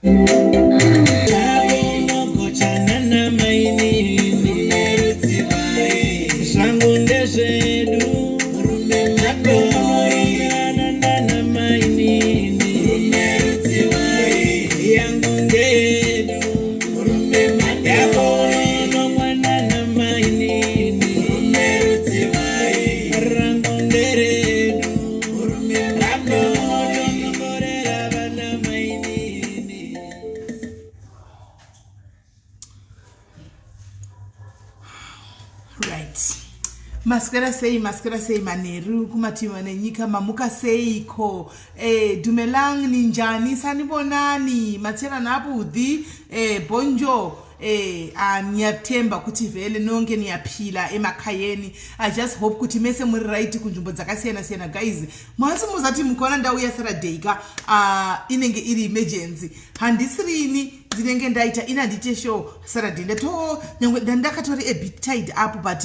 Zvangu ndezvedu, yangu ndeyedu, yakonomwana namainini, rangu nderedu, rakononokorera vana mainini. Right, maswera sei? Maswera sei manheru kumativi nenyika? Mamuka seiko? Dumelang, ninjani? Sanibonani, matsherana abudhi, bonjour. Ngiyathemba kuti vhele nonke niyaphila emakhayeni. I just hope kuti mese muri right kunzvimbo dzakasiyana siyana. Guys, mwasi muzati mukaona ndauya Saturday ka, inenge iri emergency. Handisirini ndinenge ndaita ini, handiite show Saturday. Ndato nyangwe ndandakatori a bit tied up, but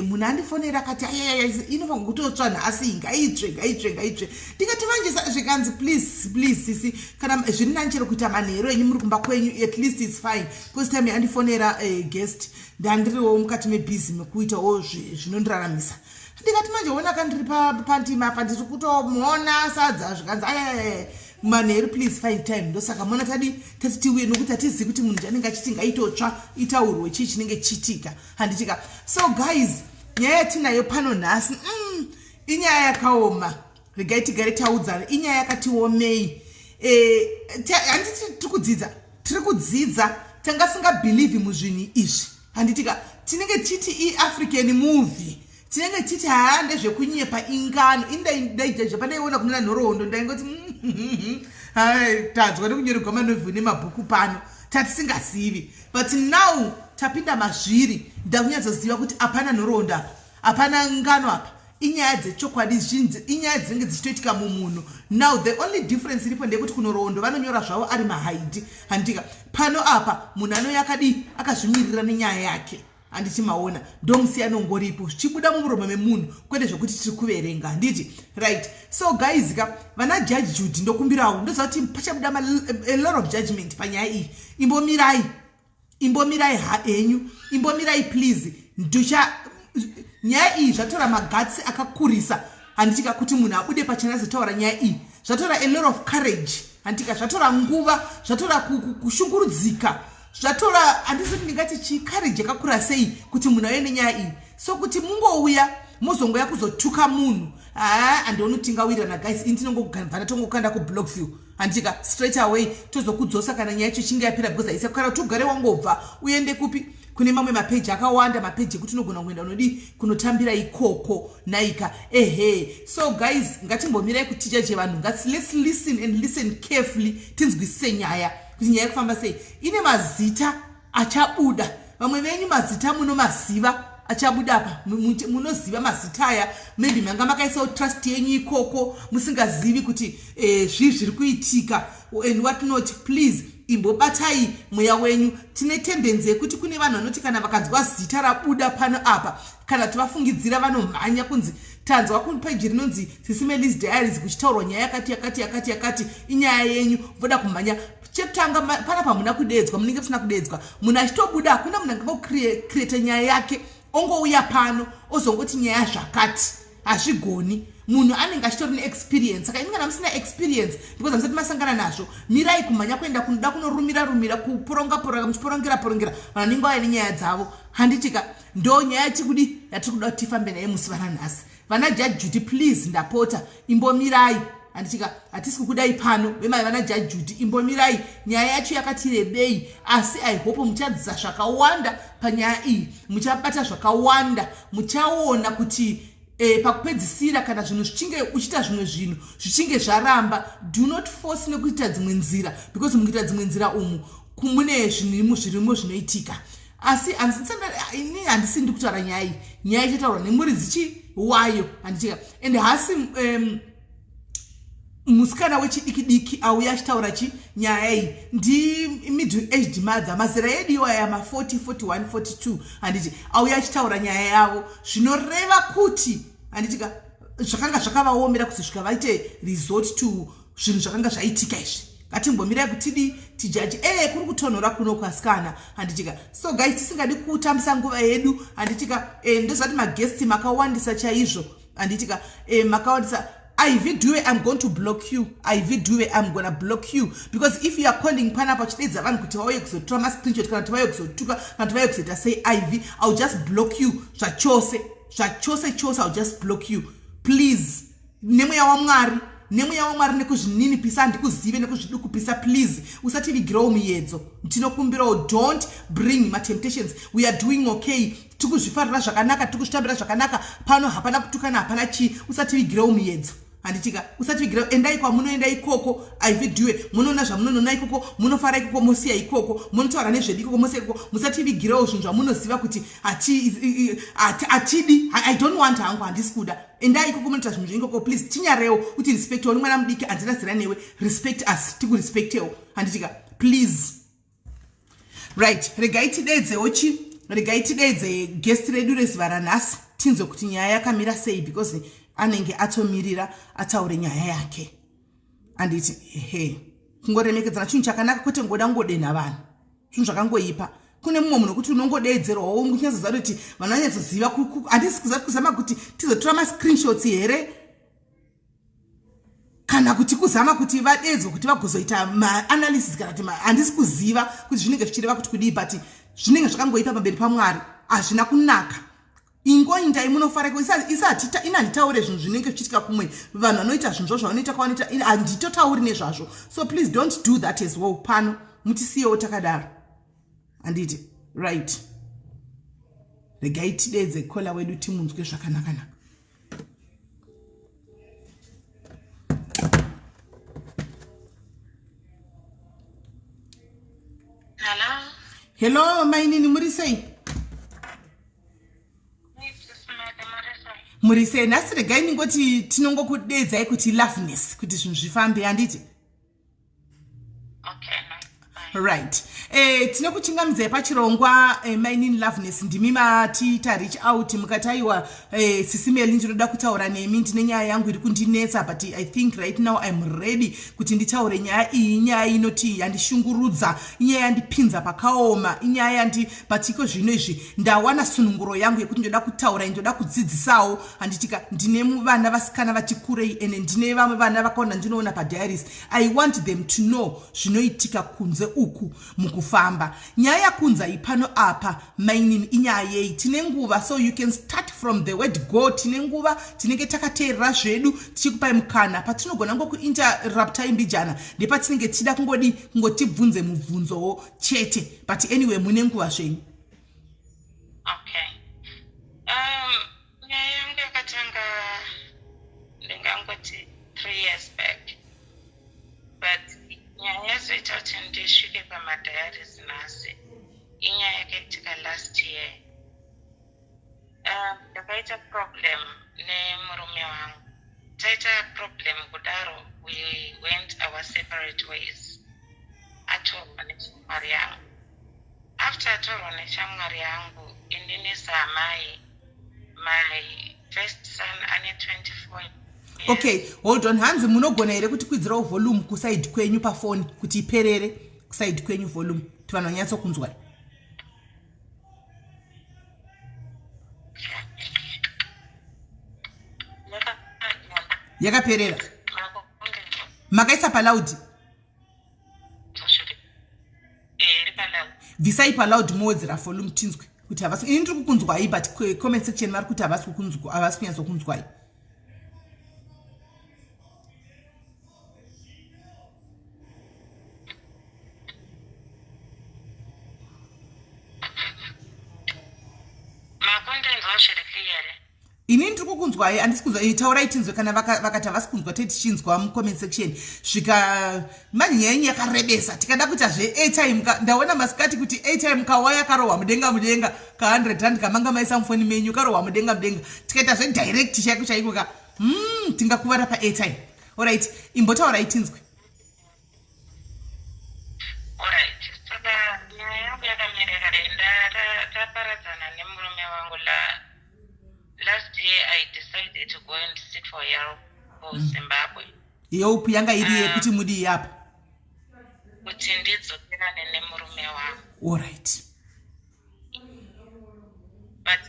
munhu andifonera akati, "Ayayaya, inofanirwa kutotsva nhasi, ngaitsve, ngaitsve, ngaitsve." Ndikati, "Manje?" Zvikanzi, "Please, please sisi, kana zviri nani chero kuita manheru enyu muri kumba kwenyu, at least it's fine." Because time yandifonera guest, ndandiriwo mukati mebhizi mekuitawo zvinondiraramisa. Ndikati, "Manje ona kandiri pandima apa, ndiri kutomuona sadza." Zvikanzi, "Ayayaya, manheru, please find time." Ndosaka mona tadi tati tiuye, nokuti hatizivi kuti munhu anenge achiti ngaitotsva, itaurwe, chii chinenge chiitika, handitika? So guys, nyaya yatinayo pano nhasi, inyaya yakaoma. Regai tigare taudzana, inyaya yakatiomei. Handiti tiri kudzidza? Tiri kudzidza. Tanga singabhilivhi muzvinhu izvi, handitika? Tinenge tichiti iAfrican movie, tinenge tichiti haa, ndezvekunyepa, ingano. Indaijaja pandaiona kunena nhoroondo, ndaingoti tanzwa nekunyorerwa manovhel nemabhuku pano, tatisingazivi. But now tapinda mazviri, ndakunyatsoziva kuti hapana nhoroondo apa, hapana ngano apa, inyaya dzechokwadi zhinji, inyaya dzinenge dzichitoitika mumunhu. Now the only difference iripo ndeyekuti kunhoroondo vanonyora zvavo ari mahaidi, handika? Pano apa munhu anouya akadii? Akazvimirira nenyaya yake, handiti maona? Ndomusiyano ngoripo, zvichibuda mumuromo memunhu, kwete zvekuti tiri kuverenga, handiti? Right, so guys ka, vana Judge Judy, ndokumbirawo, ndoziva kuti pachabuda a lot of judgment panyaya iyi. Imbomirai, imbomirai henyu, imbomirai please. Nducha nyaya iyi zvatora maguts akakurisa, handitika? Kuti munhu abude pachena azotaura nyaya iyi, zvatora a lot of courage, handitika? Zvatora nguva, zvatora kushungurudzika, zvatora, handisi kuti ndingati chii, courage yakakura sei kuti munhu auye nenyaya iyi. So kuti mungouya muzongoya kuzotuka munhu, haa, handioni kuti tingawirirana guys. Ini tinongobva tongokanda kublock view, handitika? Straight away tozokudzosa kana nyaya yacho ichinge yapera, because haisa kana kuti ugare wangobva uende kupi, kune mamwe mapeji akawanda, mapeji ekuti unogona kuenda unodi kunotambira ikoko naika. Ehe, so guys, ngatimbomirai kutijaje vanhu. Let's listen and listen carefully, tinzwisise nyaya kuti nyaya yekufamba sei. Ine mazita achabuda, vamwe venyu mazita munomaziva achabuda apa, munoziva mazita aya. Maybe manga makaisawo trust yenyu ikoko musingazivi kuti zvii zviri kuitika and what not. Please, imbobatai mweya wenyu. Tine tendency yekuti kune vanhu vanoti kana vakanzwa zita rabuda pano apa, kana kuti vafungidzira, vanomhanya kunzi tanzwa kupeji rinonzi Sisi Melly's Diaries kuchitaurwa nyaya yakati yakati yakati yakati, inyaya yenyu, voda kumhanya. Chekutanga, panapa hamuna kudedzwa, munenge musina kudedzwa. Munhu achitobuda, hakuna munhu angangocreata nyaya yake ongouya pano ozongoti nyaya zvakati. Hazvigoni. Munhu anenge achitori neexperience. Saka imi kana musina experience, because hamusati masangana nazvo, mirai kumhanya kuenda kunoda kunorumira rumira, kuporonga poronga, muchiporongera porongera vanhu vanenge vauya nenyaya dzavo, handitika? Ndo nyaya yatikudi yatiri kuda kuti tifambe naye musi vananhasi. Vana Judge Judy, please, ndapota, imbomirai, handitika? Hatisi kukudai pano vemai vana Judge Judy, imbomirai. Nyaya yacho yakati rebei, asi I hope muchadzidza zvakawanda panyaya iyi, muchabata zvakawanda, muchaona kuti pakupedzisira kana zvinhu zvichinge uchiita zvimwe zvinhu zvichinge zvaramba, do not force nekuita dzimwe nzira, because mukuita dzimwe nzira umu mune zvinhu zvirimo zvinoitika. Asi ini handisi ndi kutaura nyaya iyi, nyaya ichataurwa nemuridzi chi wayo, handitika? And hasi musikana wechidiki diki auya achitaura chi nyaya iyi, ndi middle aged mother, mazera edu iwaya ma40, 41, 42, handiti? Auya achitaura nyaya yavo, zvinoreva kuti, handitika, zvakanga zvakavaomera kuzosvika vaite resort to zvinhu zvakanga zvaitika izvi. Ngatimbomirai kutidi tijaji. Ee kuri kutonhora kuno kwasikana, handitika? So guys, tisingadi kutambisa nguva yedu, handitika? Ndozvati maguests makawandisa chaizvo, handitika? Makawandisa. Ivy Dube, I'm going to block you. Ivy Dube, I'm gonna block you because if you are calling panapa uchideedza vanhu kuti vauye kuzotora mascreenshot kana kuti vauye kuzotuka kana kuti vauye kuzoita sei, Ivy, I'll just block you zvachose, zvachose chose. I'll just block you, please. Nemweya waMwari, nemweya waMwari, nekuzvininipisa, handikuzive, nekuzvidukupisa, please usativigirawo muyedzo. Tinokumbirawo, don't bring matemptations. We are doing okay, tikuzvifarira zvakanaka, tiri kuzvitambira zvakanaka pano, hapana kutukana, hapana chii. Usativigirewo muyedzo, handitika? Usativigira. Endai kwamunoenda ikoko, Ivy Dube, munoona zvamunonoona ikoko, munofara ikoko, mosiya ikoko, munotaura nezvedu ikoko, mosiya ikoko. Musativigirewo zvinhu zvamunoziva kuti hatidi. I don't want hangu, handisi kuda. Endai ikoko munoita zvinhu zveikoko, please. Tinyarewo kuti respectewo. Ni mwana mudiki, handina zera newe. Respect us, tikurespectewo, handitika? Please. Right, regai tideedzewo chi, regai tideedze guest redu rezuva ranhasi, tinzwe kuti nyaya yakamira sei, because anenge atomirira ataure nyaya yake, anditi? Ehe, kungoremekedzana chinhu chakanaka, kwete ngoda ngodenha vanhu, zvinhu zvakangoipa. Kune mumwe munhu wekuti unongodeedzerwawo, unyatsoziva kuti vanhu vanyatsoziva. Handisi kuzama kuti tizotora mascreenshots here, kana kuti kuzama kuti vadeedzwe kuti vagozoita maanalysis, kana kuti handisi kuziva kuti zvinenge zvichireva kuti kudii, but zvinenge zvakangoipa pamberi paMwari, hazvina kunaka. Ingoindai munofara. Isa ina handitaure zvinhu zvinenge zvichiitika kumwe. Vanhu vanoita zvinhu zvo zvavanoita kwavanoita, handitotauri nezvazvo. So please don't do that as well pano, mutisiyewo takadaro, handiti? Right, regai tideedze caller wedu, timunzwe zvakanakanaka. Hello. Hello mainini, muri sei? Muri sei nhasi? Regai ningoti tinongokudeedzai kuti Loveness, kuti zvinhu zvifambe, handiti? Okay, no, fine. Right, tinokuchingamidzai pachirongwa, mainini Loveness. Ndimi matiita reach out mukati, "Aiwa, sisi Meli, ndinoda kutaura nemi, ndine nyaya yangu iri kundinetsa, but I think right now I'm ready kuti nditaure nyaya iyi. Nyaya inoti yandishungurudza, inyaya yandipinza pakaoma, inyaya yandi, but iko zvino izvi ndawana sununguro yangu yekuti ndoda kutaura, ndoda kudzidzisawo, handitika? Ndine vana vasikana vati kurei, ende ndine vamwe vana vakaona ndinoona padiaries. I want them to know zvinoitika kunze uku mukufamba." Nyaya yakunzai pano apa mainini inyaya yei? Tine nguva, so you can start from the word go. Tine nguva, tinenge takateerera zvedu, tichikupai mukana. Patinogona ngokuinterruptai mbijana ndepatinenge tichida kungodi kungotibvunze mubvunzowo chete, but anyway, mune nguva zvenyu. Okay. Nyaya yangu yakatanga, ndingangoti 3 years back, but nyaya yazoita kuti ndisvike pamadiaries nhasi inyaya yakaitika last year. Ndakaita problem nemurume wangu. Taita problem kudaro, we went our separate ways. Atorwa neshamwari yangu. After atorwa neshamwari yangu, inini saamai, my first son ane 24 years. Okay, hold on. Hanzi munogona here kuti kwidzirawo volume kuside kwenyu pafoni, kuti iperere kuside kwenyu volume, kuti vanhu vanyatsokunzwai? Yakaperera, makaisa paloud? Bvisai paloud, mowedzera volume, tinzwe kuti havasi. Ini ndiri kukunzwai, but comment section vari kuti havasi kukunzwa, havasi kunyatsokunzwai. Makundinzwa zviri clear? Ini ndiri kukunzwai, handisi kunzwa. Taurai tinzwe. Kana vakati havasi kunzwa, tei tichinzwa mucomment section. Svika manje, nyaya yenyu yakarebesa. Tikada kuita zveairtime, ndaona masikati kuti airtime kawaya karohwa mudenga mudenga, ka100 rand kamanga maisa mufoni menyu karohwa mudenga mudenga. Tikaita zvedirect chaiko chaiko ka, tingakuvara paairtime. Alright, imbotaurai tinzwe. Alright, saka nyaya yangu yakamira yakadai. Taparadzana nemurume wangu last year. I decided to go and seek for help kuZimbabwe. Help yanga iri yekuti mudii apa? Kuti ndidzokerane nemurume wangu. Allright. But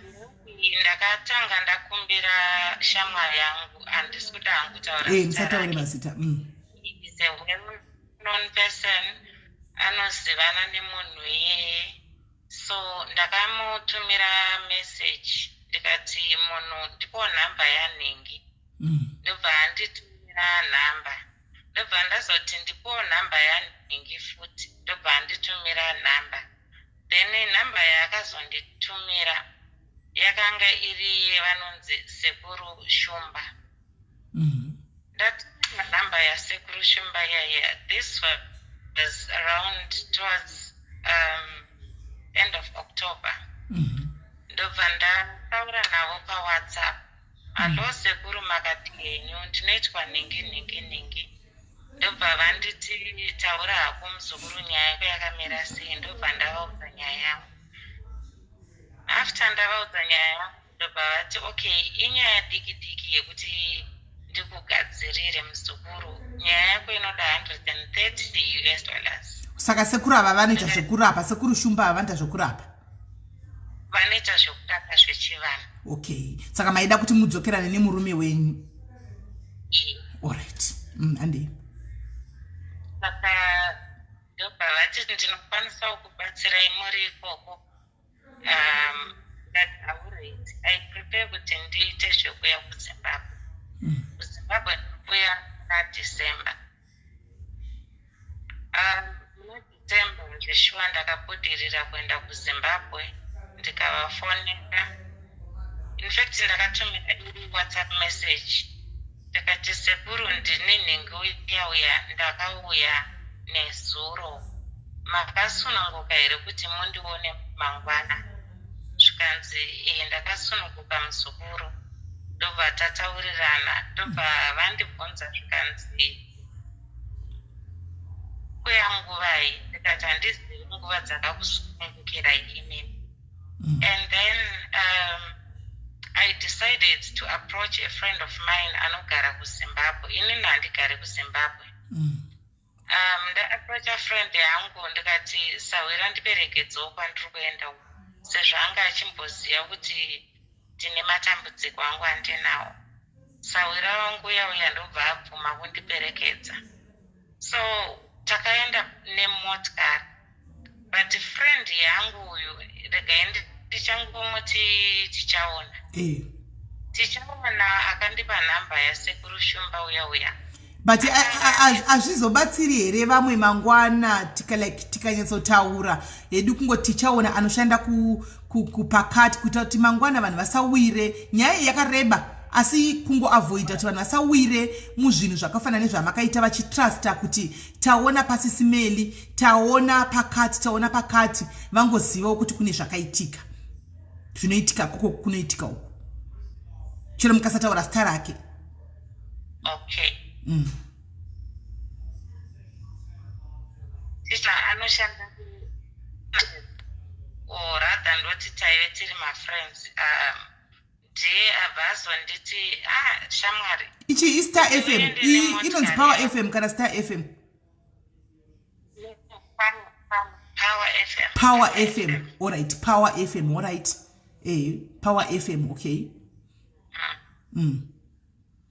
ndakatanga ndakumbira shamwari yangu, handisi kuda hangu kutaura zita Musataure rake. mazita. Is a well known person, anozivana nemunhu iyeye. So ndakamutumira message, ndikati, "Munhu, ndipo nhamba yanhingi." Ndobva anditumira nhamba. Ndobva ndazoti, "Ndipo nhamba yanhingi futi." Ndobva anditumira nhamba. Then nhamba yaakazonditumira yakanga iri vanonzi Sekuru Shumba. Ndatumira nhamba yaSekuru Shumba yaya. This was around towards end of October. Ndobva ndataura navo paWhatsApp, "Hallo sekuru, makati henyu? Ndinoitwa nhingi nhingi nhingi." Ndobva vanditi, "Taura hako muzukuru, nyaya yako yakamira sei?" Ndobva ndavaudza nyaya yangu. After ndavaudza nyaya yangu, ndobva vati, "Okay, inyaya diki diki yekuti ndikugadzirire muzukuru. Nyaya yako inoda $130 US." Saka sekuru ava vanoita zvekurapa? Sekuru Shumba ava vanoita zvekurapa? Vanoita zvekurapa zvechivanhu. Okay, saka maida kuti mudzokerane nemurume wenyu? Iye. Allright, handei. Saka ndobva vati, "Ndinokwanisawo kubatsirai muri ikoko." But alright, I prepare kuti ndiite zvekuya kuZimbabwe. KuZimbabwe ndikuya muna December. Muna December zveshuwa ndakabudirira kuenda kuZimbabwe, ndikavafonera. In fact, ndakatumira iri WhatsApp message, ndikati, "Sekuru, ndini nhingi uya uya, ndakauya nezuro. Makasununguka here kuti mundione mangwana?" Zvikanzi, "Ee, ndakasununguka muzukuru." Ndobva tataurirana. Ndobva vandibvunza, zvikanzi, "Kuya nguvai?" Ndikati, "Handizivi nguva dzakakusunungukirai inini." And then I decided to approach a friend of mine anogara kuZimbabwe. Inini handigari kuZimbabwe. Ndaapproacha friend yangu, ndikati, "Sahwira, ndiperekedzewo kwandiri kuenda uku," sezvo anga achimboziva kuti ndine matambudziko angu andinawo. Sahwira wangu uya uya ndobva abvuma kundiperekedza. So takaenda nemotikari, but friend yangu uyu, regai ndichangomuti Tichaona. Tichaona akandipa nhamba yaSekuru Shumba uya uya. But hazvizobatsiri here vamwe mangwana like tikanyatsotaura hedu kungoti Tichaona anoshanda kupakati, kuita kuti mangwana vanhu vasawire? Nyaya iyi yakareba, asi kungoavoida kuti vanhu vasawire muzvinhu zvakafanana nezvamakaita, vachitrusta kuti taona pasisimeli, taona pakati, taona pakati, vangozivawo kuti kune zvakaitika, zvinoitika koko, kunoitika uku, chero mukasataura zita rake. Okay. Ticha anoshanda or rather ndoti taive tiri mafriends. Ndiye abva azonditi, "Ah, shamwari." Ichi iStar FM? Uende Iyi nemotokari inonzi Power yako. FM kana Star FM? Power FM. Power FM, alright. Power FM, alright. Power FM, okay.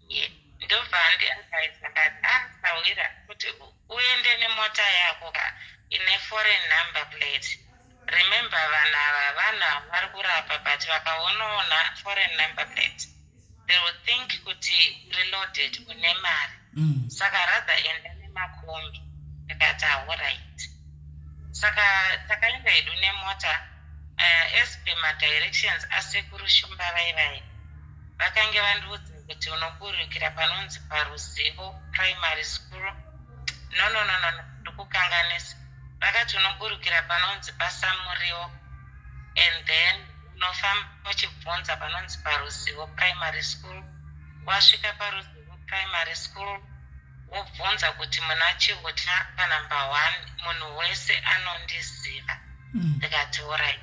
Yeah. Ndobva andiadvisa, akati, "Ah, sahwira, kuti uende nemota yako ka ine foreign number plate. Remember, vanhu ava vanhu vari kurapa, but vakaonaona foreign number plate, they will think kuti reloaded, une mari. Saka rather enda nemakombi." Ndikati, "Alright." Saka takaenda hedu nemota as per madirections aSekuru Shumba. Vaivai vakange vandiudza kuti unoburukira panonzi paRuzivo Primary School. No, no, no, no, no, ndikukanganisa. Vakati unoburukira panonzi paSamuriwo, and then unofamba uchibvunza panonzi paRuzivo Primary School. Wasvika paRuzivo Primary School, wobvunza kuti muna Chihuta panumber 1, munhu wese anondiziva. Ndikati, "Alright."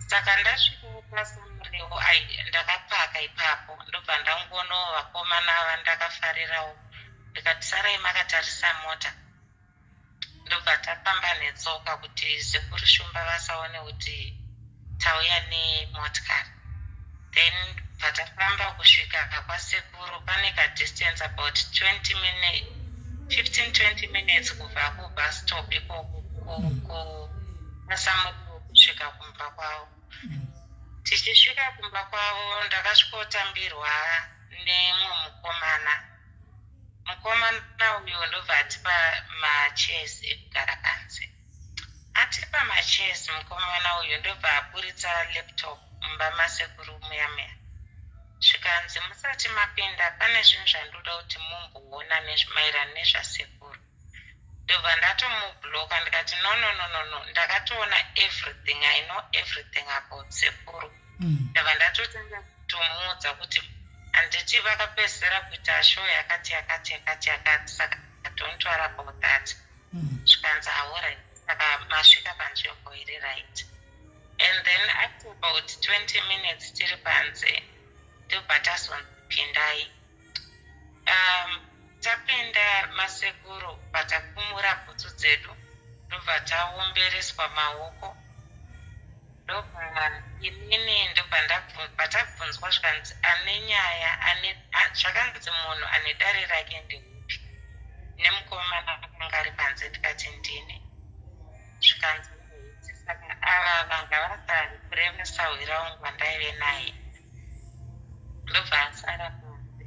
Saka ndasvikawo paSamuriwo, ndakapaka ipapo, ndobva ndangonawo vakomana vandakafarirawo. Ndikati, "Sarai makatarisa mota." Ndobva tafamba netsoka kuti Sekuru Shumba vasaone kuti tauya nemotikari. Then bva tafamba kusvika kwasekuru, pane kadistance about 20 minutes, 15 20 minutes kubva kubus stop ikoko kupasamuriwo kusvika kumba kwavo. Tichisvika kumba kwavo, ndakasvikotambirwa nemumwe mukomana. Mukomana uyu ndobva atipa machairs ekugara panze. Atipa machairs mukomana uyu, ndobva aburitsa laptop mumba masekuru muya muya. Zvikanzi, "Musati mapinda, pane zvinhu zvandoda kuti mumboona maererano nezvasekuru." Ndobva ndatomubloka, ndikati, "No, no, no, no, no, ndakatoona everything. I know everything about sekuru." Ndabva ndatotanga kutomuudza kuti handiti vakapedzisira kuita show yakati yakati yakati yakati, saka don't worry about that. Zvikanzi, "Alright, saka masvika panzvimbo iri right." And then after about 20 minutes tiri panze, ndobva tazonzipindai. Tapinda masekuru, patakumura bhutsu dzedu, ndobva taombereswa maoko. Ndobva inini ndobva patabvunzwa, zvikanzi ane nyaya ane, zvakanzi munhu ane dare rake ndeupi? Nemukomana akanga ari panze, ndikati ndini. Zvikanzi, "Saka ava vanga vasari," kureva sahwira wangu wandaive naye, ndobva asara panze.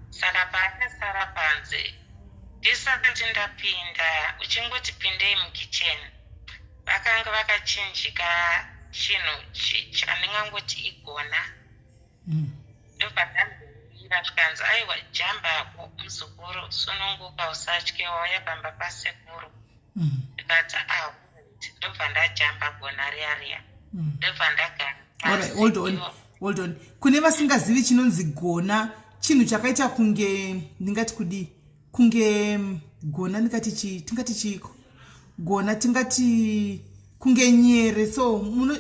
Saka paakasara panze, ndisati ndapinda, uchingoti pindei mukicheni, vakanga vakachinjika chinhu chandingangoti igona. Ndobva ndambomira, zvikanzi, "Aiwa, jambako muzukuru, sununguka, usatye, wauya pamba pasekuru." Ndikati, "Alright." Ndobva ndajamba gona riya riya, ndobva ndagara. Alright, hold on, hold on. Kune vasingazivi chinonzi gona, chinhu chakaita kunge, ndingati kudii, kunge gona, ndingati chii, tingati chiiko gona? Tingati kunge nyere. So muno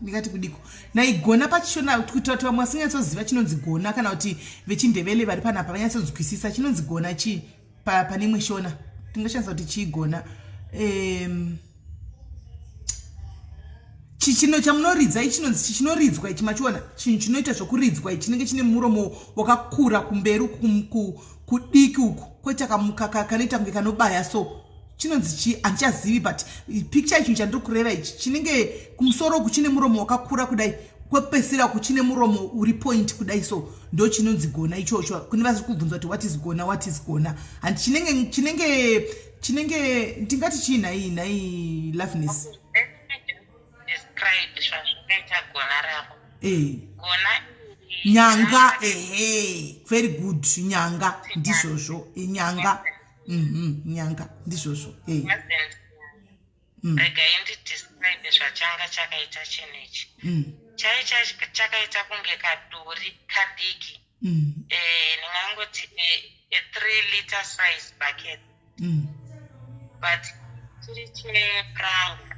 ndingati kudiko naigona pachishona, kuitira kuti vamwe vasinganyatsoziva chinonzi gona, kana kuti vechindevele vari panapa vanyatsonzwisisa chinonzi gona chii. Pane imwe shona tingashandisa kuti chii gona? Chino chamunoridza ichi chinonzi chinoridzwa ichi, machiona? Chinhu chinoita zvokuridzwa ichi, chinenge chine muromo wakakura kumberi kudiki uku, koita kanoita kunge kanobaya. So chinonzi chi? Handichazivi, but picture chinhu chandiri kureva ichi, chinenge kumusoro uku chine muromo wakakura kudai, kwekupesira uku chine muromo uri point kudai. So ndo chinonzi gona ichocho. Kune vasiri kubvunza kuti what is gona, what is gona? Handi chinenge ndingati chii nhai, nhai Loveness? Describe zvazvakaita gona rako. Gona iri Nyanga. Ehe, very good, nyanga, ndizvozvo, nyanga. Nyanga, ndizvozvo. Wasn't. Regai ndidescribe zvachanga chakaita chinhu ichi. Chai chakaita kunge kaduri kadiki. Ndingangoti a 3 liter size bucket, but chiri chepranga,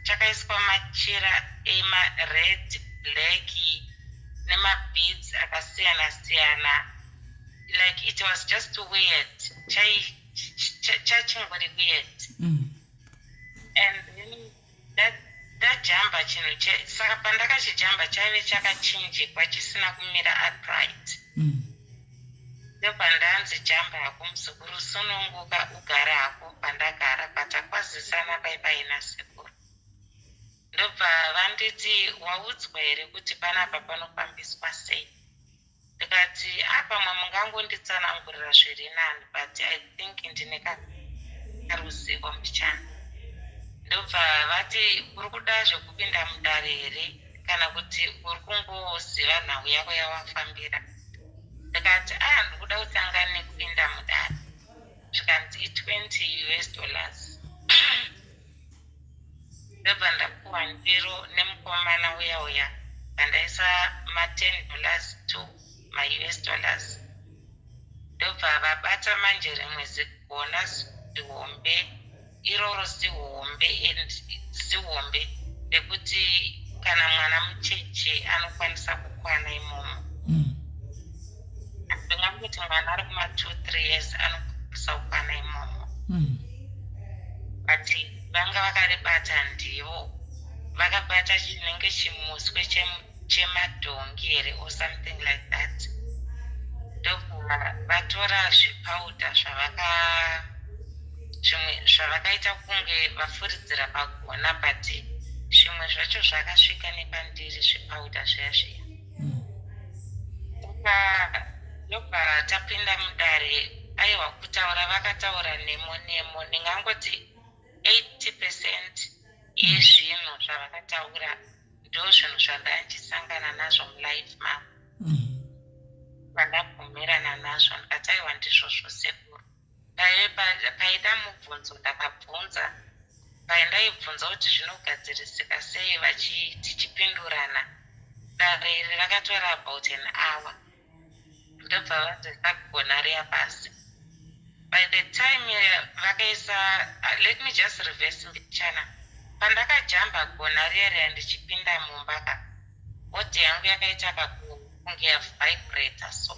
chakaiswa machira emared, black nemabeads akasiyana siyana. Like, it was just weird. Chachingori weird. And then ndajamba chinhu saka pandakachijamba, chaive chakachinjikwa, chisina kumira upright. Ndobva ndanzi, "Jamba hako muzukuru, sununguka, ugare hako." Pandagara, patakwazisana pai paina sekuru, ndobva vanditi, "Waudzwa here kuti panapa panofambiswa sei?" Ndikati, "Apamwe mungangonditsanangurira zviri nani, but I think ndine karuzivo mbichana." Ndobva vati, "Uri kuda zvekupinda mudare here, kana kuti uri kungoziva nhau yako yawafambira?" Ndikati, "A, ndikuda kutanga nekupinda mudare." Zvikanzi, "I20 US dollars." Ndobva ndapuwa ndiro nemukomana uya uya, vandaisa ma10 dollars to maUS dollars. Ndobva vabata manje rimwe zigona zihombe iroro, zihombe and zihombe rekuti kana mwana mucheche anokwanisa kukwana imomo. Ndingangoti mwana ari kuma2 3 years anokwanisa kukwana imomo. Vanga vakaribata ndivo vakabata chinenge chimuswe chemadhongi here or something like that. Ndobva vatora zvipauda zvavaka zvimwe zvavakaita kunge vafuridzira pagona, but zvimwe zvacho zvakasvika nepandiri, zvipauda zviya zviya. Saka ndobva tapinda mudare. Aiwa, kutaura vakataura nemo nemo. Ndingangoti 80% yezvinhu zvavakataura ndo zvinhu zvandandichisangana nazvo mulife mangu. Vandabvumirana nazvo, ndikati, "Aiwa, ndizvozvo sekuru." Paida mubvunzo ndakabvunza, paindaibvunza kuti zvinogadzirisika sei, tichipindurana. Dare iri rakatora about an hour. Ndobva vazoisa gona riya pasi. By the time vakaisa, let me just reverse mbichana. Pandakajamba gona riya riya ndichipinda mumba ka, body yangu yakaita kakunge yavibrata, so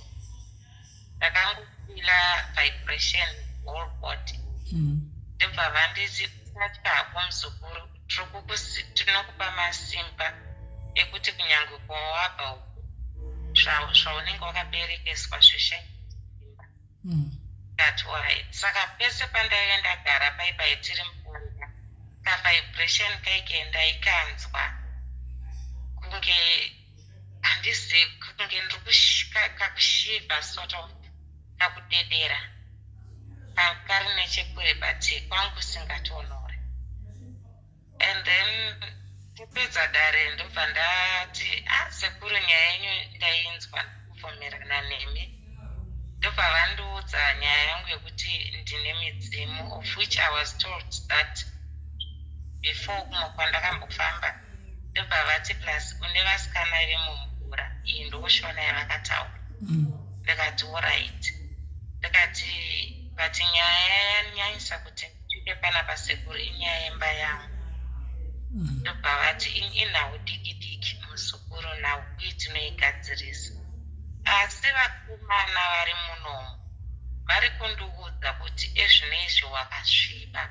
ndakangofeela vibration whole body. Ndobva vanditi, "Usatya hako muzukuru, tinokupa masimba ekuti kunyange kwawabva uku, zvaunenge wakaberekeswa zveshasimba." Ndikati, "Alright." Saka pese pandaive ndagara paipai tiri mumba, kavibration kaike ndaikanzwa kunge handizivi, kunge ndiri kakushiva, sort of kakudedera kari nechekure, but kwangu singatonhore. And then tapedza dare, ndobva ndati, "A ah, sekuru, nyaya yenyu ndainzwa, kubvumirana nemi." Ndobva vandiudza nyaya yangu yekuti ndine midzimu, of which I was told that before kumwe kwandakambofamba. Ndobva vati, "Plus une vasikana vemumvura." Iyi ndoshona yavakataura. Ndikati, "Alright." Ndikati, "But nyaya yanyanyisa kuti ndisvike panapa sekuru inyaya yemba yangu." Ndobva vati, "Inhau diki diki muzukuru, nhau iyi tinoigadzirisa, asi vakomana vari munomu vari kundiudza kuti ezvino izvi wakasviba,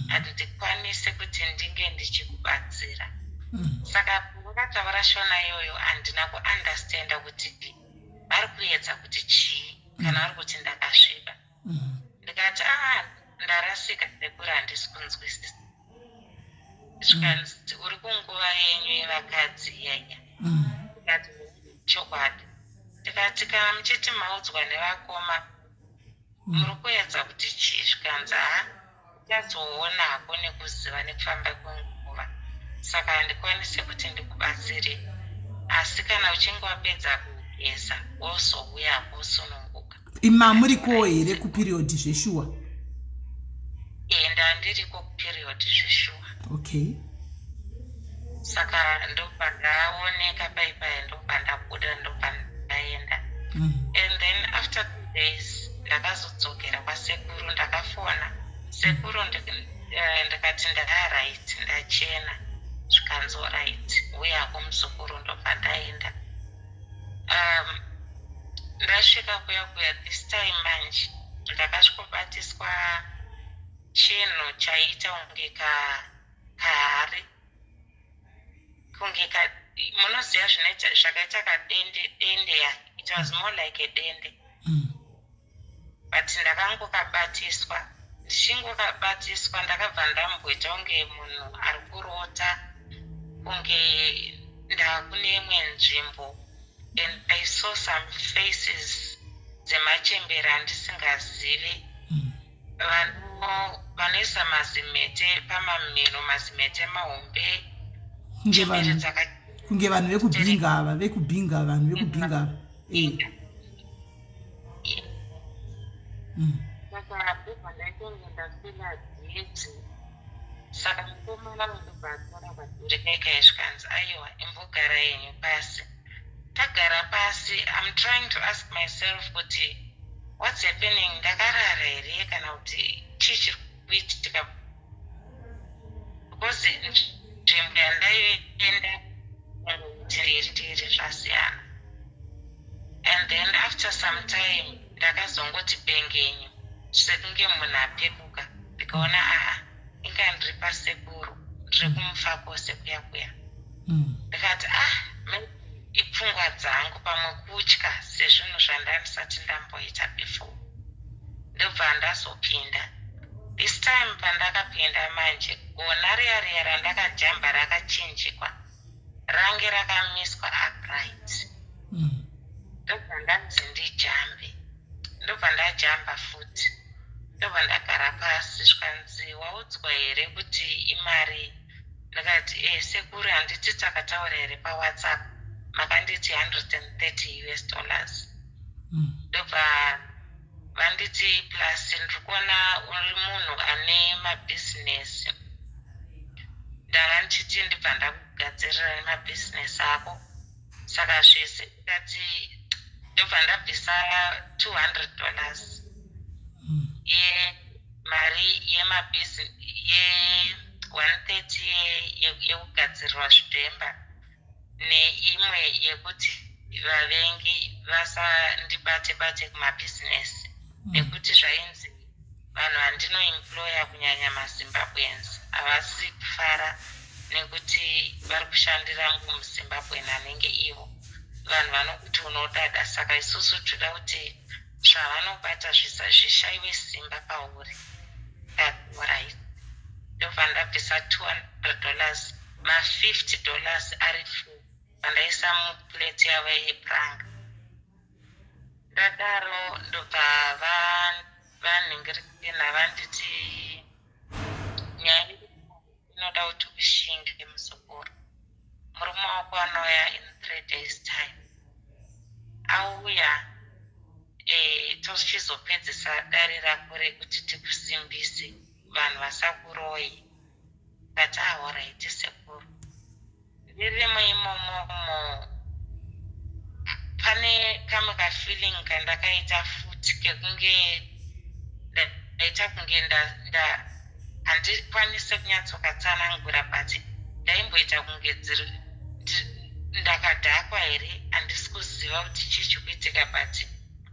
handikwanise kuti ndinge ndichikubatsira." Saka vakataura shona iyoyo, handina kuunderstanda kuti vari kuedza kuti chii, kana vari kuti ndakasviba. Ndikati, "A ah, ndarasika sekuru, handisi kunzwisisa." Zvikanzi, "Uri kunguva yenyu yevakadzi iyaya." Ndikati, "Chokwadi." Ndikati, "Kana muchiti maudzwa nevakoma, muri kuedza kuti chii?" Zvikanzi, "Ha, uchazoonako nekuziva nekufamba kwenguva, saka handikwanisi kuti ndikubatsire, asi kana uchinge wapedza kugeza wozouyako usununguka." Ima muriko here kuperiod zveshuwa? Enda, ndiriko kuperiod zveshuwa. Saka ndobva ndaoneka paipai, ndobva ndabuda, ndobva ndaenda. And then after 2 days ndakazodzokera kwasekuru. Ndakafona sekuru, ndikati, "Ndaright, ndachena." Zvikanzi, "Alright, uyako muzukuru." Ndobva ndaenda. Ndasvika kuya kuya, this time manje ndakasvikobatiswa chinhu chaiita kunge kahari, kunge munoziva zvinoita zvakaita kadende dende ya, it was more like a dende. But ndakangokabatiswa, ndichingokabatiswa ndakabva ndamboita kunge munhu ari kurota, kunge ndakune imwe nzvimbo, and I saw some faces dzemachembera andisingazivi. Vanoisa mazimhete pamamhino, mazimhete mahombe. Kunge chembere vanhu kunge vanhu vekubhinga ava, vekubhinga, vanhu vekubhinga ava, eh. Saka ndobva ndaitenge ndafeela dizzy. Saka mukomana ndobva atora kadhuri kaikai, zvikanzi, "Aiwa, imbogara yenyu pasi." Tagara pasi, I'm trying to ask myself kuti what's happening, ndakarara here kana kuti chii chiri kuitika, because nzvimbo yandaienda ndiri ndiri zvasiyana. And then after some time ndakazongoti bengenyu, sekunge munhu apepuka, ndikaona, aa, inga ndiri pasina. Tiri kuMufakose kuya kuya. Ndikati, ah, maybe ipfungwa dzangu, pamwe kutya sezvinhu zvandandisati ndamboita before. Ndobva ndazopinda. This time pandakapinda manje, gona riya riya randakajamba rakachinjikwa, range rakamiswa upright. Ndobva ndanzi ndijambe. Ndobva ndajamba futi. Ndobva ndagara pasi, zvikanzi, "Waudzwa here kuti imari?" Ndikati, "E, sekuru, handiti takataura here paWhatsApp? Makanditi US$130." Ndobva vanditi, "Plus ndiri kuona uri munhu ane mabhizinesi, ndanga ndichiti ndibva ndakugadzirira nemabhizinesi ako." Saka zvese ndikati, ndobva ndabvisa $200 yemari ye130 yekugadzirirwa zvidhemba, neimwe yekuti vavengi vasandibate bate kumabhizinesi, nekuti zvainzi vanhu vandinoemploya, kunyanya maZimbabweans, havasi kufara nekuti vari kushandira muZimbabwean anenge ivo vanhu vanokuti unodada. Saka isusu toda kuti zvavanobata zvishayiwe simba pauri. Right, ndobva ndabvisa $200, ma$50 ari full, vandaisa muplate yavo yepuranga. Ndadaro, ndobva vanhingirikina, vanditi, "Nyaya inoda kuti ushinge, muzukuru. Murume wako anouya in 3 days time. Auya, tochizopedzisa dare rako rekuti tikusimbise, vanhu vasakuroyi." Ndati, "Alright, sekuru." Ndirimo imomomo, pane kamwe kafeeling kandakaita futi kekunge ndaita kunge handikwanisi kunyatsokatsanangura, but ndaimboita kunge ndakadhakwa here, handisi kuziva kuti chii chikuitika, but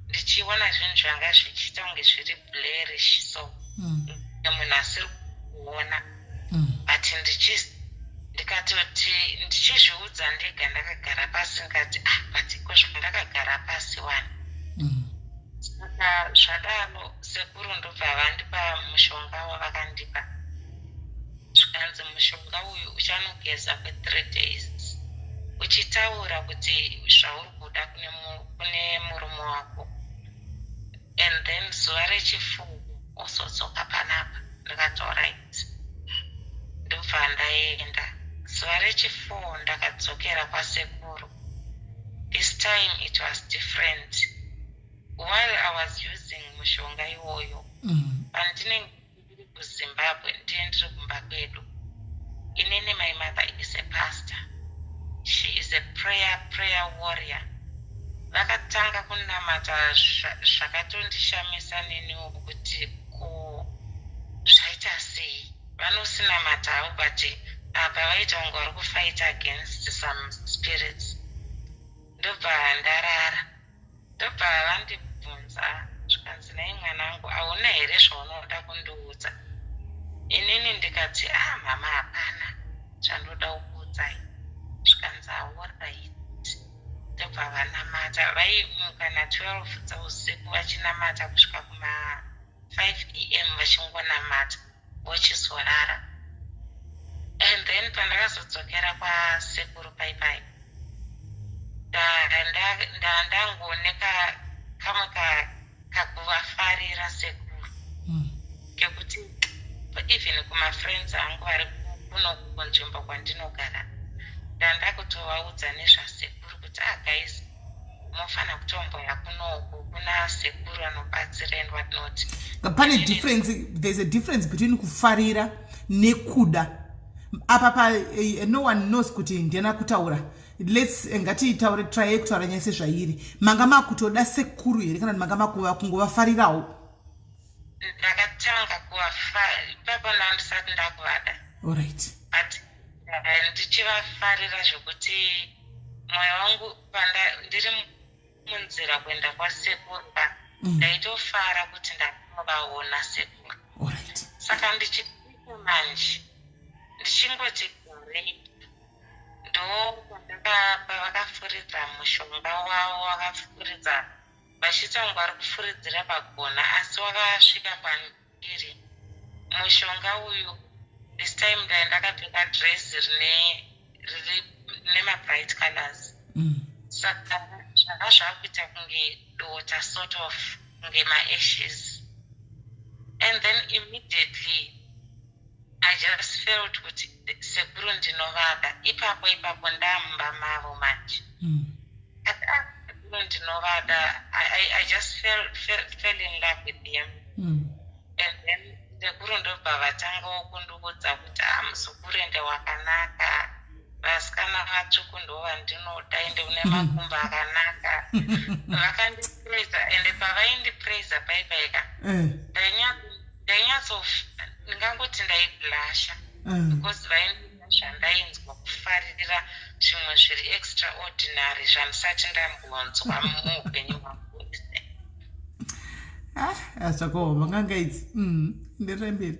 ndichiona zvinhu zvanga zvichiita kunge zviri blurrish, so munhu asiri kuona. But ndikatoti ndichizviudza ndega ndakagara pasi, ndikati, "Ah, but iko zvandakagara pasi wani." Saka zvadaro, sekuru ndobva vandipa mushonga wavakandipa, zvikanzi, "Mushonga uyu uchanogeza kwe3 days uchitaura kuti zvauri kuda kune murume wako, and then zuva rechifour uzodzoka panapa." Ndikati, "Alright." Ndobva ndaenda. Zuva rechifour ndakadzokera kwasekuru. This time it was different. While I was using mushonga iwoyo, pandinenge ndiri kuZimbabwe, ndiye ndiri kumba kwedu inini, my mother is a pastor. She is a prayer warrior. Vakatanga kunamata zvakatondishamisa neniwo kuti ko zvaita sei. Vanosinamatawo, but apa vaita kunge vari kufight against some spirits. Ndobva ndarara. Ndobva vandibvunza, zvikanzi, "Nai mwanangu, hauna here zvaunoda kundiudza inini?" Ndikati, "Ah, mama, hapana zvandoda kukuudzai." Zvikanzi, "Alright." Ndobva vanamata. Vaimuka na12 dzausiku vachinamata kusvika kuma5 am, vachingonamata, vochizorara. And then pandakazodzokera kwasekuru paipai, ndangooneka kamwe kakuvafarira sekuru, kekuti even kumafriends angu vari kuno kunzvimbo kwandinogara, ndandakutovaudza nezvasekuru kuti, "Ah guys, mufanira kutomboya kunoku kuna sekuru anobatsira," and what not. Pane difference, there's a difference between kufarira nekuda. Apa pa no one knows kuti ndiana kutaura. Lets ngatitaure, try kutaura nyaya sezvairi. Manga makutoda sekuru here, kana kuti manga makuva kungovafarirawo? Ndakatanga ipapo ndandisati ndakuvada. But ndichivafarira zvekuti mwoyo wangu, ndiri munzira kuenda kwasekuru pa, ndaitofara kuti ndakuvaona sekuru. Saka ndichipika manje, ndichingoti mushonga wavo wakafuridza vachiita kunge vari kufuridzira pagona asi wakasvika pandiri mushonga uyu. This time ndai ndakapfeka dress rine riri nemabright colors. Saka zvanga zvakuita kunge dota, sort of kunge maashes, and then immediately I just felt kuti sekuru ndinovada. Ipapo ipapo ndamumba mavo manje. Ati, "Ah, sekuru ndinovada." I just fell in love with him. And then sekuru ndobva vatangawo kundiudza kuti, "A, muzukuru, ende wakanaka. Vasikana vatsvuku ndo vandinoda, ende une makumbo akanaka." Vakandipraisa, ende pavaindipraisa paipaika, ndainyatso, ndingangoti ndaiblusha, because vaindiita zvandainzwa kufarira, zvimwe zviri extraordinary zvandisati ndambonzwa muupenyu hwangu hwese. Ah, zvakaoma nganga idzi. Endererai mberi.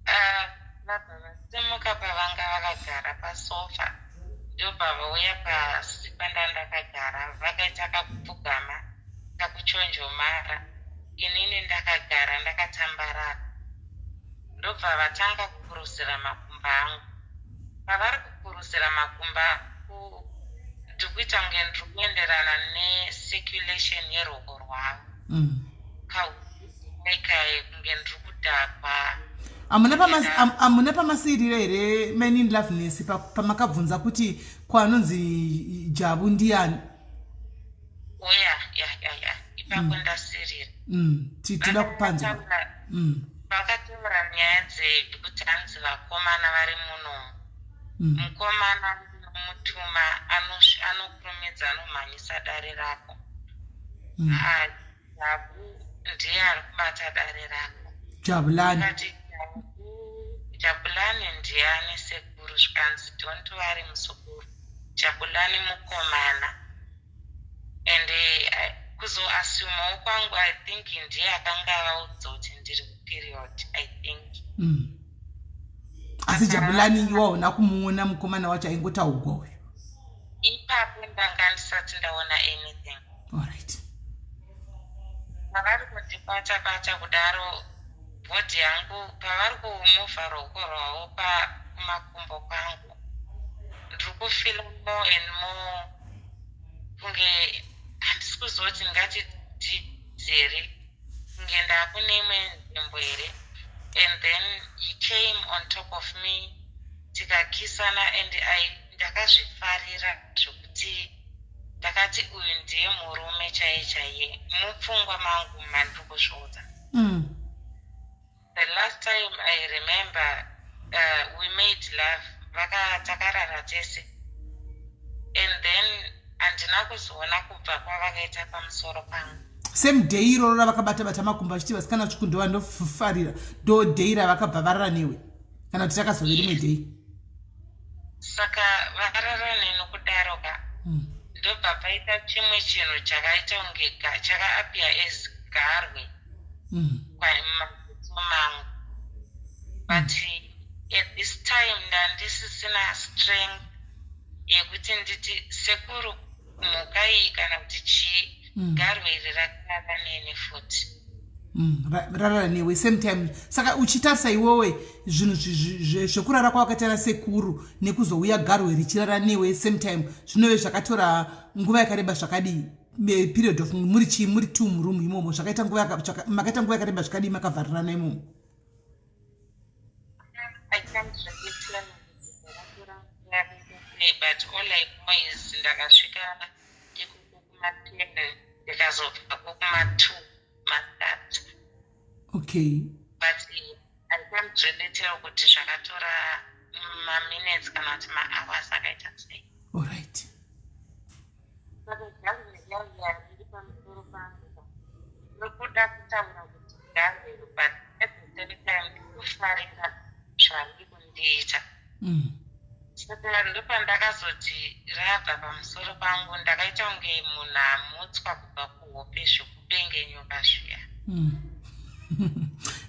Ah, vabva vasimuka pavanga vakagara pasofa, ndobva vauya pasi pandandakagara, vakaita kakupfugama, kakuchonjomara, inini ndakagara ndakatambarara. Ndobva vatanga kupuruzira makumbo angu. Pavari kupuruzira makumbo angu, ndiri kuita kunge ndiri kuenderana necirculation yeruoko rwavo. Kaukai kunge ndiri kudhakwa. Hamuna pamasiriro here, Mainini Loveness, pamakabvunza kuti kwanonzi Jabu ndiani? Oya, ya, ipapo ndasirira. Tinoda kupanzwa. Vakataura nyaya dzekuti hanzi vakomana vari munomu, mukomana ndinomutuma, anokurumidza, anomhanyisa dare rako. Ah, Jabu ndiye ari kubata dare rako. Jabulani. Ndikati, "Jabulani ndiani, sekuru?" Zvikanzi, "Don't worry, muzukuru, Jabulani mukomana." And kuzoassumawo kwangu, I think ndiye akanga avaudza kuti ndiri kuperiod, I think. Asi Jabulani waona kumuona mukomana wacho aingotaugwa uyu? Ipapo ndanga ndisati ndaona anything. Alright. Pavari kundibata bata kudaro, body yangu, pavari kumuvha ruoko rwavo pakumakumbo kwangu, ndiri kufeela more and more kunge handisi kuzoti ngati here, kunge ndaakune imwe nzvimbo here. And then he came on top of me, tikakisana, and I ndakazvifarira zvokuti ndakati uyu ndiye murume chaiye chaiye mupfungwa mangu mandiri kuzviudza. The last time I remember, we made love, takarara tese, and then handina kuzoona kubva kwavakaita pamusoro pangu. Same day iroro ravakabata bata makumbo achiti vasikana tsvuku ndo vandofarira, ndo day ravakabva varara newe, kana kuti takazove rimwe day? Saka varara neni kudaro ka, ndobva paita chimwe chinhu chakaita kunge chakaappear as garwe mumaziso mangu, but at this time ndandisisina strength yekuti nditi, "Sekuru, mhuka iyi," kana kuti chii. Garwe iri rakarara neni futi. Rarara newe same time. Saka uchitarisa iwewe zvinhu zvekurara kwavakaita nasekuru nekuzouya garwe richirara newe same time, zvinove zvakatora nguva yakareba zvakadii? Period of muri chii, muri two muroom imomo, zvakaita nguva makaita nguva yakareba zvakadii makavharirana imomo? I can't really tell kuti zvakatora nguva yakaita sei, but all I know is ndakasvika ikoko kuma-10, ndikazobvako kuma-2 masikati. But I can't really tell kuti zvakatora maminutes kana kuti mahours akaita sei. Alright. Saka garwe riya riri pamusoro pangu, nokuda kutaura kuti garwe, but at the same time ndikufarira zvariri kundiita. Saka ndopandakazoti rabva pamusoro pangu, ndakaita kunge munhu amutswa kubva kuhope zvekubengenyuka zviya.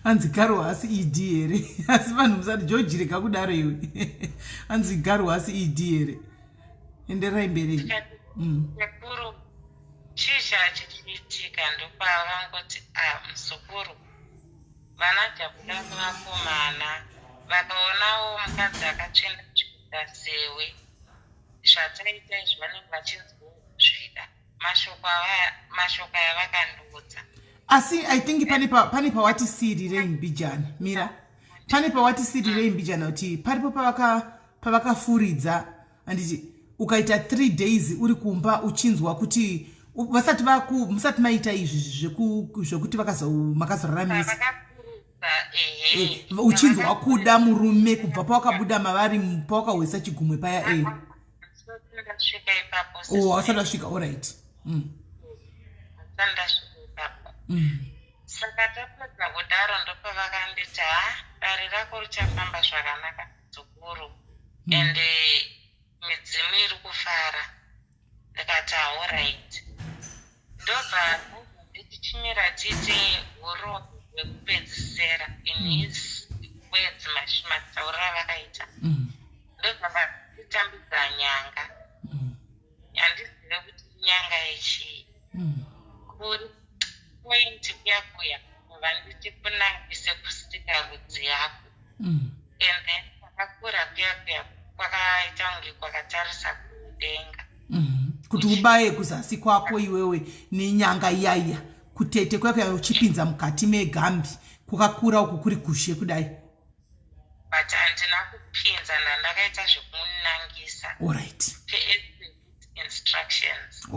Hanzi garwa asi ed here? Asi vanhu musati George, rega kudaro iwe. Hanzi garwa asi ed here? Enderai mberi. Tikati Sekuru, chii chachichiitika? Ndopavangoti, a muzukuru, vana Jabulani vakomana vakaonawo mukadzi akatsvinda tsvinda sewe, zvataita izvi vanenge vachinzwa mashoko mashoko aya vakandiudza. Asi I think pane pawatisiirirei mbijana. Mira, pane pawatisiirirei mbijana kuti paripo pavakafuridza, handiti? Ukaita 3 days uri kumba uchinzwa kuti vasati vaku musati maita izvi zvekuti makazoraramisa. Pavakafuridza, ehe. Uchinzwa kuda murume kubva pawakabuda mavari, pawakahwesa chigumwe paya. Ndasvika ipapo. Oh, wasati wasvika, alright. Asati ndasvika ipapo. Saka tapedza kudaro, ndopavakanditi, ha, dare rako richafamba zvakanaka, muzukuru, ende midzimu iri kufara. Ndikati, alright. Ndobva nditi, chimira tiite uropi hwekupedzisera, in his words, matauriro avakaita. Ndobva vanditambidza nyanga. Handizive kuti nyanga yechii. Kuri point kuya kuya, vanditi kunangise kusikarudzi yako. And then kwakakura kuya kuya kwakaita kunge kwakatarisa kudenga. Kuti ubaye kuzasi kwako iwewe nenyanga iyaiya, kutete kuya kuya uchipinza mukati megambi, kwakakura uku kuri kushe kudai. But handina kupinza, ndandakaita zvekunangisa. Instructions.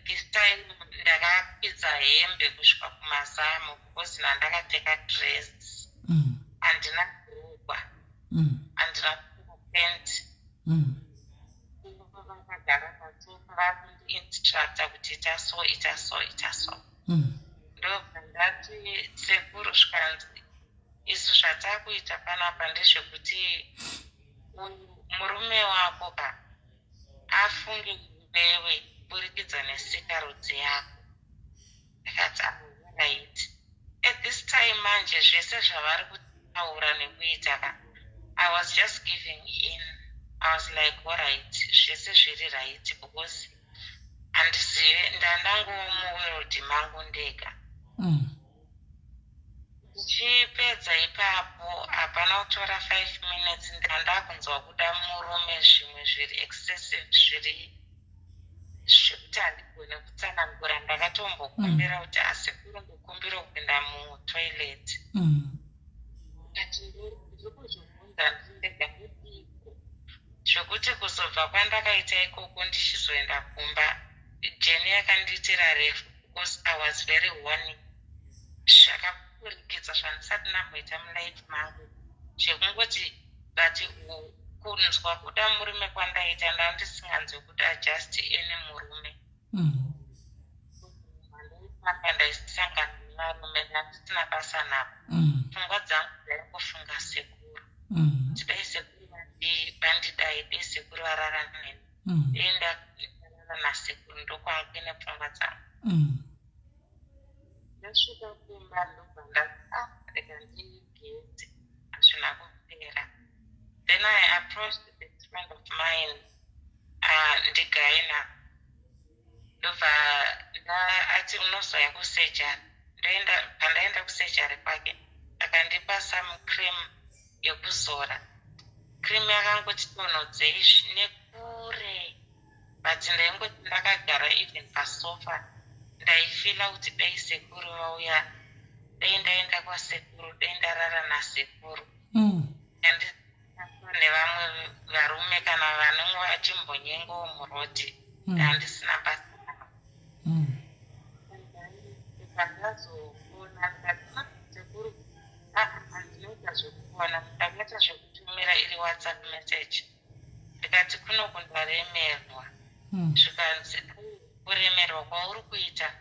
This time ndakakwidza hembe kusvika kumazamu because ndandakapfeka dress. Handina bhurugwa. Handina kupfeka pant. Vakagara pasofa vakundiinstructa kuti ita so, ita so, ita so. Ndobva ndati, sekuru, zvikanzi, isu zvatakuita panapa ndezvekuti uyu murume wako ka afunge iwewe kuburikidza nesikarudzi yako. Ndakati, right. At this time manje, zvese zvavari kutaura nekuita ka, I was just giving in. I was like, alright, zvese zviri right, because handizive, ndandangomuworld mangu ndega. Ndichipedza ipapo, hapana kutora 5 minutes, ndandakunzwa kuda murume zvimwe zviri excessive, zviri zvekuti handigone kutsanangura. Ndakatombokumbira kuti, asekuru, ndokumbira kupinda mutoilet. But ndiri kuzvibvunza ndiri ndega, ndodiko zvekuti kuzobva kwandakaita ikoko ndichizoenda kumba, journey yakandiitira refu because I was very horny zvakapfurikidza zvandisati ndamboita mulife mangu, zvekungoti, but kunzwa kuda murume kwandaita, ndandisinganzwi kuda just any murume. Pandaifamba ndaisangana nevarume, ndandisina basa navo. Pfungwa dzangu dzaingofunga sekuru, kuti dai sekuru vandidai, dai sekuru varara neni, dai ndarara nasekuru. Ndokwangu ine pfungwa dzangu. Ndasvika kumba, ndobva ndati, ah, rega ndigeze, hazvina kupera. Then I approached this friend of mine, ndigaina. Ndobva ati, unozoya kusurgery. Ndoenda. Pandaenda kusurgery kwake, akandipa some cream yekuzora. Cream yakangoti tonhodzei nekure, but ndaingoti ndakagara even pasofa, ndaifeela kuti dai sekuru vauya, dai ndaenda kwasekuru, dai ndarara nasekuru. And nevamwe varume kana vanenge vachimbonyengawo muroti, handisina basa navo. Pandazofona ndikati, "Ah, sekuru, ah, handinoita zvekufona." Ndakaita zvekutumira iri WhatsApp message, ndikati, kuno kundaremerwa. Zvikanzi, kuremerwa kwauri kuita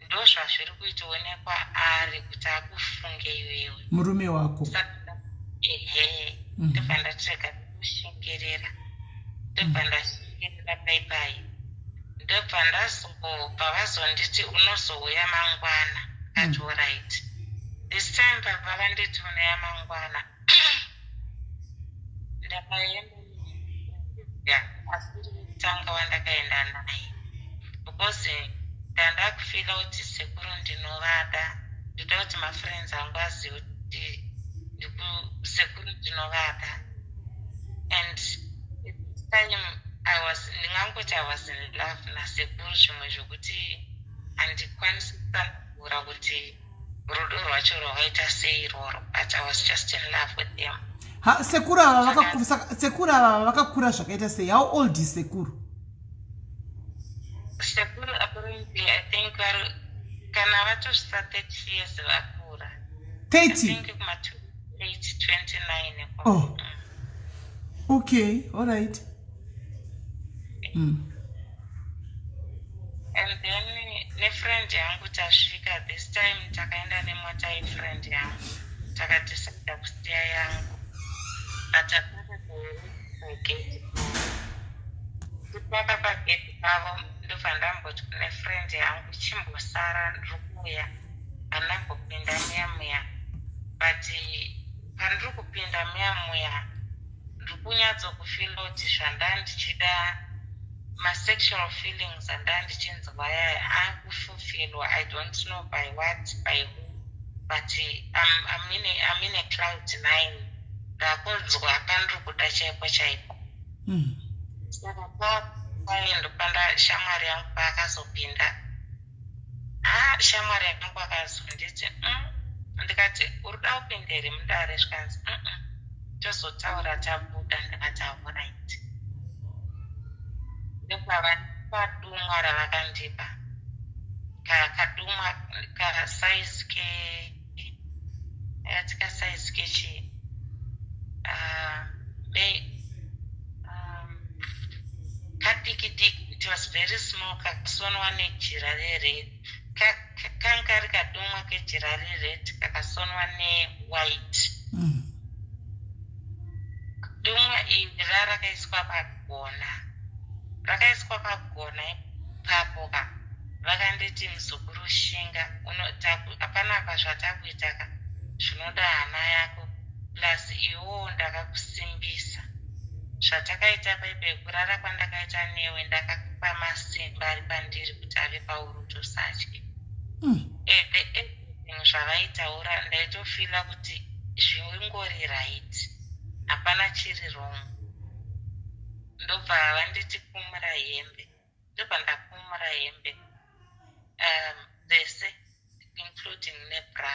ndo zvazviri kuitoonekwa ari kuti akufunge iwewe. Murume wako. Saka ehe. Ndobva ndatirega kushingirira, ndobva ndashingirira paipai, ndobva ndazobva vazonditi, unozouya mangwana. Akati, alright. This time baba vanditi unouya mangwana, ndakaenda. Asi ndikutanga wandakaenda naye because ndandakufeela kuti sekuru ndinovada. Ndoda kuti mafriends angu azive kuti sekuru ndinovada. And this time I was, ndingangoti I was in love nasekuru, zvimwe zvokuti handikwanisi kutsanangura kuti rudo rwacho rwakaita sei irworwo, but I was just in love with them. Ha, sekuru ava vakakura zvakaita sei? How old is sekuru? Sekuru apparently, I think vari, kana vatosvitsa 30 years, vakura. I 30? think kuma 28, 29. Oh. Okay, all right. And then nefriend yangu tasvika. This time takaenda nemota yefriend yangu, takadecida kusiya yangu, but pageti, tipaka pageti pavo. Ndobva ndamboti kune friend yangu, "Chimbosara, ndiri kuuya." Handambopinda muya muya, but pandiri kupinda muya muya, ndiri kunyatsokufeela kuti zvanda ndichida, masexual feelings anda ndichinzwa yaya, akufulfilwa. I don't know by what, by who, but I'm in a cloud nine. Ndakunzwa pandiri kuda chaipo chaipo. Saka paendo panda shamwari yangu paakazopinda, ha, shamwari yangu akazonditi, Ndikati, "Uri kuda kupinda here mudare?" Zvikanzi, Tozotaura tabuda." Ndikati, "Alright." Ndobva padumwa ravakandipa, kadumwa kasaizi ke, akati kasaizi kechi, kadiki diki. It was very small, kakasonwa nejira rered. Kanga kari kadumwa kejira rered kakasonwa newhite. Dumwa iri rarakaiswa pagona, rakaiswa pagona ipapo ka. Vakanditi, "Muzukuru, shinga. Panapa zvatakuita ka zvinoda hana yako, plus iwewo ndakakusimbisa. Zvatakaita paipai, kurara kwandakaita newe, ndakakupa masimba ari pandiri kuti ave pauri, kuti usatye." Ende everything zvavaitaura, ndaitofeela kuti zvingori right, hapana chiri wrong. Ndobva vanditi, "Kumura hembe." Ndobva ndakumura hembe dzese, including nebra.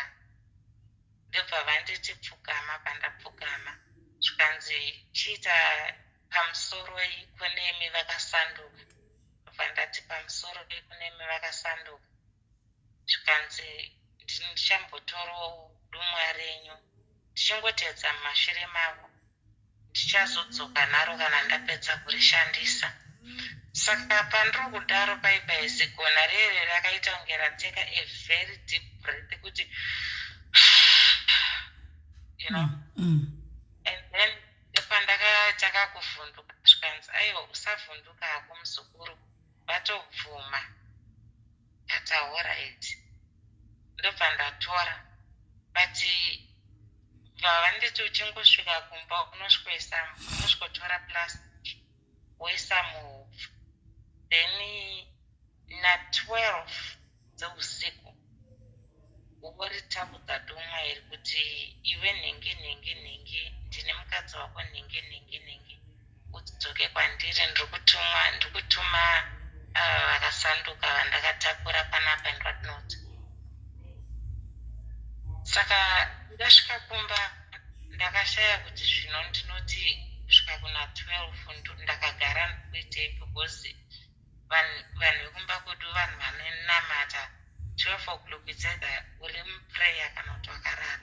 Ndobva vanditi, "Pfugama." Pandapfugama, zvikanzi, "Chiita pamusoroi kunemi vakasanduka." Ndobva ndati, "Pamusoroi kunemi vakasanduka." Zvikanzi, "Ndichambotorawo dumwa renyu, ndichingotedza mumashure mavo. Ndichazodzoka naro kana ndapedza kurishandisa." Saka pandiri kudaro paipai, zigona rere rakaita kunge rateka a very deep breath kuti, you know. And then ndopandakataka kuvhunduka. Zvikanzi, "Aiwa, usavhunduka hako muzukuru, vatobvuma." Ndati, "Alright." Ndobva ndatora, but vavanditi, "Uchingosvika kumba unosvikoisa, unosvikotora plastic woisa muhupfu, then na12 dzeusiku woritapudza dumwa iri kuti iwe nhingi nhingi nhingi, ndine mukadzi wako nhingi nhingi nhingi, udzoke kwandiri. Ndiri kutuma vakasanduka vandakatakura panapa," and what not. Saka ndasvika kumba, ndakashaya kuti zvino ndinoti kusvika kuna 12 ndakagara ndikuitei, because vanhu vekumba kwedu vanhu vanonamata. 12 o'clock, it's either uri muprayer kana kuti wakarara.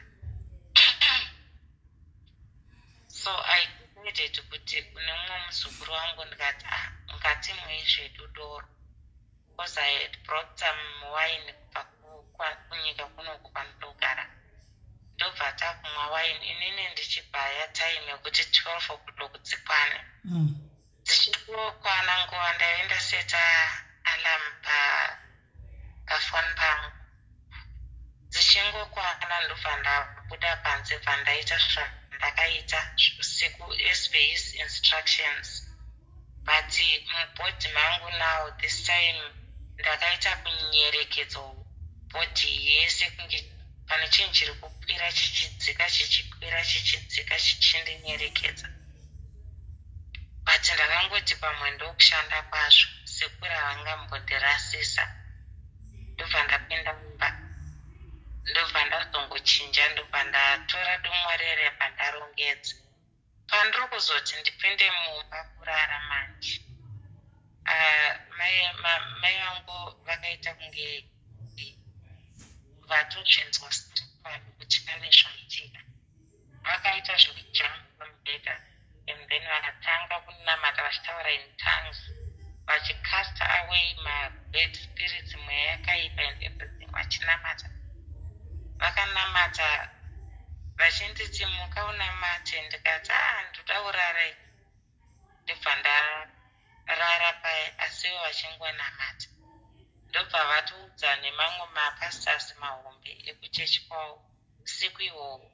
So I decided kuti kune mumwe muzukuru wangu, ndikati, "Ah, ngatimwei zvedu doro," because I had brought some wine kubva kunyika kunoku kwandinogara. Ndobva takumwa wine, inini ndichibhaya time yekuti 12 o'clock dzikwane. Dzichingokwana nguva, ndaive ndaseta alarm pafoni pangu. Dzichingokwana, ndobva ndabuda panze, bva ndaita zvandakaita usiku as per his instructions. But mubody mangu now this time ndakaita kunyerekedzo body yese, kunge pane chinhu chiri kukwira chichidzika, chichikwira chichidzika, chichindinyerekedza. But ndakangoti pamwe ndokushanda kwazvo, sekuru havangambondirasisa. Ndobva ndapinda mumba, ndobva ndazongochinja, ndobva ndatora dumwa rere pandarongedza. Pandiri kuzoti ndipinde mumba kurara manje, mai vangu vakaita kunge vatozvinzwa kuti pane zvaitika. Vakaita zvekujump pamubhedha and then vakatanga kunamata vachitaura in tongues, vachicast away mabad spirits, mweya yakaipa and everything. Vachinamata, vakanamata vachinditi, "Muka unamate." Ndikati, "A, ndoda kurara." Ndobva ndarara paya, asiwo vachingonamata. Ndobva vatiudza nemamwe mapastors mahombe ekuchechi kwavo usiku ihwohwo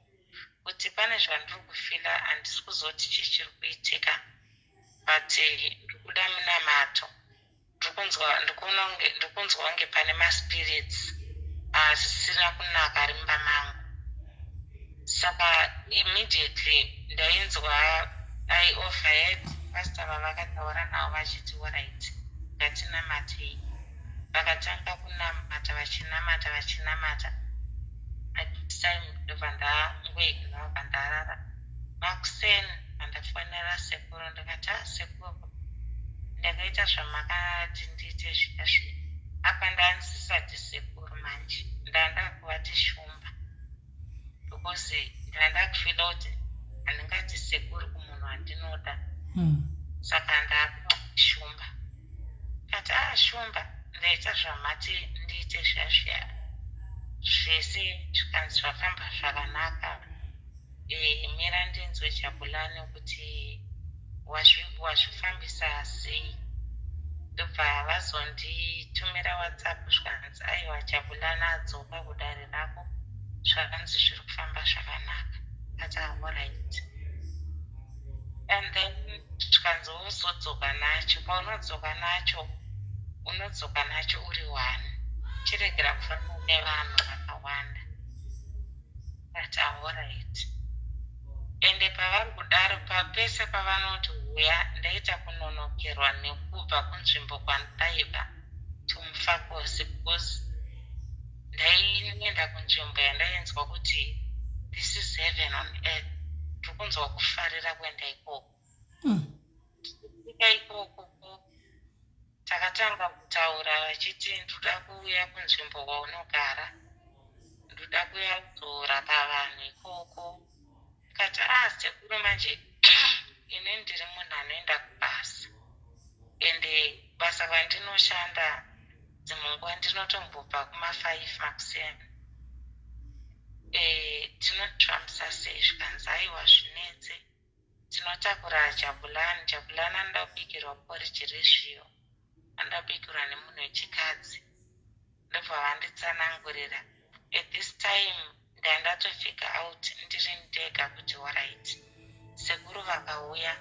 kuti pane zvandiri kufeela, handisi kuzoti chii chiri kuitika, but ndiri kuda munamato. Ndiri kunzwa kunge pane maspirits asisina kunaka ari mumba mangu. Saka immediately ndainzwa, I overheard pastor vavakataura navo vachiti, "Alright, ngatinamatei." Vakatanga kunamata, vachinamata, vachinamata. At this time ndobva ndangoignore, bva ndarara. Makuseni pandafonera sekuru, ndikati, "A, sekuru, ndakaita zvamakati ndiite zviya zviya." Apa ndandisisati sekuru manje, ndanda kuvati shumba, because ndanda kufeela kuti handingati sekuru kumunhu wandinoda. Saka ndakuva shumba. Kati, "A, shumba, ndaita zvamati ndiite zviya zviya zvese." Zvikanzi zvafamba zvakanaka. Mira ndinzwe Jabulani kuti wazvifambisa sei. Ndobva vazonditumira WhatsApp, zvikanzi, "Aiwa, Jabulani adzoka kudare rako, zvakanzi zviri kufamba zvakanaka." Ati, "Alright." And then zvikanzi, "Wozodzoka nacho. Paunodzoka nacho, unodzoka nacho uri one, chiregera kufamba nevanhu vakawanda." Ati, "Alright." Ende pavari kudaro, papese pavanoti huya, ndaita kunonokerwa nekubva kunzvimbo kwandaiva toMufakose, because ndaienda kunzvimbo yandainzwa kuti this is heaven on earth. Ndiri kunzwa kufarira kuenda ikoko. Ika ikoko takatanga kutaura, vachiti, "Ndoda kuuya kunzvimbo kwaunogara, ndoda kuuya kuzorapa vanhu ikoko." Kati, "A, sekuru, manje ini ndiri munhu anoenda kubasa, ende basa kwandinoshanda dzimwe nguva ndinotombobva kuma5 makuseni. Tinozvifambisa sei?" Zvikanzi, "Aiwa, zvinetse, tinotakura Jabulani. Jabulani anoda kubikirwa poriji rezviyo, anoda kubikirwa nemunhu wechikadzi." Ndobva vanditsanangurira. At this time ndandatofigure out ndiri ndega kuti alright, sekuru vakauya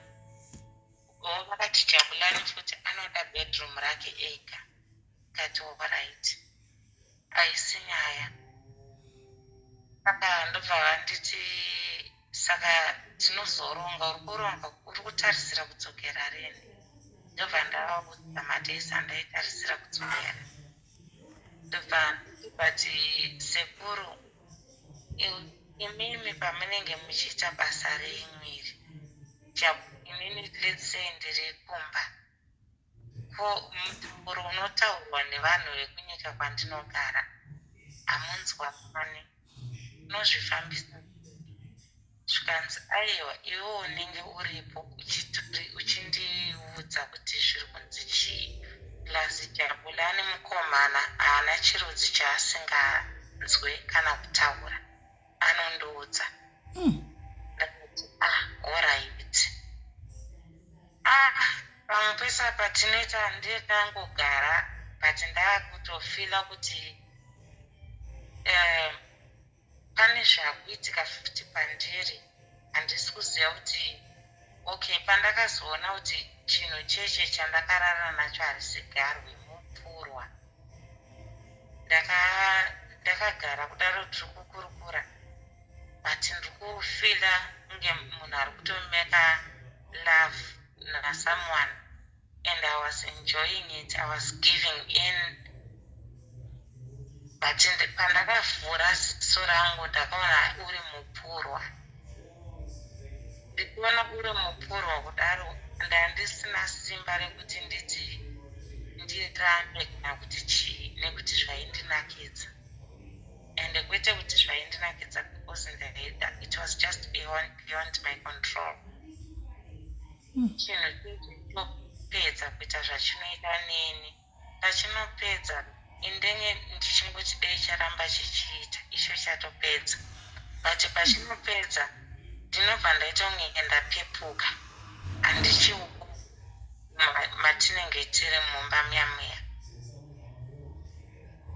vo vakati, "Jabulani futi anoda bedroom rake ega." Kati, "Alright, haisi nyaya." Saka ndobva vanditi, "Saka tinozoronga, uri kuronga, uri kutarisira kudzokera rini?" Ndobva ndavaudza madays andaitarisira kudzokera. Ndobva but, "Sekuru, imimi pamunenge muchiita basa renyu iri, inini let's say ndiri kumba, ko mutauro unotaurwa nevanhu vekunyika kwandinogara hamunzwani, unozvifambisa?" Zvikanzi, "Aiwa, iwe unenge uripo uchindiudza kuti zviri kunzi chii. Plus Jabulani mukomana haana chirudzi chaasinganzwe kana kutaura, anondiudza." Ndakati, "Ah, alright." Ah, pamwe pese apa tinoita ndekangogara, but ndaakutofeela kuti pane zvakuitika futi pandiri, handisi kuziva kuti okay. Pandakazoona kuti chinhu Chinhu cheche chandakarara nacho harisi garwe, mupurwa. Ndakagara kudaro tiri kukurukura, but ndiri kufeela kunge munhu ari kutomeka love nasomeone, and I was enjoying it. I was giving in, but pandakavhura ziso rangu, ndakaona uri mupurwa. Ndichiona uri mupurwa kudaro, ndandisina simba rekuti nditi ndirambe kana kuti chii, nekuti zvaindinakidza. Ende kwete kuti zvaindinakidza because ndaida, it was just beyond my control. Chinhu chinopedza kuita zvachinoita neni, pachinopedza indenge ndichingoti dei charamba chichiita icho chatopedza, but pachinopedza ndinobva ndaita kunge ndapepuka, handichiuko matinenge tiri mumba muya muya.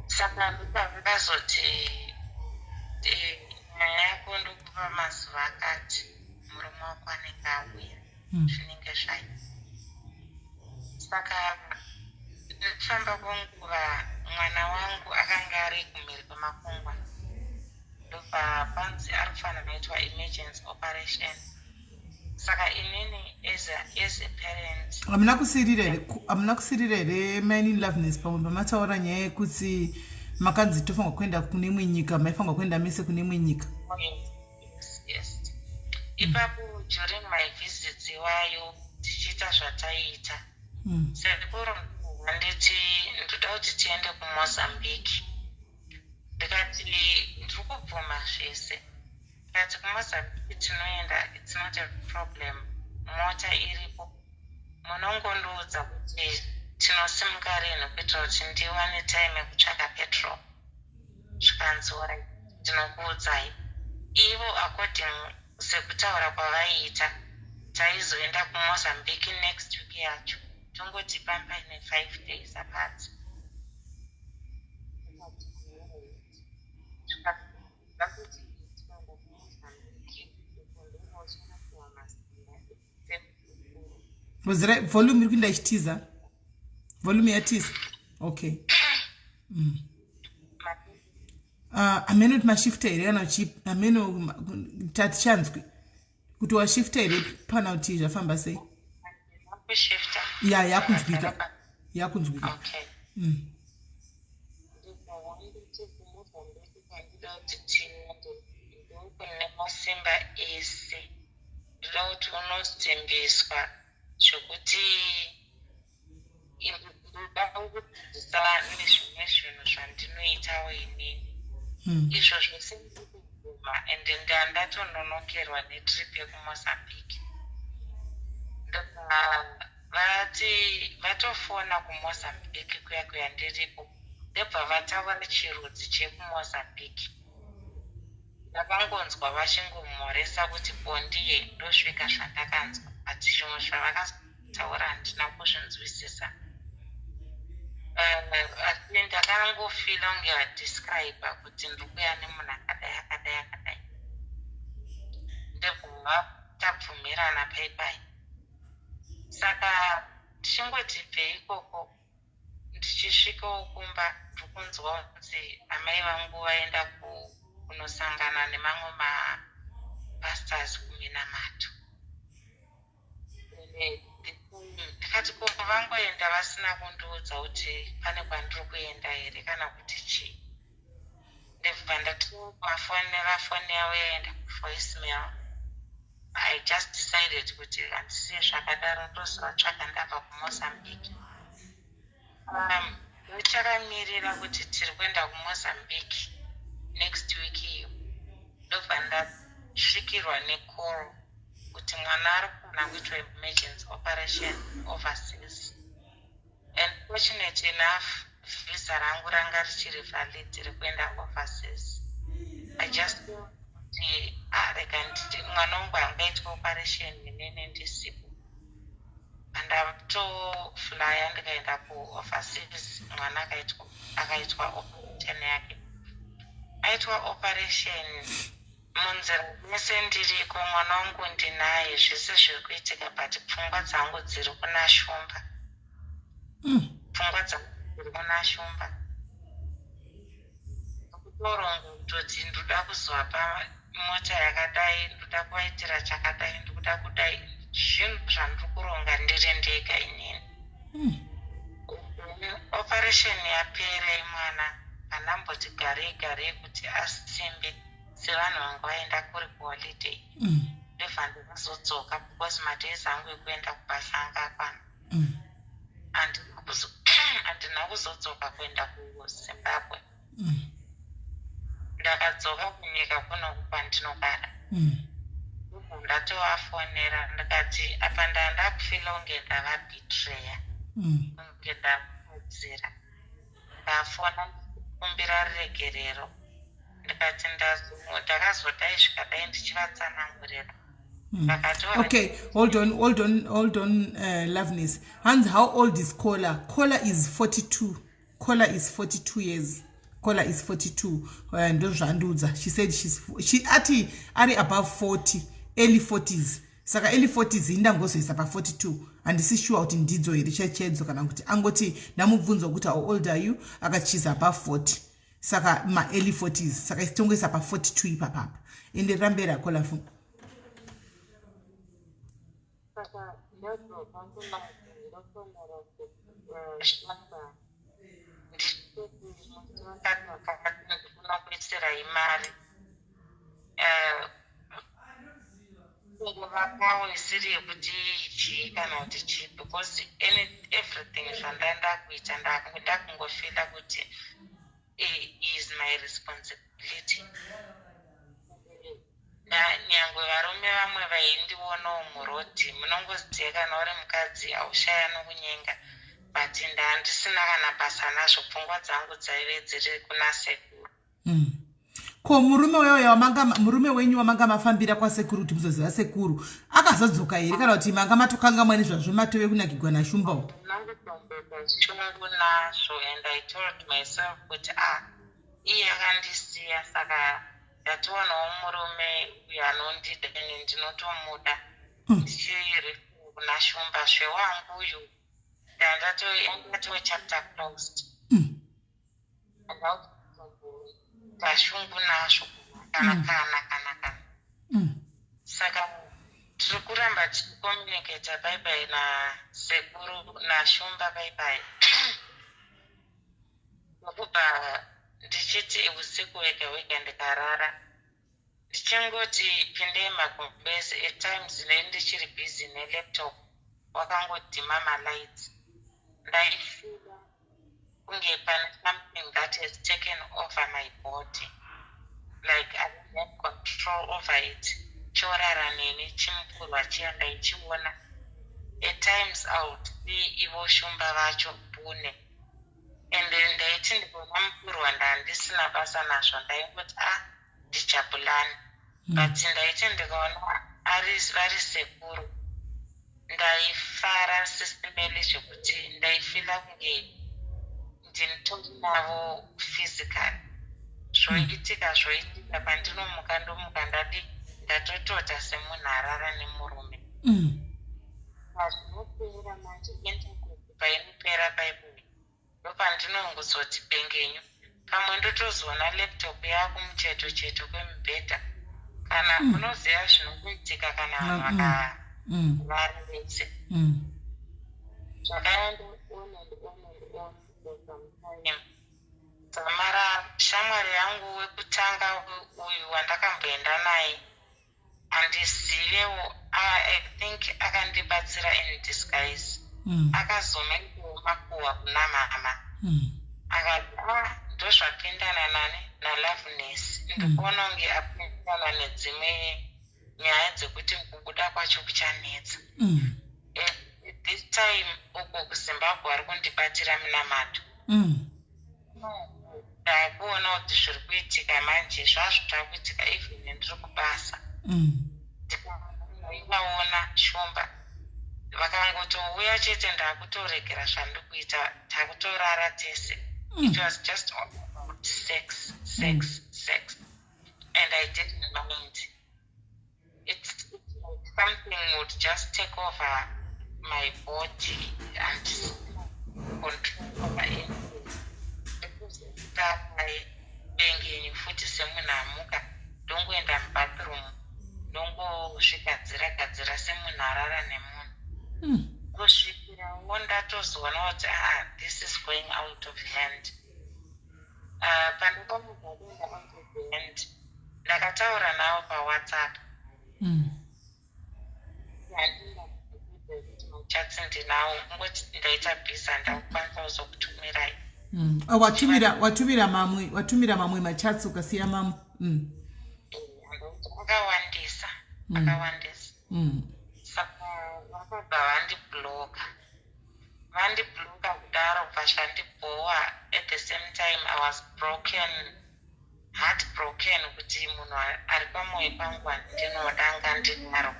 Saka ndopavakazoti, "Nyaya yako ndokupa mazuva akati, murume wako anenge auya." Zvinenge zvai saka nekufamba kwenguva, mwana wangu akanga ari kumhiri kwemakungwa, ndobva panzi ari kufanira kuitwa emergency operation. Saka inini as a parent Hamuna kusirira here? Hamuna kusirira here, Mainini Loveness, pamwe pamataura nyaya yekuti makanzi tofanirwa kuenda kune imwe nyika, maifanirwa kuenda mese kune imwe nyika? Yes. Ipapo during my visits iwayo, tichiita zvataiita, sekuru handiti ndoda kuti tiende kuMozambique. Ndikati ndiri kubvuma zvese. Ndikati kuMozambique tinoenda, it's not a problem, mota iripo, munongondiudza kuti tinosimuka rinhi kuitira kuti ndiwane time yekutsvaka petrol. Zvikanzi, "Alright, ndinokuudzai." Ivo according sekutaura kwavaiita, taizoenda kuMozambique next week yacho, tongoti pampaine 5 days apart. Vakuti tinoenda kuMozambique uko ndokwauchanapiwa masimba. Wedzera volume, iri kuinda ichitiza. Volume yatiza. Okay. Hameno kuti mashifta here kana hameno, tatichanzwi kuti washifta here pana kuti zvafamba sei. Kushifta. Ya, yakunzwika, yakunzwika. Okay. Ndikawanditi kuMozambique kwandida kuti tiende ndokune masimba ese. Ndoda kuti unosimbiswa zvekuti ndoda kukudzidzisa nezvimwe zvinhu zvandinoitawo inini. Izvo zvose ndiri kubvuma, ende ndandatononokerwa netrip yekuMozambique. Ndobva vati vatofona kuMozambique kuya kuya ndiripo, ndobva vataura chirudzi chekuMozambique. Ndakangonzwa vachingomhoresa kuti bondiye, ndosvika zvandakanzwa, but zvimwe zvavakataura handina kuzvinzwisisa. Asi ndakangofeela kunge vadescribe kuti ndiri kuya nemunhu akadai, akadai, akadai. Ndobva tabvumirana paipai. Saka tichingoti bve ikoko, ndichisvikawo kumba, ndiri kunzwa kunzi amai vangu vaenda kunosangana nemamwe mapastors kuminamato. Ndikati, "Ko vangoenda vasina kundiudza kuti pane kwandiri kuenda here kana kuti chii?" Ndobva ndatovafonera, foni yavo yaenda kuvoicemail. I just decided kuti handisiye zvakadaro, ndozovatsvaga ndabva kuMozambique. Ndichakamirira kuti tiri kuenda kuMozambique next week iyo, ndobva ndasvikirwa necall kuti mwana ari kugona kuitwa emergency operation overseas, and fortunate enough visa rangu ranga richiri valid rekuenda overseas. I just kuti, ah, rega nditi mwana wangu angaitwa operation inene ndisipo. Pandatoflya ndikaenda kuoverseas, mwana akaitwa operation yake. Aitwa operation. Munzira mese ndiriko, mwana wangu ndinaye, zvese zviri kuitika, but pfungwa dzangu dziri kuna Shumba. Pfungwa dzangu dziri kuna Shumba. Kutoronga kutoti ndoda kuzovapa mota yakadai, ndoda kuvaitira chakadai, ndoda kudai, zvinhu zvandiri kuronga ndiri ndega inini. Operation yapera, mwana pandamboti garei garei kuti asimbe sevanhu vanga vaenda kuri kuholiday, ndobva ndakazodzoka because madays angu ekuenda kubasa anga akwana. Handina kuzodzoka kuenda kuZimbabwe. Ndakadzoka kunyika kunoku kwandinogara. Ndatovafonera ndikati apa ndanda kufeela kunge ndavabetreya, kunge ndamudzira. Ndafona kumbira ruregerero, ndikati ndakazodai zvikadai, ndichivatsanangurira. Ndakatora Okay, hold on, hold on, hold on. Loveness Hans, how old is Kola? Kola is 42. Kola is 42 years. Kola is 42. Ndozvandiudza. She said she ati ari above 40, early 40s. Saka early 40s indangozoisa pa42. Handisi sure kuti ndidzo here chechedzo kana kuti angoti ndamubvunzwa kuti, "How old are you?" Akati she's above 40, saka maearly 40s, saka tongoisa pa42 ipapapa. Enderera mberi akola fu. Saka ndadzoka kumazi, ndofonera Shumba ndichiti ndifuna kuisirai mari, kunguvakawo isiri yekuti chii kana kuti chii, because everything zvandanda kuita ndakungofeela kuti is my responsibility. Nyangwe varume vamwe vaindionawo murodhi, munongoziva kana uri mukadzi haushaya nokunyenga, but ndandisina kana basa nazvo. Pfungwa dzangu dzaive dziri kuna sekuru. Ko murume weyo wamanga, murume wenyu wamanga mafambira kwasekuru kuti muzoziva sekuru, akazodzoka here kana kuti manga matokangamwa nezvazvo, matove kunakigwa naShumbawo? Ndinongotombeka shungu nazvo and I told myself kuti, ah, iye akandisiya, saka ndatowonawo murume uyu anondida, ini ndinotomuda. Ndichiri kuna Shumba zvewangu uyu ndandato chapter closed. Ndashungu nazvo kana kana kana kana. Saka tiri kuramba tichicommunicata baibai nasekuru, naShumba baibai, nokubva ndichiti usiku wega wega ndikarara ndichingoti pindei magumbezi. At times nei ndichiri busy nelaptop, wakangodhima malights, ndaifeela kunge pane something that has taken over my body, like I don't have control over it. Chorara neni chimupurwa chiya, ndaichiona. At times I would see ivo Shumba vacho bune, and ndaiti ndikaona mupurwa ndandisina basa nazvo, ndaingoti, "Ah, ndijabulani." But ndaiti ndikaona vari sekuru ndaifara sisimeli, zvekuti ndaifeela kunge ndinitori navo physically. Zvoitika zvoitika, pandinomuka ndomuka ndadi ndatotota semunhu arara nemurume. Pazvinopera manje, intercourse painopera paipai, ndopandinongozoti pengenyu, pamwe ndotozoona laptop yakumucheto cheto kwemubhedha kana unoziva zvinokuitika kana vanhu vakarara vese. Zvakaenda on and on and on for some time. Dzamara shamwari yangu wekutanga uyu wandakamboenda naye, handizivewo, I think akandibatsira in disguise. Akazomaitawo makuhwa kuna mama. Akati, "Ah, ndozvapindana nani naLoveness, ndikuona kunge apindana nedzimwe nyaya dzekuti kubuda kwacho kuchanetsa." At this time uko kuZimbabwe vari kundibatira munamato. Ndakuona kuti zviri kuitika manje zvazvo zvakuitika even ndiri kubasa. Ndikaivaona Shumba vakangotouya chete, ndakutoregera zvandiri kuita, takutorara tese. It was just all about sex, sex, sex. And I didn't mind. It's like something would just take over my body and control over anything. Bengenyu futi semunhu amuka, ndongoenda mubathroom, ndongozvigadzira gadzira semunhu arara nemunhu kusvikirawo ndatozoona kuti, ah, this is going out of hand. Pandakaenda out of hand, ndakataura navo paWhatsApp. Chats ndinawo, kungoti ndaita busy, handakukwanisa kuzokutumirai. Oh, watumira mamwe machats, ukasiya mamwe. Akawandisa. Akawandisa. Saka vakabva vandibloka. Vandibloka kudaro, bva zvandibhowa. At the same time I was broken, heart broken, kuti munhu ari pamwoyo pangu handinoda ngandinaro.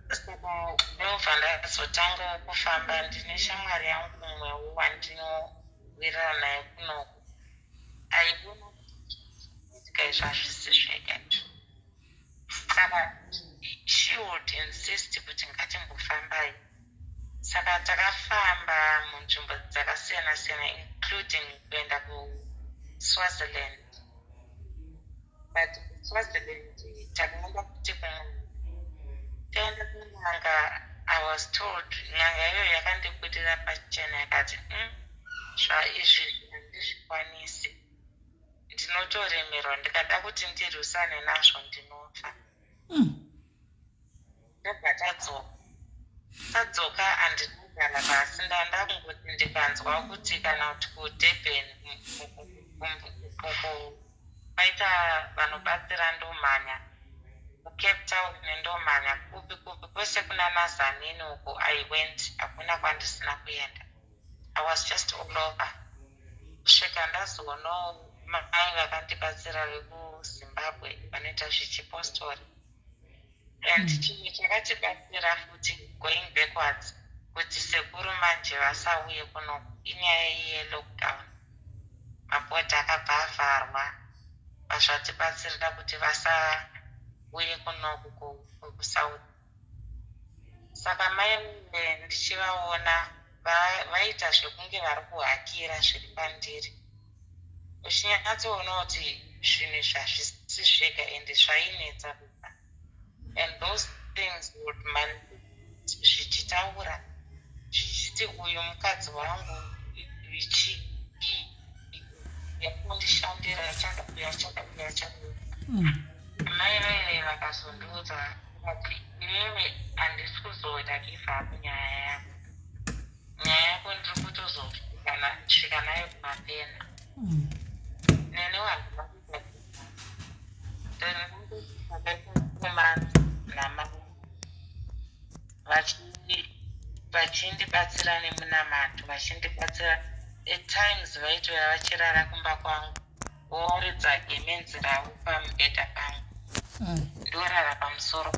Saka ndobva ndazotangawo kufamba. Ndine shamwari yangu mumwewo wandinowirirana naye kunoku, aiona kuti izvo hazvisi zvega izvo. Saka she would insist kuti ngatimbofambai. Saka takafamba munzvimbo dzakasiyana siyana, including kuenda kuSwaziland. But kuSwaziland takaenda kuti kun'anga. Taenda kun'anga, I was told, n'anga iyoyo yakandibudira pachena yakati, zvaizvi handizvikwanisi, ndinotoremerwa, ndikada kuti ndirwisane nazvo ndinofa." Ndobva tadzoka. Tadzoka, handinogara pasi. Ndanda kungoti ndikanzwa kuti kana kuti kuDurban kwaita vanobatsira, ndomhanya. KuCape Town ndomhanya. Kupi kupi, kwese kuna naZanini uko I went. Hakuna kwandisina kuenda. I was just all over kusvika ndazoonawo mai vakandibatsira vekuZimbabwe vanoita zvechipostori. And chimwe chakatibatsira futi, going backwards, kuti sekuru manje vasauye kuno, inyaya yelockdown. Mabhodha akabva avharwa, vazvatibatsirira kuti vasauye kunoku kuSouth. Saka mai ndichivaona vaita zvekunge vari kuhakira zviri pandiri, uchinyatsoona kuti zvinhu izvi hazvisi zvega ende zvainetsa kubva. And those things would manifest zvichitaura zvichiti, "Uyu mukadzi wangu, ichi yakundishandira, achadauya, achadauya, achadauya." Mai vaive vakazondiudza vati, "Iwewe, handisi kuzoita give up nyaya yako. Nyaya yako ndiri kutozosvika nayo kumapena." Neni handina kuita 2 months namai vachindibatsira nemunamato, vachindibatsira. At times vaitouya vachirara kumba kwangu, vowaridza gemenzi ravo pamubhedha pangu, ndorara pamusoro.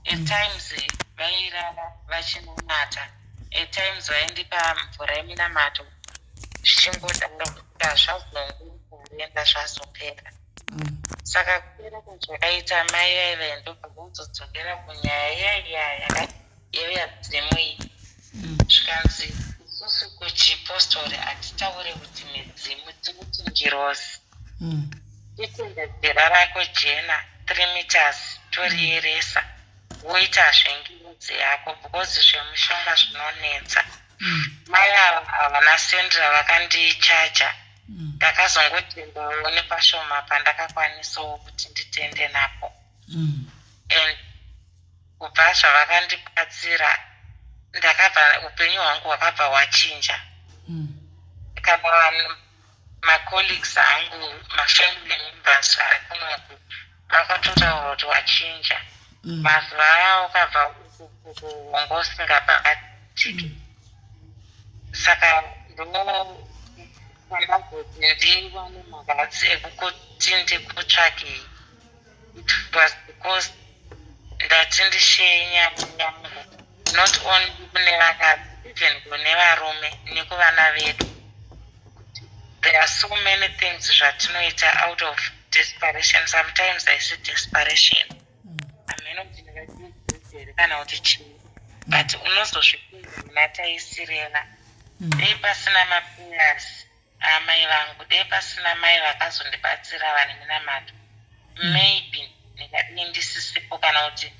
At times vairara vachinamata, at times vaindipa mvura yeminamato, zvichingodaro kusvika zvazongorenda, zvazopera. Saka kupera kwazvakaita, mai vaive ndobva vazodzokera kunyaya iyaiya yevadzimu iyi. Zvikanzi, "Isusu kuchipostori hatitaure kuti midzimu, tikuti ngirozi. Ipinda jira rako jena 3 meters, toriyeresa, woitazve ngirozi yako, because zvemushonga zvinonetsa." Mai ava havana sendi ravakandichaja. Ndakazongotendawo nepashoma pandakakwanisawo kuti nditende napo. And kubva zvavakandibatsira, ndakabva, upenyu hwangu hwakabva hwachinja. Kana vanhu, macolleagues angu, mafamily members ari kunoku, vakatotaura kuti wachinja. Mazuva aya ukabva wanga usingabatiki. Saka ndinokandazoti ndiwane maguts ekuti ndikutsvakei, it was because ndati ndisheye nyaya yangu, not only kune vakadzi, even kune varume nekuvana vedu. There are so many things zvatinoita out of Desperation, sometimes I see desperation. Hameno kuti ndingati here kana kuti chii, but unozozvipinza muna taisireva. Dei pasina maprayers amai vangu, dei pasina mai vakazondibatsira vane minamato, maybe ndingadii ndisisipo, kana kuti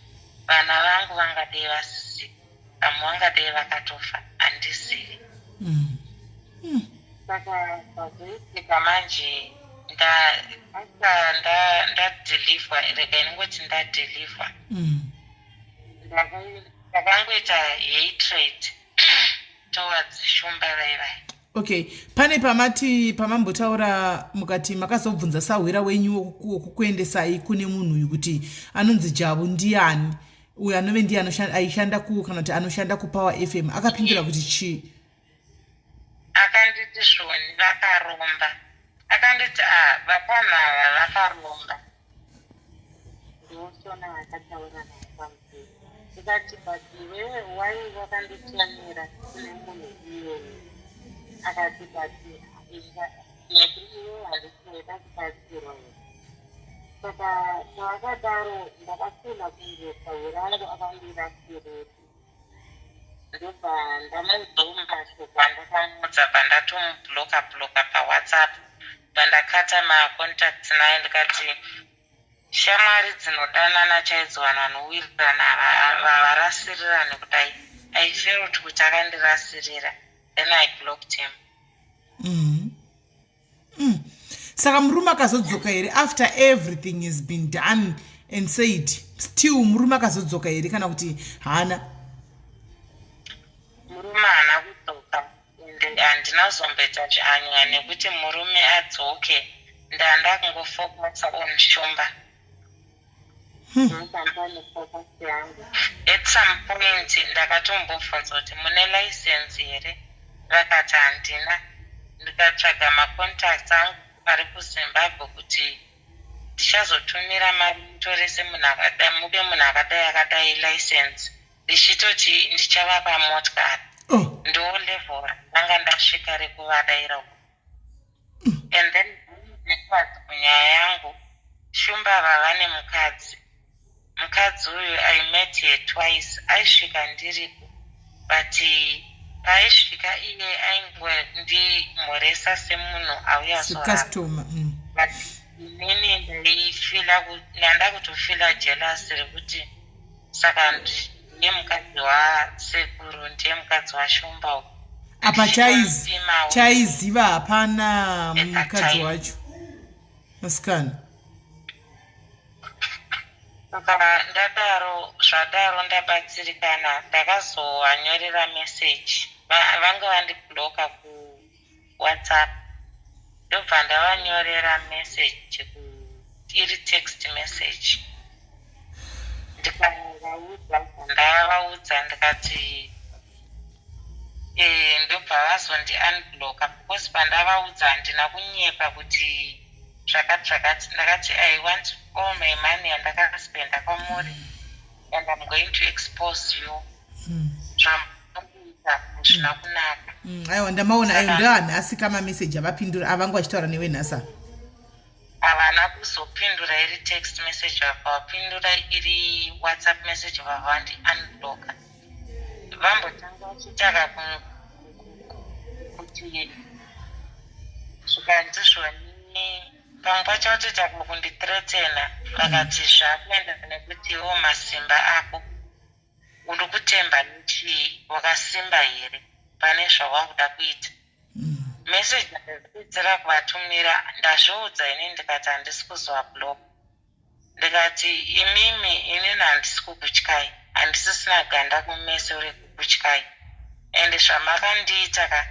vana vangu vangadei vasisipo, vamwe vangadei vakatofa, handizivi. Saka zvazoitika manje, ndadelivwa, rega inongoti ndadelivwa. Ndakangoita hatred towards Shumba vaivai. Okay, pane pamati pamambotaura mukati makazobvunza sahwira wenyu wokukuendesai kune munhu uyu kuti anonzi Jabu ndiani, uyo anove ndiye aishanda ku kana kuti anoshanda kuPower FM. Akapindura kuti chii? Akanditi zvoni vakaromba. Akanditi a vapanhu ava vakaromba. Ndosona vakataura naye pamusoro. Ndikati, "But iwewe wai wakanditumira kune munhu iyeye?" Akati, "But iwewe handisi waida kubatsirwa here?" Saka paakadaro, ndakafeela kunge sahwira rangu akandirasirira. Ndobva ndamuudzawo mashoko andakamuudza, bva ndatomublocka blocka paWhatsApp, bva ndakata macontacts naye. Ndikati shamwari dzinodanana chaidzo, vanhu vanowirirana havarasirirani kudai. I felt kuti akandirasirira, then I blocked him. Saka murume akazodzoka here after everything has been done and said? Still murume akazodzoka here kana kuti haana? Murume haana kudzoka, ende handina kuzomboita zvihanya nekuti murume adzoke. Ndanda kungofocusa on Shumba. Ndopandane focus yangu. At some point ndakatombobvunza kuti mune license here, vakati handina. Ndikatsvaga macontacts angu ari kuZimbabwe kuti ndichazotumira mari mutorese munhu akadai, mupe munhu akadai akadai license, ndichitoti ndichavapa motikari. Ndo level randanga ndasvika rekuvadaira uku. And then backwards kunyaya yangu, Shumba vava nemukadzi. Mukadzi uyu, I met her twice. Aisvika ndiripo, but paaisvika iye aingondimhoresa semunhu auya zorapa. Secustomer. But inini ndaifeela, ndanda kutofeela jealous rekuti saka ndiye mukadzi wasekuru, ndiye mukadzi waShumba uyu. Apa Ndichitomupimawo. Chaiziva hapana At that mukadzi time. wacho musikana. Saka ndadaro, zvadaro ndabatsirikana, ndakazovanyorera meseji. Vanga vandiblocka kuWhatsApp, ndobva ndavanyorera meseji iri text message, ndikavaudza, ndavaudza ndikati ndobva vazondi unblocka, because pandavaudza handina kunyepa kuti zvakati zvakati. Ndakati, "I want all my money yandakaspenda kwamuri and I'm going to expose you. Zvamukuita hazvina kunaka." Aiwa, ndamaona ayo. Ndoanhasi kamameseji avapindura avanga vachitaura newe nhasi ava? Havana kuzopindura iri text message, vabva vapindura iri WhatsApp message, vabva vandi unblocka. Vambotanga vachitaka kuti zvikanzi zvoni pamwe pacho vatoita kundithreatena, vakati zvakuenda nekuti iwo masimba ako uri kutemba nechii, wakasimba here pane zvawakuda kuita. Meseji ndakapedzera kuvatumira, ndazviudza ini, ndikati handisi kuzovablock. Ndikati, "Imimi, inini handisi kukutyai, handisisina ganda kumeso rekukutyai, ende zvamakandiita ka,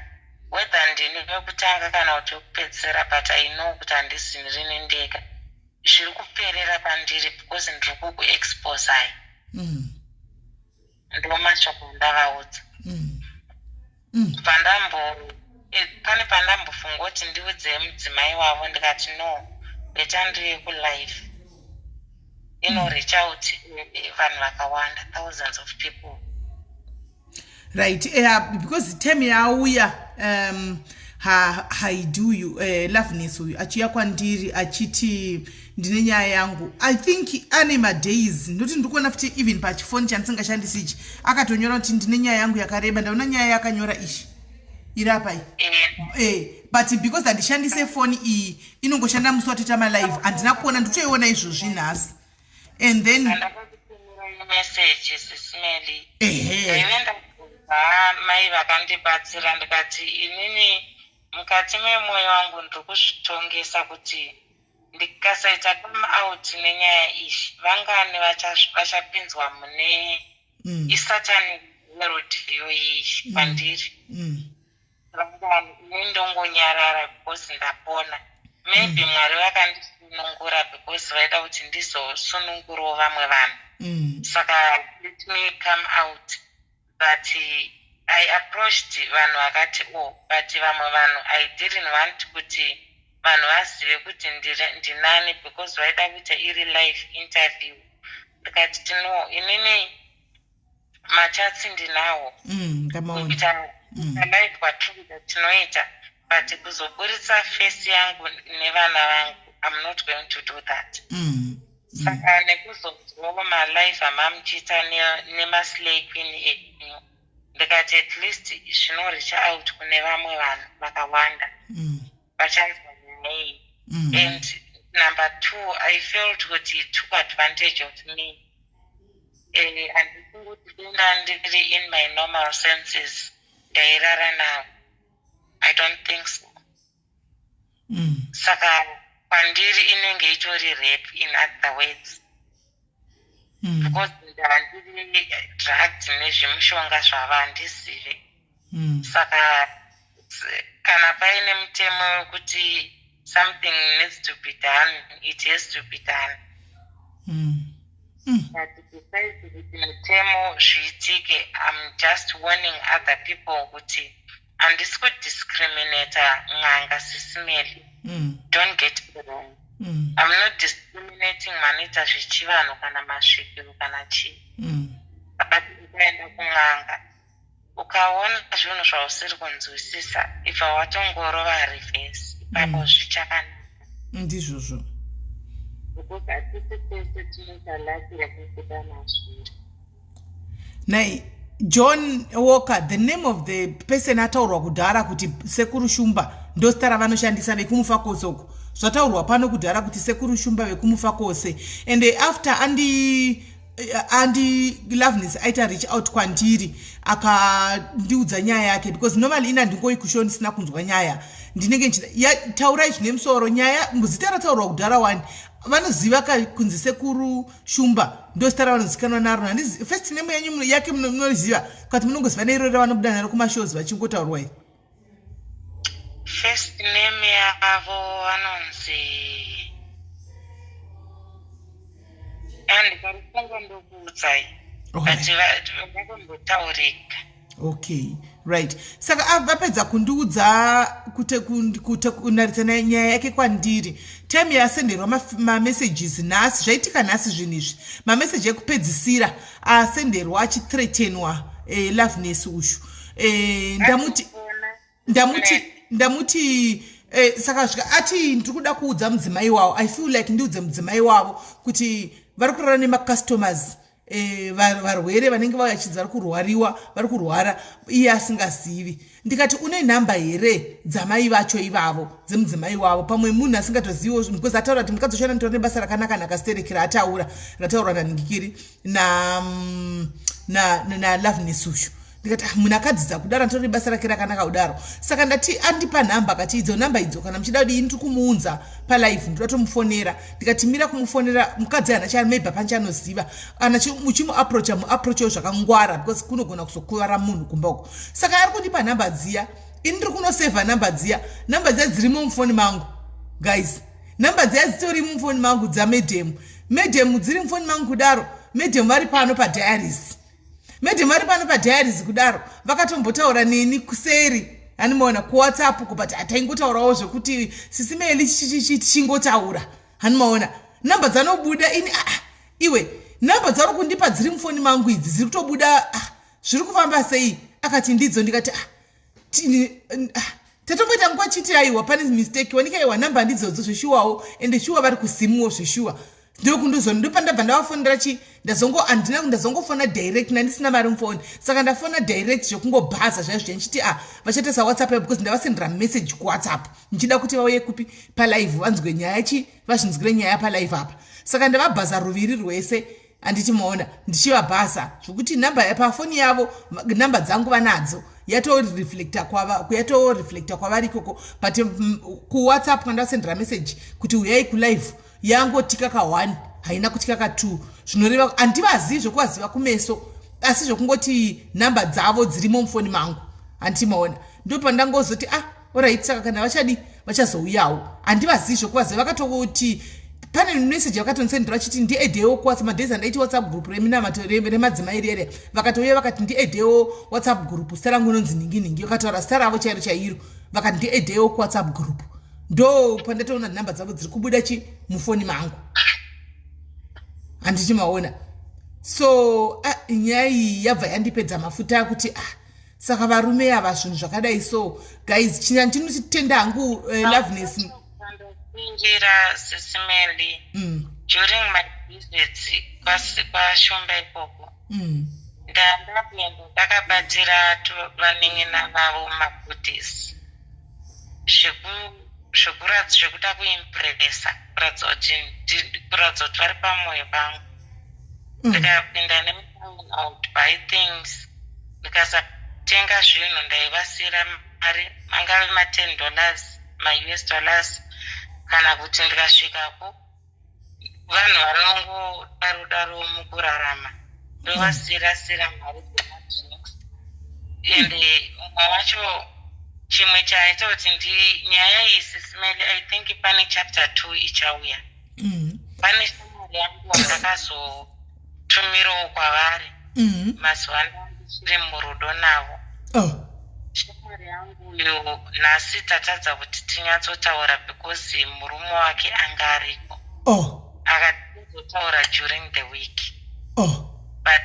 whether ndini wekutanga kana kuti wekupedzisira, but I know kuti handisi rini ndega, zviri kuperera pandiri because ndiri kukuexposai." Ndo mashoko andavaudza. Pandambo pane pandambofunga kuti ndiudze mudzimai wavo, ndikati no, better ndiri kulife ino reach out vanhu vakawanda, thousands of people. Right, because time yauya, Haidi uyu Loveness uyu achiuya kwandiri achiti ndine nyaya yangu. I think ane madays ndoti ndiri kuona futi even pachifoni chandisingashandisi ichi, akatonyora kuti ndine nyaya yangu yakareba. Ndaona nyaya yakanyora ichi iri apa iyi. But because handishandise foni iyi, inongoshanda musi watoita malive, handina kuona. Nditoiona izvozvi nhasi and then Andakakutumirai message, Sis Melly. Ehe. Ndaive ndabvunza mai vakandibatsira, ndikati inini mukati memwoyo wangu ndiri kuzvitongesa kuti ndikasaita come out nenyaya iyi, vangani vachapinzwa mune isatani world iyoyi kwandiri? Vangani? Ini ndongonyarara because ndapona. Maybe Mwari vakandisunungura because vaida kuti ndizosunungurawo vamwe vanhu. Saka let me come out. But I approached vanhu vakati, "Oh," but vamwe vanhu I didn't want kuti vanhu vazive kuti ndinani because vaida kuita iri live interview. Ndikati no, inini machats ndinawo. Ndamaona. Kuita live kwatiri tinoita, but kuzoburitsa face yangu nevana vangu, I'm not going to do that. Saka nekuzonzwawo malive amamuchiita nemaslay queen enyu, ndikati at least zvinoreacha out kune vamwe vanhu vakawanda vachanzwa nyaya iyi. And number two, I felt kuti he took advantage of me. Handisingoti denda ndiri in my normal senses ndairara navo. I don't think so. Saka kwandiri inenge itori rape, in other words, because handiri drugged nezvimushonga zvava, handizive. Saka kana paine mutemo wekuti something needs to be done, it has to be done. But besides kuti mutemo zviitike, I'm just warning other people kuti handisi kudiscriminata n'anga, Sis Melly. Don't get me wrong. I'm not discriminating vanoita zvechivanhu kana masvikiro kana chii. But ukaenda kun'anga ukaona zvinhu zvausiri kunzwisisa, ibva watongorova reverse ipapo. Zvichakanaka. Ndizvozvo. Because hatisi tese tinoita lucky yekubuda mazviri. Nai John Walker, the name of the person ataurwa kudhara kuti Sekuru Shumba, ndozita ravanoshandisa vekumufa uko. Zvataurwa pano kudhara kuti Sekuru Shumba vekumufa kwose. And after andi Loveness aita reach out kwandiri akandiudza nyaya yake, because normally ina ndingoi kushow ndisina kunzwa nyaya, ndinenge taurai zvine musoro. Nyaya zita rataurwa kudhara wani vanoziva kunzi Sekuru Shumba, ndozita ravanozikanwa naro. Handizi first name yenyu yake munoriziva kati munongoziva neiro ravanobuda naro kumashows vachingotaurwa iri? First name yavo vanonzi, andikarifunga, ndokuudzai. But vakambotaurika. Okay, right. Saka vapedza kundiudza kunaritsa nyaya yake kwandiri, time yasenderwa mamessages nhasi, zvaitika nhasi zvinhu izvi, mameseji ekupedzisira asenderwa achithreatenwa Loveness ushu, ndamuti saka svika ati ndiri kuda kuudza mudzimai wavo. I feel like ndiudze mudzimai wavo kuti vari kurara nemacustomers, varwere vanenge vauya chinzi vari kurwariwa, vari kurwara, iye asingazivi. Ndikati une nhamba here dzamai vacho ivavo, dzemudzimai wavo? Pamwe munhu asingatoziviwo, because ataura kuti mukadzi wacho anotora nebasa rakanaka nakasterekera ataura rataurwa naningikiri naLoveness ushu. Ndikati, "Ah, munhu akadzidza kudaro anotora nebasa rake rakanaka kudaro." Saka ndati andipa nhamba, akati idzo nhamba idzo kana muchida kudii, ndiri kumuunza palive, ndoda tomufonera. Ndikati mira kumufonera, mukadzi hana cha maybe hapana chaanoziva. Kana muchimuapproacha, muapproachewo zvakangwara because kunogona kuzokuvara munhu kumba uko. Saka ari kundipa nhamba dziya, ini ndiri kunosevha nhamba dziya. Nhamba dziya dzirimo mufoni mangu, guys. Nhamba dziya dzitori mufoni mangu dzamadam. Madam dziri mufoni mangu kudaro, madam vari pano padiaries, madam vari pano padiaries kudaro, vakatombotaura neni kuseri, hanimaona kuWhatsApp ku, but hataingotaurawo zvekuti Sis Melly chichichi, tichingotaura, hanimaona namba dzanobuda. Ini, ah, iwe, namba dzauri kundipa dziri mufoni mangu idzi dziri kutobuda. Ah, zviri kufamba sei? Akati ndidzo. Ndikati, ah, ah, Tatomboita nguva chiti aiwa, pane mistake, wanika aiwa, namba ndidzodzo zveshuwawo, ende shuwa vari kuzimuwo zveshuwa. Ndokundozo ndopandabva ndavafonera chi ndazongo handina, ndazongofona direct, ndandisina mari mufoni, saka ndafona direct zvekungobhaza zvaizvo zvandichiti a ah, vachatarisa WhatsApp yavo, because ndavasendera message kuWhatsApp ndichida kuti vauye kupi, palive, vanzwe nyaya chi vazvinzwire nyaya palive apa. Saka ndavabhaza ruviri rwese, handiti maona, ndichivabhaza zvokuti namba pafoni yavo, namba dzangu vanadzo, yatoreflecta kwavari ikoko. But kuWhatsApp kwandasendera message kuti uyai kulive, yangotika ka1, haina kutika ka2, zvinoreva handivazivi zvokuvaziva kumeso, asi zvokungoti namba dzavo dzirimo mufoni mangu, handiti maona. Ndo pandangozoti, ah, alright, saka kana vachadi vachazouyawo. Handivazivi zvokuvaziva, vakatoti pane message vakatondisendera vachiti ndiaddewo kuWhatsApp. Madays andaiti WhatsApp group reminamato remadzimai rere, vakatouya vakati ndiaddewo WhatsApp group, zita rangu inonzi ningi ningi, vakataura zita ravo chairo chairo, vakati ndiaddewo kuWhatsApp group. Ndo pandatoona nhamba dzavo dziri kubuda chi mufoni mangu, handiti maona. So ah, nyaya iyi yabva yandipedza mafuta akuti, ah, saka varume ava zvinhu zvakadai. So guys, chinotitenda hangu Loveness. Ndinjira, Sis Melly. During my visits kwaShumba ikoko, ndandakuenda ndakabatira vanin'ina vavo magoodies zvekuda kuimpressa, kuratidza kuti vari pamwoyo pangu. Ndikapinda nemutown, I would buy things, ndikasatenga zvinhu ndaivasiyira mari, angave ma$10, maUS dollars, kana kuti ndikasvikako vanhu vanongodaro daro mukurarama, ndovasiyira siyira mari dzemadrinks. Ende umwe wacho, chimwe chaita kuti ndi nyaya iyi, Sis Melly, I think pane chapter 2 ichauya. Pane shamwari yangu wandakazotumirawo kwavari mazuva ano ndichiri murudo navo. Shamwari yangu uyu nhasi tatadza kuti tinyatsotaura because murume wake anga ariko. Akatizotaura during the week. But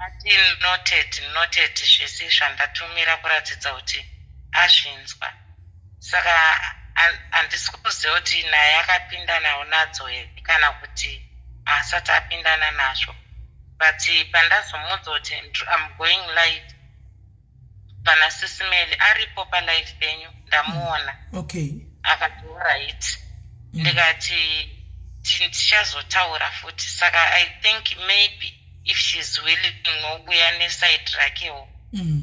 ati noted, noted zvese zvandatumira kuratidza kuti azvinzwa. Saka handisi kuziva kuti naye akapindanawo nadzo here kana kuti haasati apindana nazvo. But pandazomuudza kuti I'm going live pana Sis Melly, aripo palive penyu, ndamuona. Akati alright. Ndikati tichazotaura futi. Saka I think maybe if she's willing nokuuya neside rakewo,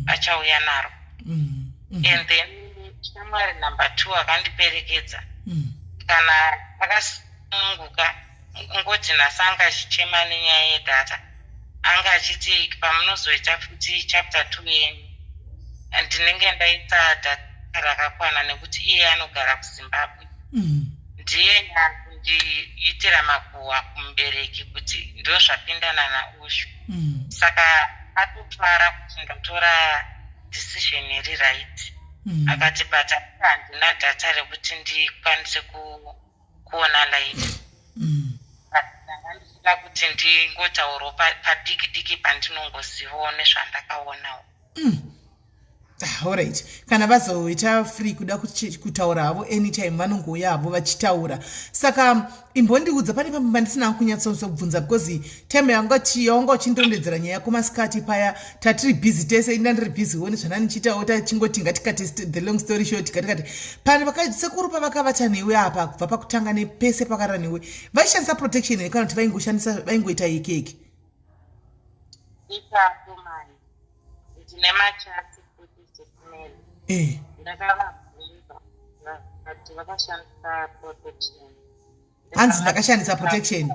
achauya naro. And then shamwari number 2 akandiperekedza, kana akasununguka, ngoti nhasi anga achichema nenyaya yedata, anga achiti pamunozoita futi chapter 2 yenyu ndinenge ndaita data rakakwana, nekuti iye anogara kuZimbabwe. Ndiye nyakundiitira makuhwa kumubereki kuti ndo zvapindana naushu. Saka atofara kuti ndatora decision iri right. Akati, but handina data rekuti ndikwanise kuona live. But ndanga ndichida kuti ndingotaurawo padiki diki pandinongozivawo nezvandakaonawo. Ah, alright, kana vazoita free kuda kutaura havo anytime, vanongouya havo vachitaura. Saka imbondiudza, pane pamwe pandisina kunyatsozobvunza, because time yawanga uchindorondedzera nyaya yako masikati paya, tatiri busy tese, inda ndiri busywo nezvandandichiitawo, tachingoti ngatikati the long story short, katikati pane sekuru pavakavata newe apa, kubva pakutanga nepese pakarara newe, vaishandisa protection here kana kuti vaingoshandisa, vaingoita yekeke? Ipapo mani ndine machats futi, Sis Melly. Ndakavabvunza, vakati vakashandisa protection. Hanzi ndakashandisa protection.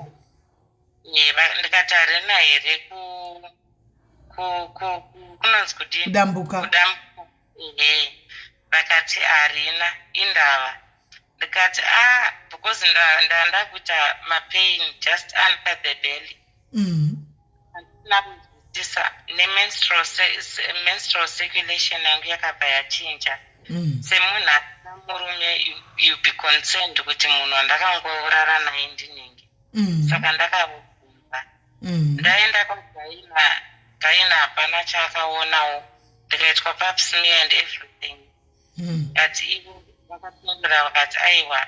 Ndikati harina here kunonzi kudini? Kudambuka. Kudambuka, ehe. Vakati harina, indava. Ndikati ah, because ndanda kuita mapain just under the belly. Handisina kunzwisisa nemenstrual menstrual circulation yangu yakabva yachinja. Semunhu asina murume, you be concerned kuti munhu wandakangorara naye ndinenge. Saka ndakavabvunza. Ndaenda kwagynae, gynae hapana chaakaonawo. Ndikaitwa pap smear and everything. But ivo vakapindura vakati, "Aiwa,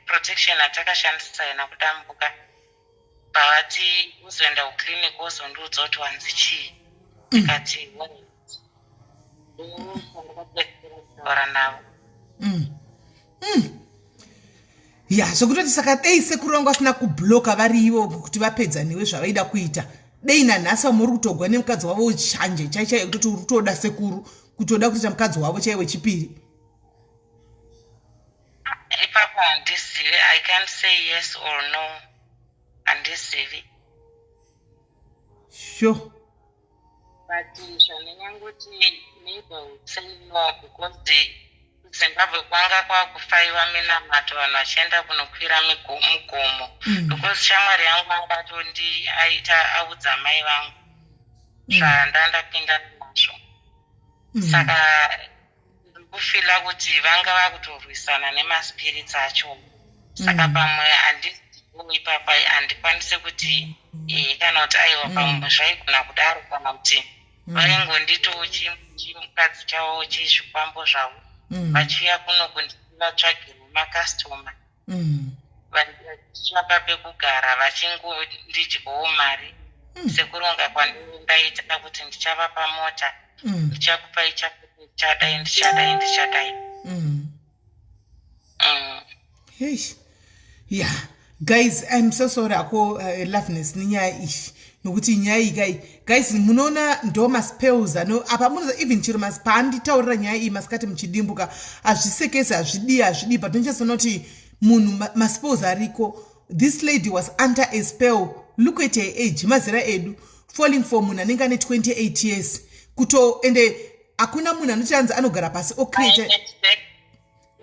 protection yatakashandisa haina kudambuka." Pavati uzoenda kuclinic, wozondiudza kuti wanzi chii. Ndikati, "Ndakapedzisira kutaura navo." Ya, zvekutoti saka dei sekuru vangu vasina kubloka vari ivo kuti vapedza newe zvavaida kuita, dei nanhasi vamuri kutogwa nemukadzi wavo shanje chai chai, kutoti uri kutoda sekuru, kutoda kutoita mukadzi wavo chai wechipiri. Ipapo handizivi. I can't say yes or no, handizivi. But zvandinyangoti maybe I would say no, because Zimbabwe kwanga kwakufaiwa minamato, vanhu vachienda kunokwira mugomo, because shamwari yangu angatondi aita audza mai vangu zvandandapinda nazvo. Saka ndikufeela kuti vanga vakutorwisana nemaspirits acho. Saka pamwe handizivo ipapa, handikwanisi kuti ee kana kuti aiwa. Pamwe zvaigona kudaro, kana kuti vaingonditowo chimukadzi chavo chizvikwambo zvavo, vachiuya kuno kundivatsvagirwa makastoma, vachivapa pekugara, vachingondidyawo mari, sekuronga kwandindaita kuti ndichavapa mota, ndichakupai chakuti, ndichadai, ndichadai, ndichadai. Eish. Yeah, guys, I'm so sorry ako, Loveness, nenyaya iyi, nokuti nyaya iyi kai, guys, munoona ndo maspells ano apa. Munoza even chero paanditaurira nyaya iyi masikati muchidimbuka, hazvisekesi, hazvidii, hazvidii, but nochazoona kuti munhu maspells ariko. This lady was under a spell. Look at her age, mazera edu, falling for munhu anenge ane 28 years kuto. Ende hakuna munhu anoti anzi anogara pasi ocreate.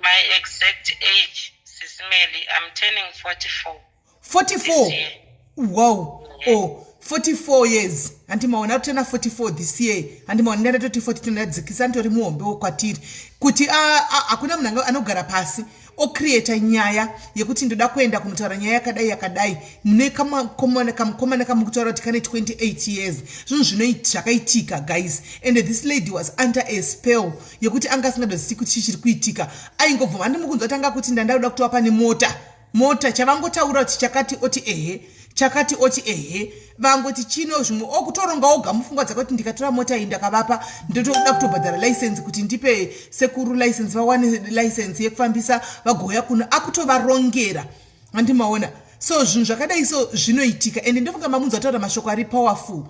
My exact age, Sis Melly, I'm turning 44 44 this year. Wow, oh, 44 years. Handimaona kutena 44 this year. Handimaona ndatoti 42, ndadzikisa, nditori muhombe wokwatiri kuti hakuna munhu anogara pasi ocreata nyaya yekuti ndoda kuenda kunotaura nyaya yakadai yakadai mune kamukomana kamukutaura kuti kane 28 years. Zvinhu zvakaitika, guys, and this lady was under a spell yekuti anga asingatozii kuti chii chiri kuitika. Aingobvuma. Handimukunzwa kuti anga kuti ndandauda kutovapa nemota mota. Chavangotaura kuti chakati, oti ehe, chakati, oti ehe. Vangoti chino zvimwe, okutoronga oga mupfungwa dzake kuti ndikatora mota iyi ndakavapa, ndotoda kutobhadhara license, kuti ndipe sekuru license, vawane license yekufambisa, vagouya kuno. Akutovarongera. Handimaona? So zvinhu zvakadai so zvinoitika. Ende ndofunga mamunzwa taura mashoko ari powerful,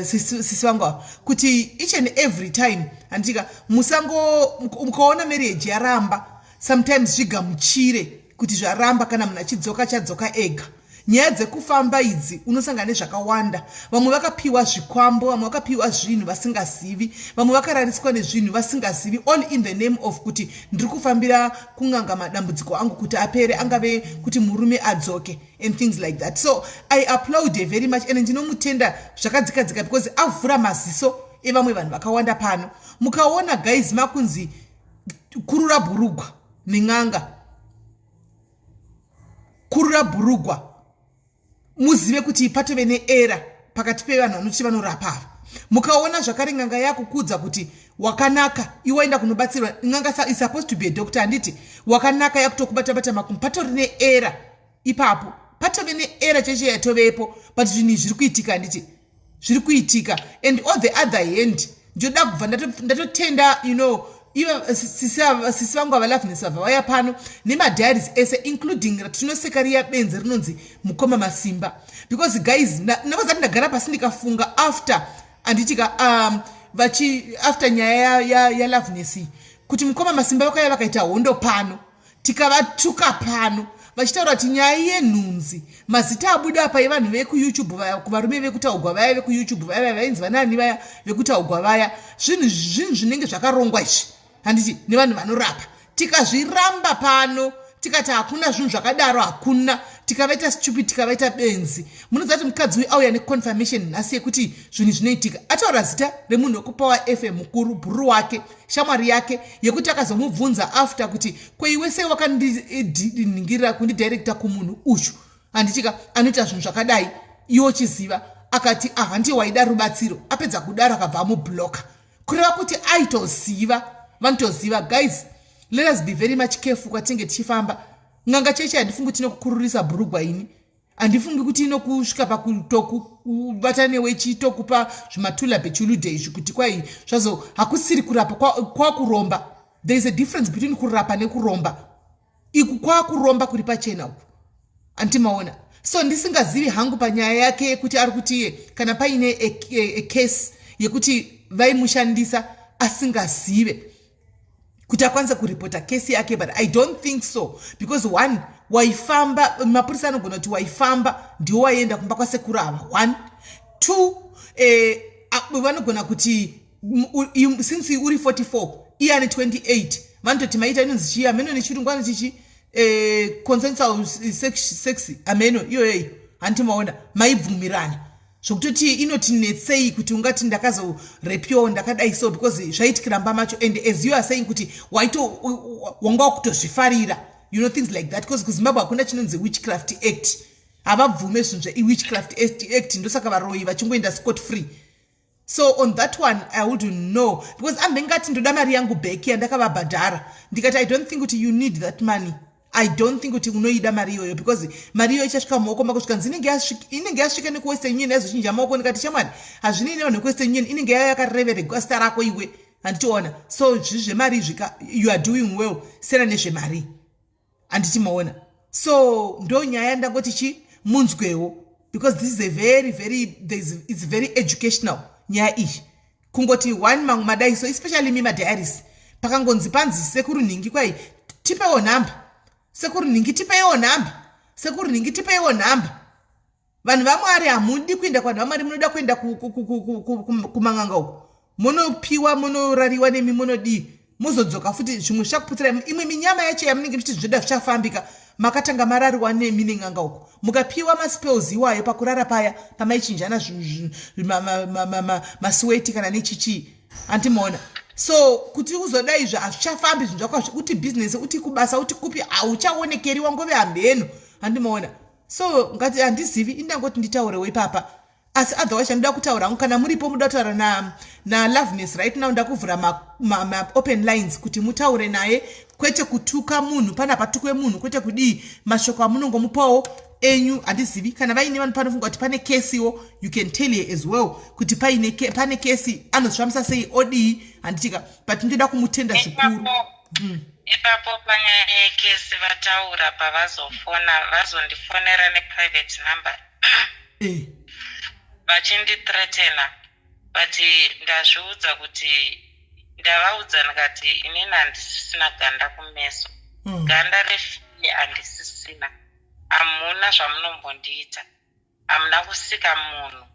sisi vangu ava, kuti each and every time, handitika, musango mukaona marriage yaramba, sometimes zvigamuchire kuti zvaramba. Kana munhu achidzoka, chadzoka ega. Nyaya dzekufamba idzi unosangana nezvakawanda. Vamwe vakapiwa zvikwambo, vamwe vakapiwa zvinhu vasingazivi, vamwe vakarariswa nezvinhu vasingazivi, all in the name of kuti ndiri kufambira kun'anga madambudziko angu kuti apere, angave kuti murume adzoke and things like that. So I applaud her very much and ndinomutenda zvakadzikadzika, because avhura maziso evamwe vanhu vakawanda pano. Mukaona, guys, makunzi kurura bhurugwa nen'anga, kurura bhurugwa, muzive kuti patove neera pakati pevanhu vanoti vanorapa ava. Mukaona zvakare n'anga yakukudza kuti wakanaka, iwaenda kunobatsirwa, n'anga is supposed to be a doctor, handiti? Wakanaka, yakutokubata-bata makumbo, patori neera ipapo, patove neera chaicho yatovepo. But zvinhu izvi zviri kuitika, handiti? Zviri kuitika. And on the other hand, ndinoda kubva ndatotenda ivo sisi vangu avaLoveness vabva vauya pano nemadiaries ese, including ratinoseka riya benzi rinonzi mukoma Masimba, because guys, ndakazati ndagara pasi ndikafunga after, handitika, vachi after nyaya yaLoveness ya kuti mukoma Masimba vakauya vakaita hondo pano, tikavatuka pano vachitaura kuti nyaya yenhunzi, mazita abuda apa evanhu vekuYouTube vaya, kuvarume vekutaugwa vaya, vekuYouTube vaya, vainzi vanani vaya vekutaugwa vaya, zvinhu zvinenge zvakarongwa izvi, handiti, nevanhu vanorapa. Tikazviramba pano, tikati hakuna zvinhu zvakadaro, hakuna. Tikavaita stupid, tikavaita benzi. Munoziva kuti mukadzi uyu auya neconfirmation nhasi yekuti zvinhu zvinoitika. Ataura zita remunhu wekuPower FM mukuru, bhuru wake, shamwari yake, yekuti akazomubvunza after kuti kweiwe sei wakandiningirira kundidirecta kumunhu uyu, handitika, anoita zvinhu zvakadai, iwe uchiziva? Akati, "Ah, handiye waida rubatsiro." Apedza kudaro akabva amubloka, kureva kuti aitoziva. Vanotoziva. Guys, let us be very much careful kwatinenge tichifamba. N'anga cheche handifungi kuti inokukururisa bhurugwa ini. Handifungi kuti inokusvika pakutokubata newe ichitokupa zvimatula bechulude izvi kuti kwai zvazo hakusiri kurapa kwakuromba. There is a difference between kurapa nekuromba. Iku kwakuromba kuri pachena uku. Antimaona. So ndisingazivi hangu panyaya yake yekuti ari kuti iye kana paine a case yekuti vaimushandisa asingazive kuti akwanise kuripota kesi yake, but I don't think so, because one, waifamba, mapurisa anogona kuti waifamba ndiwo waienda kumba kwasekuru ava. One, two, vanogona kuti since uri 44, iye ane 28, vanototi maita inonzi chii, ameno nechirungu anoti chi consensual sex, ameno iyoyoyo. Handimaona maibvumirana zvokutoti inotinetsei kuti ungati ndakazorepiwawo ndakadai so, because zvaitikira mba macho. And as you are saying kuti waito wanga wakutozvifarira, things like that, because kuZimbabwe hakuna chinonzi Witchcraft Act. Havabvume zvinhu zveWitchcraft Act, ndosaka varoyi vachingoenda scot free. So on that one I wouldn't know, because ambengati ndoda mari yangu back yandakavabhadhara. Ndikati I don't think kuti you need that money. I don't think kuti unoida mari iyoyo, because mari iyoyo ichasvika mumaoko mako svikanzi inenge yasvika nekuWestern Union, yazochinja maoko. Ndikati shamwari, hazvinei nevanhu vekuWestern Union, inenge yaya yakareveregwa zita rako iwe. Handitiona? So zvi zvemari izvika, you are doing well sera nezvemari. Handiti maona? So ndo nyaya ndangoti chi munzwewo, because this is a very very it's very educational nyaya iyi. Kungoti one mamwe madaiso, especially mi madiaries, pakangonzi panzi sekuru nhingi, kwai tipewo nhamba, sekuru nhingi tipeiwo nhamba, sekuru nhingi tipeiwo nhamba. Vanhu vaMwari, hamudi kuenda kuvanhu vaMwari, munoda kuenda kumang'anga uko, munopiwa, munorariwa nemi, munodii, muzodzoka futi zvimwe zvichakuputsirai imwe minyama yacho yamunenge muchiti zvoda zvichafambika. Makatanga marariwa nemi nen'anga uko, mukapiwa maspells iwayo pakurara paya pamaichinjana masweti kana nechichii. Handimaona? So kuti uzoda izvo hazvichafambi zvinhu zvako, uti bhizinesi, uti kubasa, uti kupi, hauchaonekeri, wangove hamheno. Handimaona? So ngati handizivi, indangoti nditaurewo ipapa. Asi otherwise chandoda kutaura hangu, kana muripo muda kutaura naLoveness na right now, ndakuvhura maopen ma lines kuti mutaure naye, kwete kutuka munhu pana patukwe munhu, kwete kudii, mashoko amunongomupawo enyu. Handizivi kana vaine vanhu panofunga kuti pane kesiwo, you can tell her as well kuti paine pane kesi, anozvifambisa sei, odii. Handitika? But ndoda kumutenda zvikuru. Ipapo panyaya yekesi vataura pavazofona, vazondifonera neprivate number vachindithreatena, but ndazviudza kuti ndavaudza ndikati inini handisisina ganda kumeso. Ganda refiye handisisina. Hamuna zvamunombondiita, hamuna kusika munhu.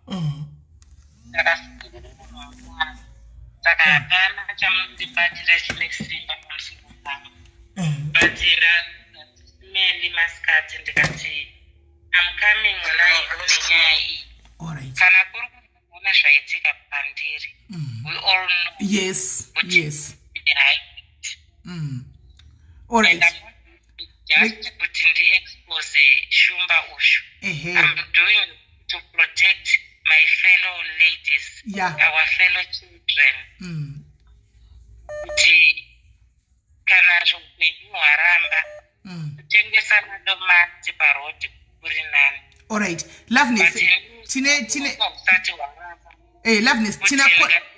Saka hapana chamunondibatira chine simba pamusoro pangu. But ndameli masikati ndikati I'm coming live nenyaya iyi. Kana kuri kuona zvaitika pandiri, we all know. All right. Just kuti ndiexpose shumba ushu, I'm doing to protect my fellow ladies, our fellow children, kuti kana zvupenyu hwaramba, kutengesa madomasi parodi kuri nani. Alright, Loveness, tine usati hwaramba. Loveness, tina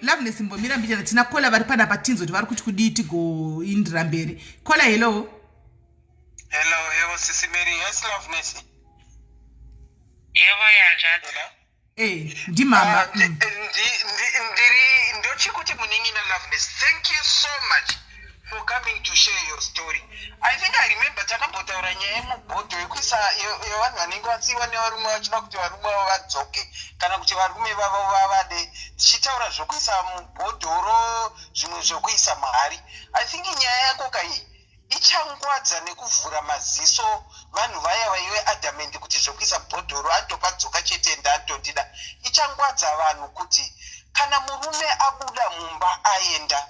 Loveness, mbomira mbichana. Tina caller vari panapa, tinzoti vari kuti kudii, tigoindira mberi. Caller, hello. Hello, yebo sisi Mary. Yes, Loveness. Yebo yanzvadzi. Hello. Ndimama. Ah, ndiri ndochikuti munin'ina Loveness, thank you so much for coming to share your story. I think I remember takambotaura nyaya yemubhodho yekuisa yevanhu vanenge vasiyiwa nevarume vachida kuti varume vavo vadzoke kana kuti varume vavo vavade, tichitaura zvokuisa mubhodhoro, zvimwe zvokuisa muhari. I think nyaya yako kai ichangwadza nekuvhura maziso vanhu vaya vaive adamant kuti zvokuisa bhodhoro andopadzoka chete ndandondida. Ichangwadza vanhu kuti kana murume abuda mumba aenda,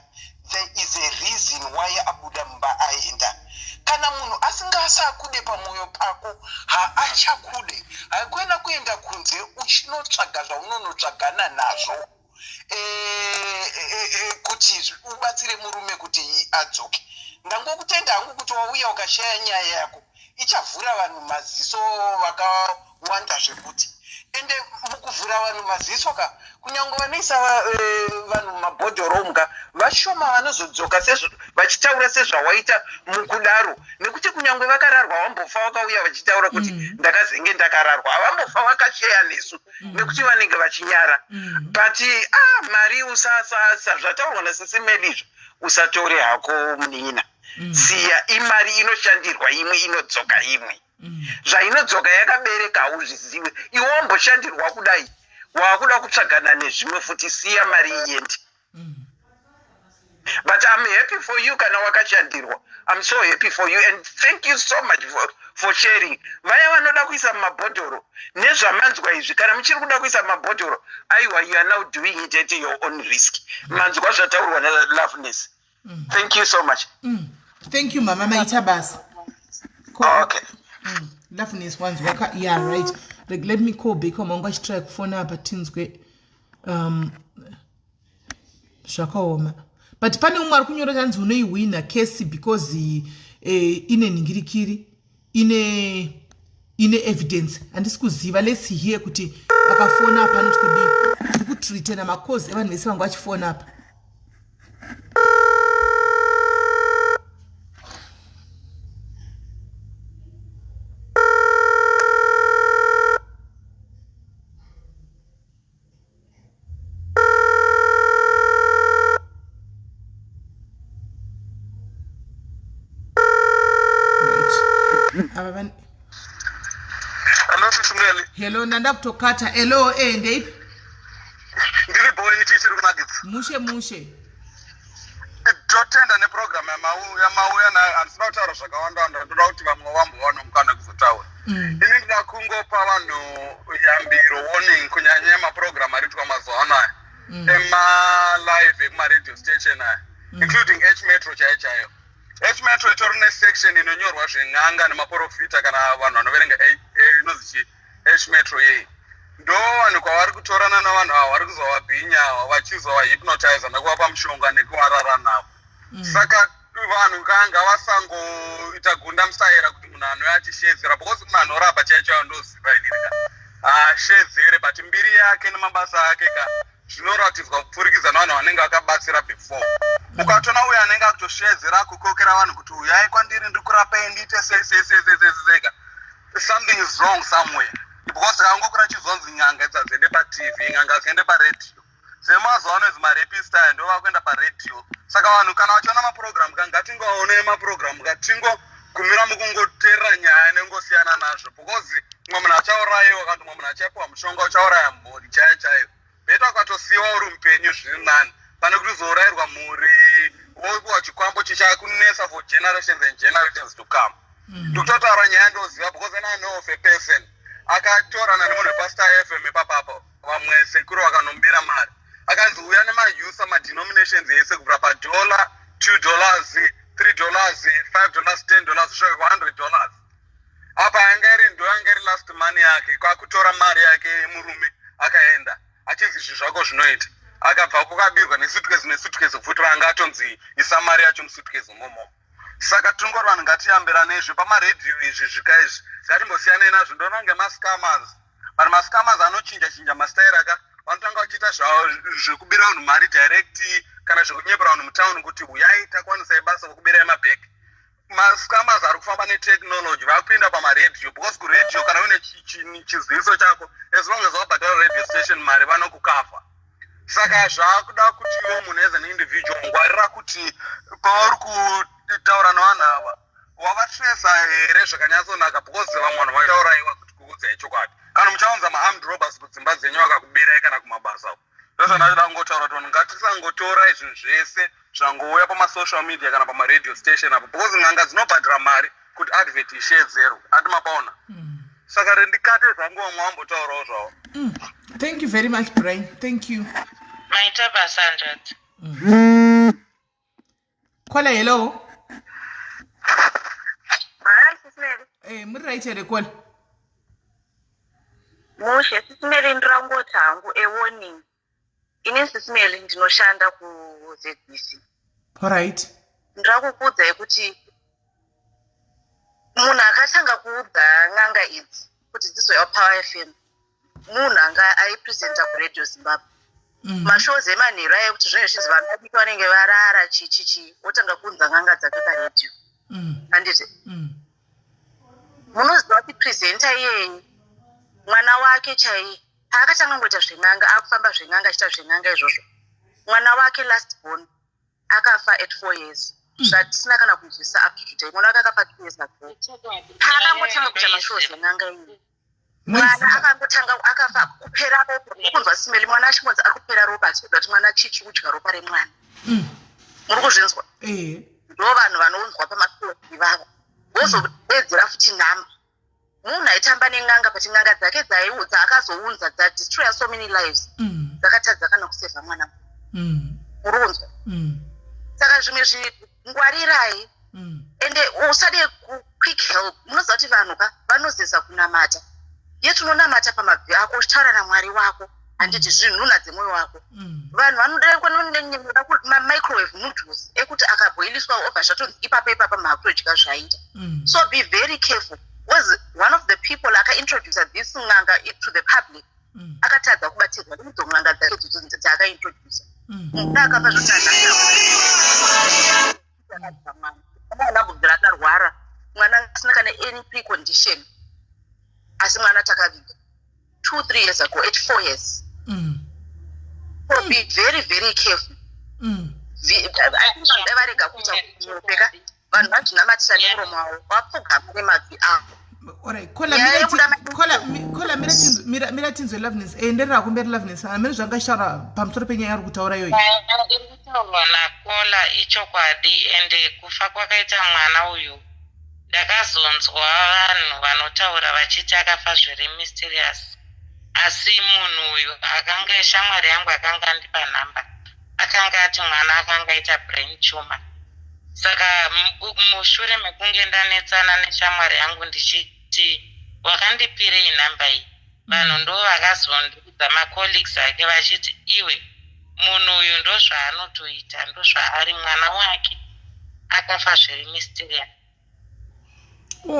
there is a reason why abuda mumba aenda. Kana munhu asingasakude pamwoyo pako, haachakude. Haikuena kuenda kunze uchinotsvaga zvaunonotsvagana nazvo. eh, eh, eh, kuti ubatsire murume kuti adzoke. Ndangokutenda hangu kuti wauya ukashaya nyaya yako, ichavhura vanhu maziso vakawanda zvekuti. Ende mukuvhura vanhu maziso ka, kunyange vanoisa vanhu mumabhodhoro umu ka, vashoma vanozodzoka vachitaura sezvawaita mukudaro, nekuti kunyange vakararwa vambofa vakauya vachitaura kuti ndakazenge ndakararwa, havambofa vakasheya nesu nekuti vanenge vachinyara. But ah, mari usasasa zvataurwa naSisi Meli izvo, usatore hako munin'ina. Siya imari inoshandirwa, imwe inodzoka, imwe zvainodzoka yakabereka hauzviziwe. Iwe wamboshandirwa kudai, waakuda kutsvagana nezvimwe futi. Siya mari iende. But I'm happy for you kana wakashandirwa. I'm so happy for you and thank you so much for sharing. Vaya vanoda kuisa mumabhodhoro nezvamanzwa izvi, kana muchiri kuda kuisa mumabhodhoro, aiwa, you are now doing it at your own risk. Manzwa zvataurwa naLoveness. Thank you so much. Thank you, mama, maita basa. Okay. Loveness, wanzwa ka? Yeah, right. Like, let me call back wamanga achitry kufona apa, tinzwe. Zvakaoma, but pane umwe ari kunyora chanzi unoihwina kesi because ine nhingirikiri, ine evidence. Handisi kuziva. Let's hear kuti akafona apa anoti kudii. Tiri kutreatena macalls evanhu vese vanga vachifona apa. Right, ava Hello, Sisi Meli. Hello, ndanda kutokata. Hello, ndeipi? Ndiri boy, chii chiri kunakidza? Mushe mushe. Totenda neprogram yamauya nayo. Handisina kutaura zvakawanda wanda, ndoda kuti vamwe vambowana mukana kuzotaura. Ini ndida kungopa vanhu yambiro, warning, kunyanya yemaprogram ari kuitwa mazuva ano aya emalive ekumaradio station aya, including H Metro chaiyo chaiyo. H Metro itori nesection inonyorwa zven'anga nemaprofita kana vanhu vanoverenga inonzi chii, H Metro yei. Ndo vanhu kwavari kutorana navanhu ava, vari kuzovabhinya vachizovahypnotiza nekuvapa mushonga nekuvarara navo. Saka vanhu kanga vasangoita gunda musaira kuti munhu anouya achishedzera, because munhu anorapa chaiyo chaiyo, ndoziva inini ka, haashedzere, but mbiri yake nemabasa ake ka zvinoratidzwa kupfurikidza nevanhu vanenge vakabatsira before. Ukatona uyo anenge akutoshedzera, kukokera vanhu kuti uyai kwandiri ndikurapai, ndiite sei sei sei sei sei sei ka, something is wrong somewhere, because kangokura chizonzi n'anga idzi hadziende paTV, n'anga hadziende paredhiyo. Semazuva ano idzi marapist aya ndo vakuenda paredhiyo. Saka vanhu kana vachiona mapurogiramu ka, ngatingoaonei mapurogiramu ka, tingogumira mukungoteerera nyaya nengosiyana nazvo, because mumwe munhu achaurayiwa kana kuti mumwe munhu achapiwa mushonga uchauraya mhuri chaiyo chaiyo. Better ukatosiyiwa uri mupenyu zviri nani pane kuti uzourayirwa mhuri, wopiwa chikwambo chichakunetsa for generations and generations to come. Ndikutotaura nyaya ndoziva, because I know of a person akatorana nemunhu wepaStar FM ipapapa. Vamwe sekuru vakanombira mari, akanzi uya nemausa madenominations ese kubvira padollar, $2, $3, $5, $10, kusvika ku$100. Apa yanga iri, ndo yanga iri last money yake. Kwakutora mari yake yemurume, akaenda achinzi izvi zvako zvinoita. Akabva kukabirwa nesuitcase, nesuitcase futi ranga atonzi isa mari yacho musuitcase umomo. Saka tingori vanhu ngatiyambirane izvi pamaredhiyo izvi, zvika izvi ngatimbosiyanei nazvo. Ndoona ngemascammers, vanhu mascammers anochinja chinja mastaira aka. Vanotanga vachiita zvekubira vanhu mari direct kana zvekunyepera vanhu mutauni kuti uyai takwanisai basa, vokubirai mabhegi. Mascammers ari kufamba netechnology, vakupinda pamaredhiyo, because kuredhiyo kana uine chiziviso chako, as long as wabhadhara radio station mari, vanokukavha. Saka zvaakuda kuti iwe munhu as an individual ngwarira kuti pauri kutaura nevanhu ava wavatresa here zvakanyatsonaka, because vamwe vanhu vachaurayiwa. Kuti kuudzai chokwadi, kana muchaunza maarmed robbers kudzimba dzenyu vakakubirai kana kumabasa uko. Ndozvandaida kungotaura kuti vanhu ngatisangotorai zvinhu zvese zvangouya pamasocial media kana pamaradio station apo, because n'anga dzinobhadhara mari kuti advert ishedzerwe ati mapaona. Saka rendikate zvangu, vamwe vambotaurawo zvavo. Thank you very much, Brian. Thank you. Maita basa, hanzvadzi. Caller, hello. Hi, Sisi Mary. Muri right here, caller? Mushe, Sisi Mary, ndirangoti hangu a warning. Ini Sisimeli ndinoshanda kuZBC. Alright. Ndinoda kukuudzai kuti munhu akatanga kuudza n'anga idzi kuti dzizouya kuPower FM munhu anga aipresenta kuRadio Zimbabwe. Mashows emanheru aya ekuti zvinenge zvichinzi vanhu vadiki vanenge varara chii chii chii otanga kuunza n'anga dzake paredhiyo. Handiti? Munoziva kuti presenter iyeye mwana wake chaiye paakatanga kungoita zven'anga akufamba zven'anga achiita zven'anga izvozvo mwana wake last born akafa at 4 years zvatisina kana kunzwisisa up to today mwana wake akafa 2 years ago paakangotanga kuita mashows en'anga iyi mwana akangotanga akafa kupera ropa mukunzwa simeli mwana achingonzi ari kupera ropa achikuudza kuti mwana chii chiri kudya ropa remwana muri kuzvinzwa ndo vanhu vanounzwa pamashows ivava vozodedzera futi nhamba munhu aitamba nen'anga but n'anga dzake dzaakazounza dzadestroya so many lives dzakatadza kana kusevha mwana muri kunzwa saka zvimwe zvingwarirai ende usade quick help munoziva kuti vanhu ka vanozeza kunamata ye tinonamata pamabvi ako uchitaura namwari wako handiti zvinhuna dzemwoyo wako vanhu vanoda mamicrowave noodles ekuti akabhoiliswa obva zvatonzi ipapo ipapa maakutodya zvaita so be very careful was one of the people akaintroduca this n'anga to the public akatadza kubatsirwa neidzo n'anga dzake idzodzo dzaakaintroduca munhu akafa zvotanamwana ambobvira akarwara mwana asina kana any precondition asi mwana takaviga 2 3 years ago at 4 years so be very very careful I think vanhu dai varega kuita kunyopeka vanhu vazvinamatira nemuromo wavo vapfugama nemabvi avo Alright, kola Nyaya mira yekuda kola kola mira tinzwe mira tinzwe Loveness enderera kumberi Loveness amene zvanga achitaura pamusoro penyaya yaari kutaura iyoyi Nyaya iri kutaurwa naKola ichokwadi ende kufa kwakaita mwana uyu ndakazonzwa vanhu vanotaura vachiti akafa zviri mysterious asi munhu uyu akanga shamwari yangu akanga andipa nhamba akanga ati mwana akanga aita brain tumor saka mushure mekunge ndanetsana neshamwari yangu ndichiti wakandipirei nhamba iyi vanhu ndo vakazondiudza macolleagues ake vachiti iwe munhu uyu ndozvaanotoita ndozvaari mwana wake akafa zviri mysterious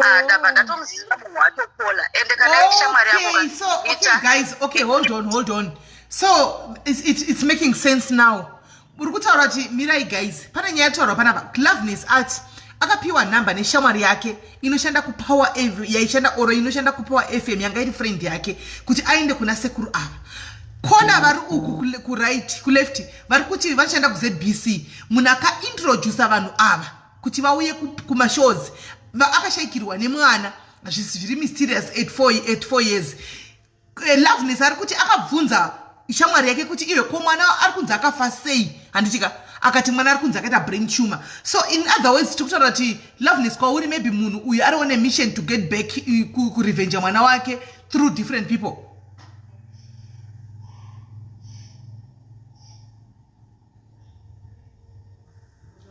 Ah, ndabva ndatomuziva munhu wacho Kola ende kana iri shamwari yako Okay, so okay ita guys, okay, hold on, hold on. So it's making sense now. Uri kutaura kuti mirai guys, pane nyaya yataurwa panapa. Loveness art akapiwa nhamba neshamwari yake inoshanda kuPower F, yaishanda oro inoshanda kuPower FM yanga iri friend yake kuti aende kuna sekuru ava. Kona vari uku kuright kuleft vari kuti vanoshanda kuZBC munhu akaintrodusa vanhu ava kuti vauye kumashows akashaikirwa nemwana zviri mysterious at 4 years. Loveness ari kuti akabvunza shamwari yake kuti iwe ko mwana ari kunzi akafa sei handitika akati mwana ari kunzi akaita brain tumor so in other words tiri kutaura kuti Loveness kwauri maybe munhu uyu ari on a mission to get back kurevenge mwana wake through different people.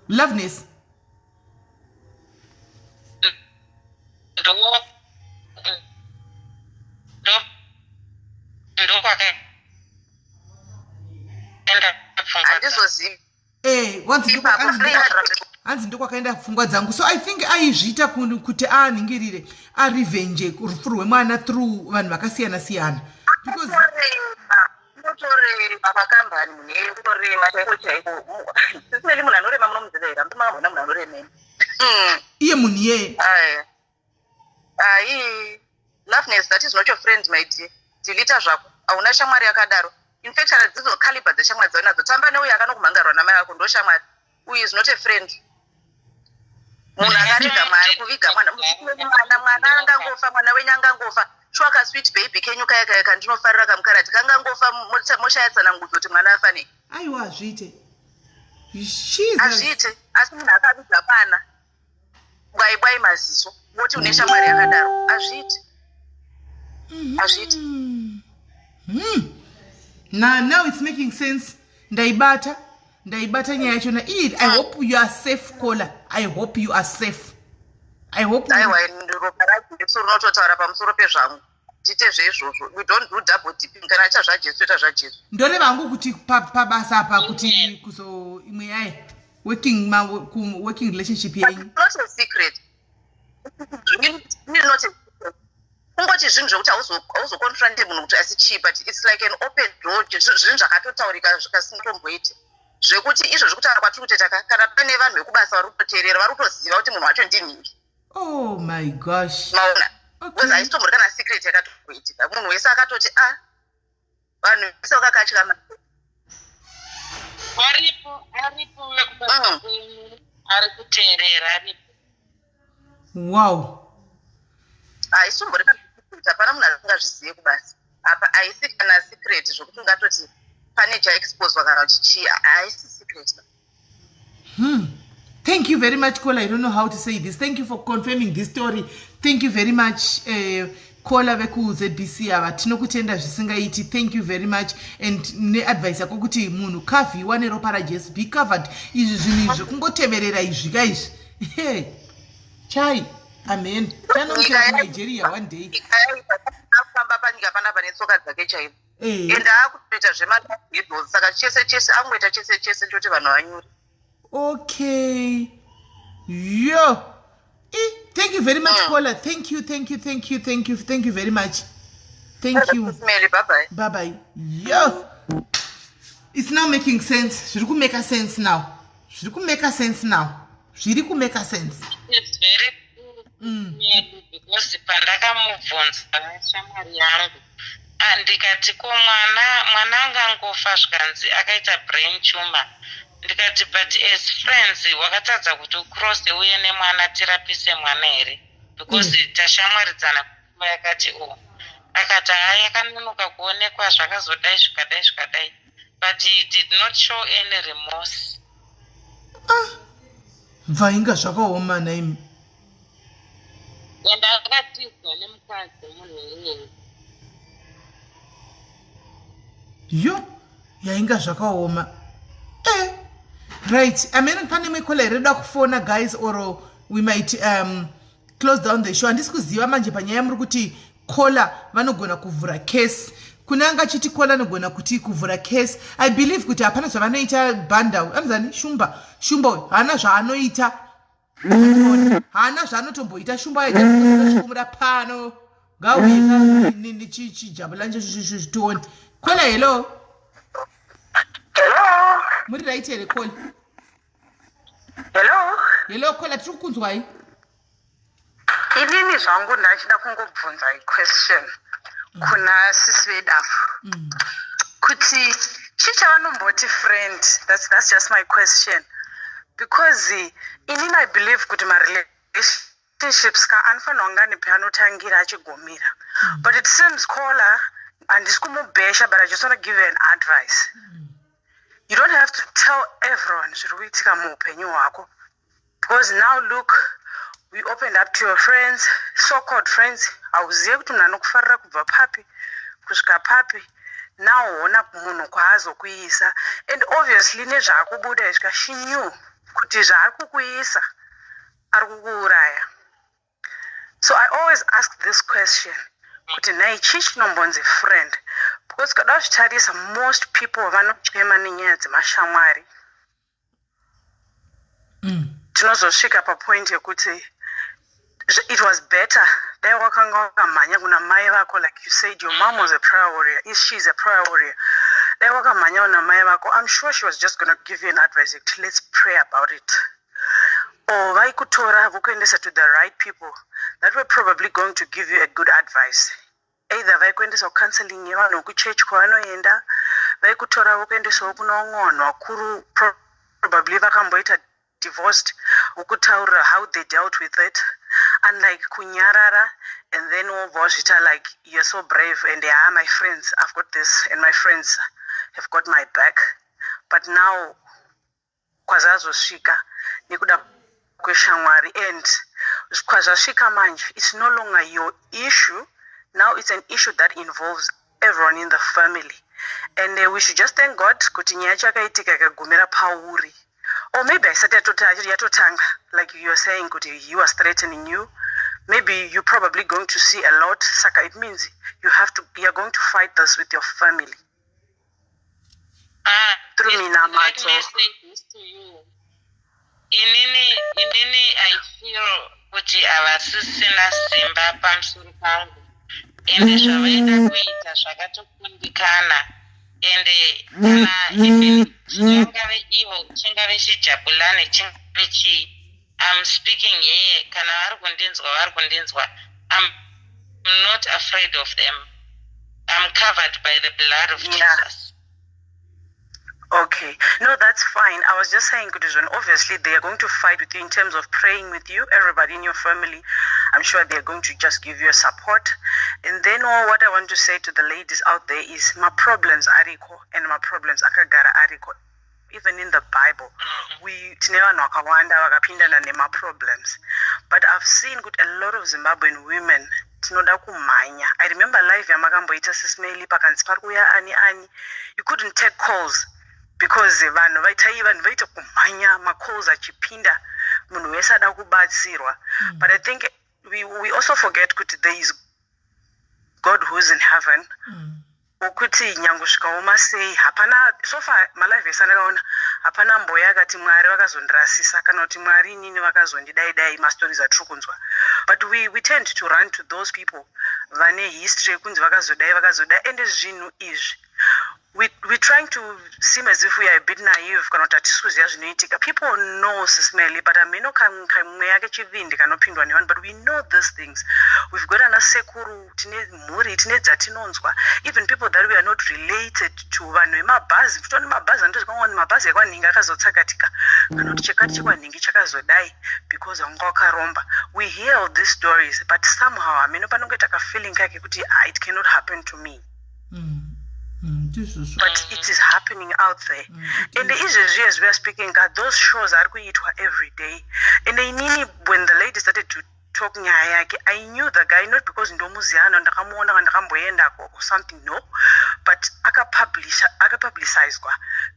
Loveness ndokwakaenda pfungwa dzangu. Handizozivi Hanzi ipapo hanzi ndokwakaenda pfungwa dzangu so I think aizviita kuti anhingirire arevenge rufu rwemwana through vanhu vakasiyana siyana because Kutorema kutorema pakambani munhu iyeye kutorema chaiko chaiko sisimeli munhu anorema munomuziva here amutomangambona munhu anoremeni Iye munhu iyeye Aya ai Loveness, that is not your friend, my dear. Delete zvako, hauna shamwari yakadaro. In fact kana dzidzo caliber dzeshamwari dzaunadzo tamba neuyo akanokumhangarwa namai ako ndo shamwari. Uyu is not a friend. Munhu akarega mari kuviga mwana mwana mwana angangofa mwana wenyu angangofa shuwa ka sweet baby kenyu kaya kaya kandinofarira kamukarati kangangofa moshaya tsanangudzo kuti mwana afa nei. Aiwa hazviite. Jesus. Hazviite asi munhu akaviga mwana bwai bwai maziso woti une shamwari yakadaro hazviite hazviite. Now it's making sense. Ndaibata nyaya yachona iyi. I hope you are safe, Kola. I hope you are safe. I hope Aiwa ropa raJesu rinototaura pamusoro pezvangu. Tiite zveizvozvo. We don't do double dipping. Kana aita zvaJesu, toita zvaJesu. Ndoreva hangu kuti pabasa apa, kuti kuzo imwe yaye working, ma, working relationship yenyu. Not a secret. Really, really not a secret. Kungoti zvinhu zvokuti hauzoconfronte munhu kuti asi chii, but it's like an open door. Zvinhu zvakatotaurika zvikasingatomboiti zvekuti izvo zvekutaura kwatiri kutoita ka, kana pane vanhu vekubasa vari kutoteerera, vari kutoziva kuti munhu wacho ndinhingi. Oh my gosh. Maona? Because haisitombori kana secret yakatomboitika. Munhu wese akatoti, a ah, vanhu vese vakakatya. Aripo, aripo vekubasa kwenyu ari kuteerera, aripo. Haisitombori kana secret. Hapana munhu asingazvizive kubasa apa. Haisi kana secret zvokuti ungatoti pane chaexposwa kana kuti chii. Haisi secret. Thank you very much, caller. I don't know how to say this. Thank you for confirming this story. Thank you very much, caller vekuZBC ava. Tinokutenda zvisingaiti. Thank you very much. And neadvice yako kuti munhu kavhiwa neropa raJesu, be covered. Izvi zvinhu izvi kungoteverera izvi ka izvi. Hey. Chai. Amen. Tanomukira kuNigeria one day. Akufamba panyika panapa netsoka dzake chaidzo. Ende akutoita zvemahedos, saka chese chese angoita chese chese, ndoti vanhu vanyuri. Okay. Yo. Thank you very much, caller. Thank you, thank you, thank you, thank you, thank you very much. Thank you. Mary, bye bye. Bye bye. Yo. It's now making sense. Zviri kumake sense now. Zviri kumake sense now. Zviri kumake sense. It's very because pandakamubvunza shamwari yangu, ah, ndikati, ko mwana angangofa? Zvikanzi akaita brain tumor. Ndikati, but as friends wakatadza kuti ucrosse uye nemwana tirapise mwana here, because tashamwaridzana nguva yakati o? Akati haa, yakanonoka kuonekwa, zvakazodai, zvikadai, zvikadai, but he did not show any remorse. Ah. Bvainga zvakaoma naimi. And akatizwa nemukadzi munhu iyeye. Yo, yainga zvakaoma. Right. I mean, pane imwe caller here da kufona, guys, or we might close down the show? Handisi kuziva manje panyaya muri kuti caller vanogona kuvhura case. Kune anga achiti caller anogona kuti kuvhura case. I believe kuti hapana zvavanoita. Banda anozani Shumba, Shumba uyu haana zvaanoita, haana zvaanotomboita. Shumba aitachikumura pano, ngauye chijabulanje tione. Caller, hello. Hello. Muri right here, caller? Hello. Hello, caller, tiri kukunzwai. Inini zvangu ndachida kungobvunza iquestion kuna sisi vedafu kuti chii chavanomboti friend. That's just my question, because inini I believe kuti marelationships ka anofanirwa kunge ane peanotangira achigumira. But it seems, caller, handisi kumubhesha, but I just want to give you an advice. You don't have to tell everyone zviri kuitika muupenyu hwako, because now look, we opened up to your friends, so called friends. Hauzive kuti munhu anokufarira kubva papi kusvika papi. Now hona munhu kwaazokuisa, and obviously nezvaakubuda izvi, she knew kuti zvaari kukuisa ari kukuuraya. So I always ask this question kuti nhai, chii chinombonzi friend? Because kada kuzvitarisa, most people vanochema nenyaya dzemashamwari. Tinozosvika papoint yekuti it was better dai wakanga wakamhanya kuna mai vako. Like you said, your mom was a prayer warrior, is she is a prayer warrior. Dai wakamhanya kuna mai vako, I'm sure she was just going to give you an advice yekuti let's pray about it, or vaikutora vokuendesa to the right people that were probably going to give you a good advice. Either vaikuendesa kucounseling yevanhu vekuchechi kwavanoenda, vaikutora vokuendesawo kuna vamwe vanhu vakuru, probably vakamboita divorced, vokutaurira how they dealt with it, unlike kunyarara and then wobva wazviita like you're so brave and, yeah, my friends, I've got this and my friends have got my back. But now kwazazosvika nekuda kweshamwari, and kwazvasvika manje, it's no longer your issue. Now it's an issue that involves everyone in the family, and we should just thank God kuti nyaya yacho yakaitika ikagumira pauri, or maybe haisati yatotanga, like you are saying kuti he was threatening you. Maybe you're probably going to see a lot, saka it means you have to, you're going to fight this with your family. Ah, Through let minamato. me say this to you. Inini I feel kuti havasisina simba pamusoro pangu, ende zvavaida kuita zvakatokundikana. Ende kana even chingave ivo, chingave chijabulani, chingave chii, I'm speaking here, kana vari kundinzwa, vari kundinzwa, I'm not afraid of them. I'm covered by the blood of Jesus. Okay. No, that's fine. I was just saying, Kuduzwan, obviously they are going to fight with you in terms of praying with you. Everybody in your family, I'm sure they are going to just give you a support. And then, oh, what I want to say to the ladies out there is my problems ariko and my problems akagara ariko. Even in the Bible, we tine vanhu vakawanda vakapindana nema-problems. But I've seen kuti a lot of Zimbabwean women tinoda kumhanya. I remember live yamakamboita, Sis Melly, pakanzi pari kuuya ani ani. You couldn't take calls because vanhu vaitai, vanhu vaita kumhanya, macalls achipinda, munhu wese ada kubatsirwa. But I think we also forget kuti there is God who is in heaven, wokuti nyange zvikaoma sei, hapana, so far malive ese andakaona, hapana mboya akati Mwari vakazondirasisa kana kuti Mwari inini vakazondidai dai, mastories atiri kunzwa. But we tend to run to those people vane history yekunzi vakazodai, vakazodai. Ende zvinhu izvi, we trying to seem as if we are a bit naive kana kuti hatisi kuziva zvinoitika. People know, Sis Melly, but hameno kamweya kechivindi kanopindwa nevanhu. But we know these things. We've got ana sekuru, tine mhuri, tine dzatinonzwa, even people that we are not related to, vanhu vemabhazi. Tone mabhazi anotozikanwa, mabhazi ekwanhingi akazotsakatika kana kuti chekati chekwanhingi chakazodai because wanga wakaromba. We hear all these stories, but somehow hameno panongoita kafeeling kake kuti, "Ah, it cannot happen to me." Ndizvozvo. But it is happening out there. And izvezvi, as we are speaking ka, those shows ari kuitwa every day. And inini, when the lady started to talk nyaya yake, I knew the guy, not because ndomuziyana, ndakamuona kana ndakamboendako or something, no, but akapublicizwa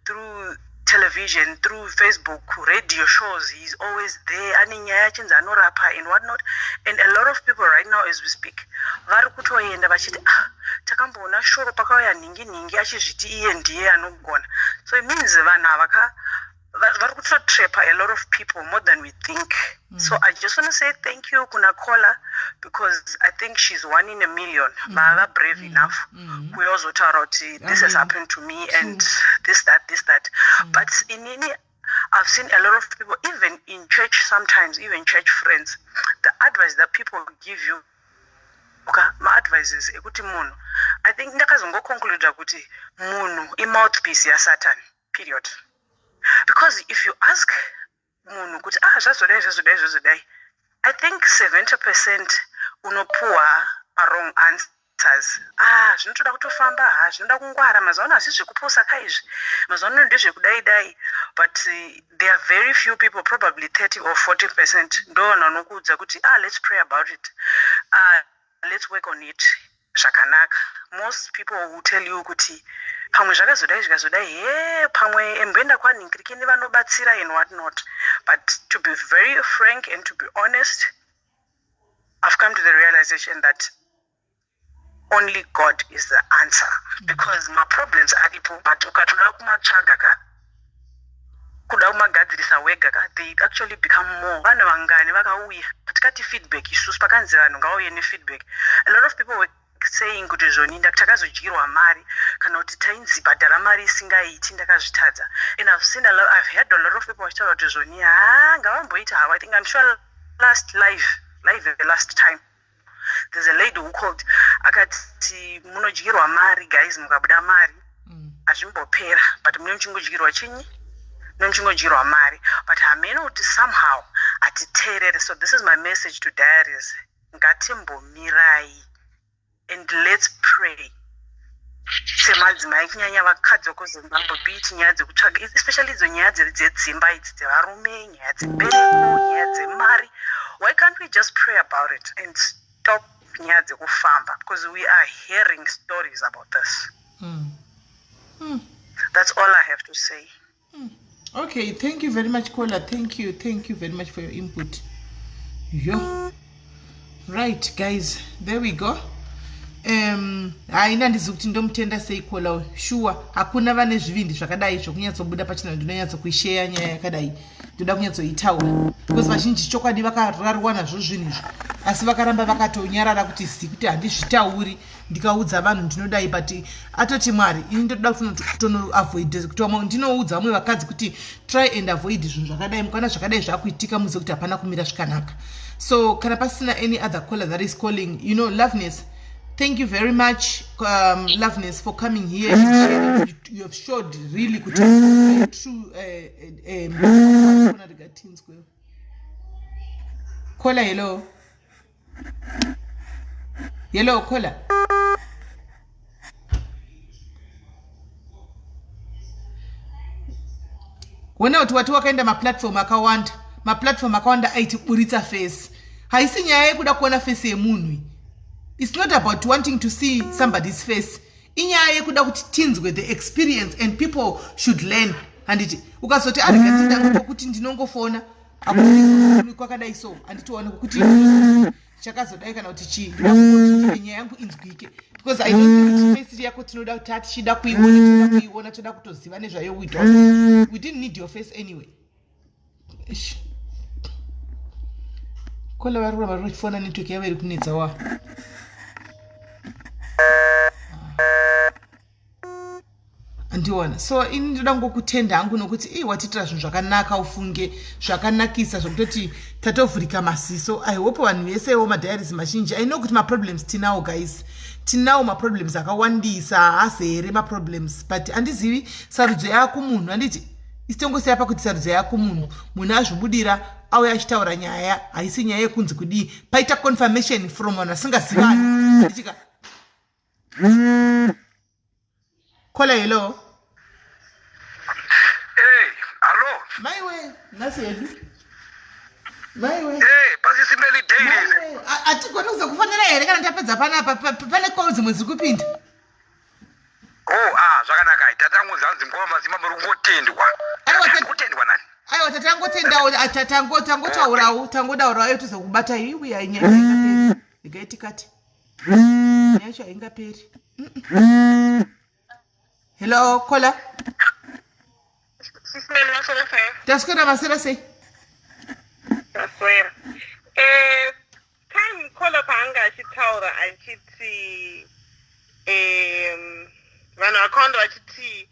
through television, through Facebook, radio shows. He's always there, ane nyaya achinzi anorapa and what not. And a lot of people right now, as we speak, vari kutoenda vachiti, "Ah, takamboona shoro pakauya nhingi nhingi achizviti iye ndiye anogona." So it means vanhu ava ka vari kutotrapa a lot of people more than we think. So I just want to say thank you kuna caller, because I think she's one in a million vava brave enough kuyozotaura kuti this has happened to me and this, that, this, that. But inini I've seen a lot of people, even in church sometimes, even church friends, the advice that people give you ka, maadvices ekuti munhu, I think ndakazongoconcluda kuti munhu imouthpiece yaSatan, period. Because if you ask munhu kuti, "Ah, zvazodai, zvazodai, zvazodai," I think 70% unopuhwa wrong answers. "Ah, zvinotoda kutofamba, ha, zvinoda kungwara mazuva ano, hasi zvekupusa kaizvi, mazuva ano ndezvekudai dai." But there are very few people, probably 30 or 40%, ndo vanhu vanokuudza kuti, "Ah, let's pray about it. Ah, let's work on it zvakanaka." Most people will tell you kuti pamwe zvakazodai, zvikazodai, he, pamwe emboenda kwanhingirikini vanobatsira and what not. But to be very frank and to be honest, I've come to the realization that only God is the answer, because maproblems aripo, but ukatoda kumatsvaga ka, kuda kumagadzirisa wega ka, they actually become more. Vanhu vangani vakauya tikati feedback isusu, pakanzi vanhu ngavauye nefeedback, a lot of people were saying kuti zvoni takazodyirwa mari kana kuti tainzi bhadhara mari isingaiti, ndakazvitadza. And I've seen a lot, I've heard a lot of people vachitaura kuti zvoni, ha, ngavamboita havo. I think, I'm sure last live, the last time, there's a lady who called akati munodyirwa mari, guys, mukabuda mari hazvimbopera, but mune muchingodyirwa chinyi, mune muchingodyirwa mari. But hameno kuti somehow hatiteerere. So this is my message to diaries: ngatimbomirai and let's pray semadzimai, kunyanya vakadzi vekuZimbabwe, be it nyaya dzekutsvaga, especially idzo nyaya dzedzimba idzi, dzevarume, nyaya dzembereko, nyaya dzemari. Why can't we just pray about it and stop nyaya dzekufamba? Because we are hearing stories about this. That's all I have to say. Okay, thank you very much, caller. Thank you, thank you very much for your input. Yo. Right guys, there we go. Haina handizivi kuti ndomutenda sei kola uyu. Shuwa hakuna vane zvivindi zvakadai zvokunyatsobuda pachena. Ndinonyatsokuisheya nyaya yakadai, ndoda kunyatsoitaura because vazhinji chokwadi vakararwa nazvo zvinhu izvi, asi vakaramba vakatonyarara kuti zi kuti handizvitauri, ndikaudza vanhu ndinodai. But atoti Mwari, ini ndoda kutonoavoid kuti vamwe, ndinoudza vamwe vakadzi kuti try and avoid zvinhu zvakadai. Mukana zvakadai zvakuitika, muzive kuti hapana kumira zvakanaka. So kana pasina any other caller that is calling, Loveness, thank you very much, Loveness, for coming here and sharing. You have showed really kuti true caller. Hello, hello, caller. Wona kuti wati wakaenda maplatform akawanda, maplatform akawanda aitiburitsa face. Haisi nyaya yekuda kuona face yemunhu. It's not about wanting to see somebody's face. Inyaya yekuda kuti tinzwe the experience and people should learn, handiti? Ukazoti arega tindangokuti ndinongofona kwakadai, so handitione kuti chakazodai kana kuti chii. Nyaya yangu inzwike because I don't think kuti face yako tinoda kuti tichida kuiona. Tinoda kuiona, toda kutoziva nezvayo. We didn't need your face anyway. Ish. Kola vari kuramba vari kuchifona, network yavo iri kunetsa wa. Andiona. So ini ndoda ngokutenda hangu nokuti ii watiitira zvinhu zvakanaka, ufunge zvakanakisa zvekutoti tatovhurika maziso. I hope vanhu vesewo madiaries mazhinji, I know kuti maproblems tinawo guys, tinawo maproblems akawandisa, haazere maproblems, but handizivi sarudzo yako munhu, handiti? Isitongosiya pakuti sarudzo yako munhu, munhu azvibudira, auya achitaura nyaya. Haisi nyaya yekunzi kudii, paita confirmation from vanhu vasingazivani, handitika? Caller, hello. Hey, hello. Maiwe, nhasi hedu, maiwe. Hey, pasisimeli daily. Maiwe, hatigoni kuzokufonera here kana tapedza panapa? Pane call dzimwe dziri kupinda. Oh, ah, zvakanaka. Tatangunzi hanzi mukoma Mazimba muri kungotendwa. Aiwa, Kutendwa nani? Aiwa, tatangotendawo, tangotaurawo, tangodaurawo, tozokubata. Iwi, nyaya haingaperi, regai tikati nyaya yacho haingaperi. Hello, caller. Taswera, maswera sei? Taswera. Time caller paanga achitaura achiti vanhu vakawanda vachiti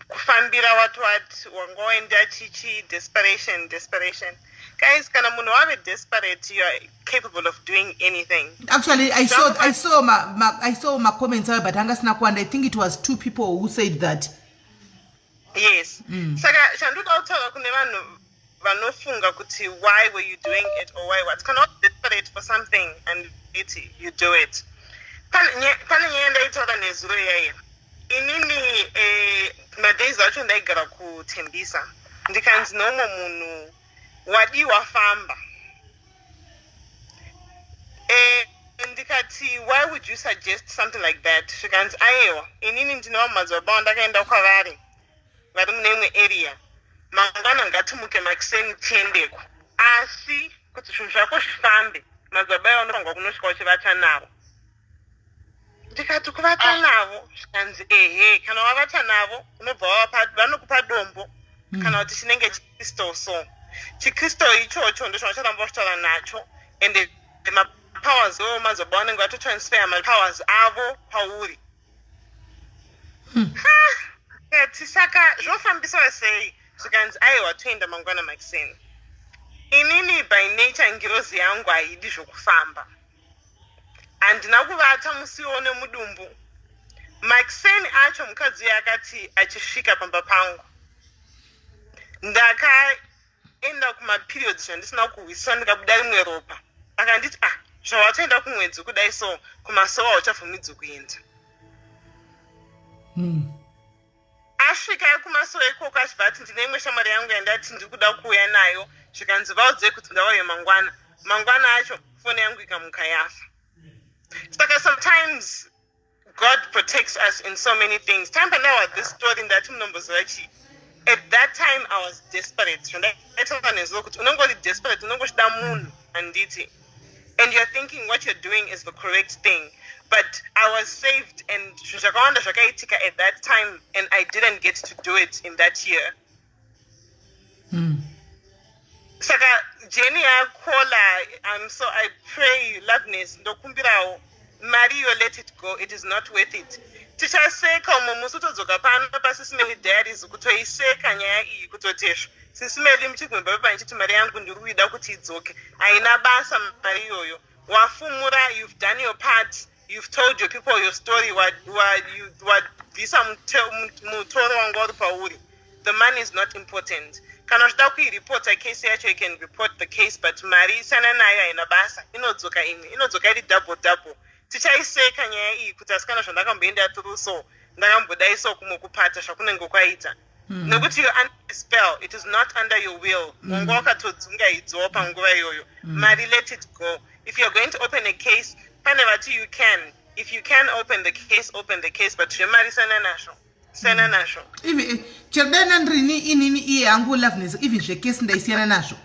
kufambira what what wanga waenda chichi, desperation, desperation. Guys, kana munhu wave desperate, you are capable of doing anything. Actually, I saw my comments ayo, but anga asina kuwanda. I think it was two people who said that. Yes. Saka chandoda kutaura kune vanhu vanofunga kuti why were you doing it or why what, kana desperate for something and it you do it. Pane nyaya ndaitaura nezuro iyaiya. Inini madays acho ndaigara kuTembisa, ndikanzi neumwe munhu, "Wadii wafamba?" Ndikati, "Why would you suggest something like that?" Zvikanzi, "Aiwa, inini ndinova madzibaba wandakaenda kwavari vari mune imwe area. Mangwana ngatimuke makuseni tiendeko, asi kuti zvinhu zvako zvifambe, madzibaba ivo vanofanirwa kunosvika uchivata navo." Ndikati, "Kuvata navo?" Zvikanzi, "Ehe, kana wavata navo unobva wavapa, vanokupa dombo kana kuti chinenge chicrystal. So chicrystal ichocho ndo chavacharamba vachitaura nacho, ende mapowers iwowo madzibaba vanenge vatotransfer mapowers avo pauri." Kati, "Saka zvofambiswa sei?" Zvikanzi, "Aiwa, toenda mangwana makuseni." Inini by nature ngirozi yangu haidi zvokufamba. Handina kuvata musiwo nemudumbu. Makuseni acho mukadzi uyo akati achisvika pamba pangu, ndakaenda kumaperiods zvandisina kuhwisisa, ndikabuda rimwe ropa. Akanditi, "Ah, zvawatoenda kumwedzi kudai, so kumasowa hauchabvumidzwi kuenda." Asvika kumasowa ikoko, achibva ati, "Ndine imwe shamwari yangu yandati ndiri kuda kuuya nayo." Zvikanzi, "Vaudzei kuti ngavauye mangwana." Mangwana acho foni yangu ikamuka yafa. Saka sometimes God protects us in so many things. Time pandawa this story, ndati munomboziva chii? At that time I was desperate. Zvandaitaura nezuva kuti unongori desperate, unongochida munhu, handiti? And you're thinking what you're doing is the correct thing. But I was saved and zvinhu zvakawanda zvakaitika at that time and I didn't get to do it in that year. Saka jeni yakola, I'm so, I pray, Loveness, ndokumbirawo mari iyo, let it go, it is not worth it. Tichaseka umwe musi utodzoka pano paSis Melly Diaries kutoiseka nyaya iyi, kutotesva Sis Melly muchigumba pepa ndichiti mari yangu ndiri kuida kuti idzoke. Haina basa mari iyoyo. Wafumura, you've done your part, you've told your people your story, wabvisa mutoro wanga uri pauri. The money is not important. Kana uchida kuiripota case yacho, you can report the case, but mari isana nayo, haina basa. Inodzoka imwe, inodzoka iri double double. Tichaiseka nyaya iyi kuti asikana zvandakamboenda through, so ndakambodai, so kumwe kupata zvakunenge kwaita. Nekuti you're under a spell, it is not under your will. Wanga wakatodzungaidzwawo panguva iyoyo. Mari, let it go. If you're going to open a case, pane vati you can, if you can open the case, open the case, but zvemari siyana nazvo, siyana nazvo. Even chero dai nandrini inini iye hangu Loveness, even zvekesi ndaisiyana nazvo.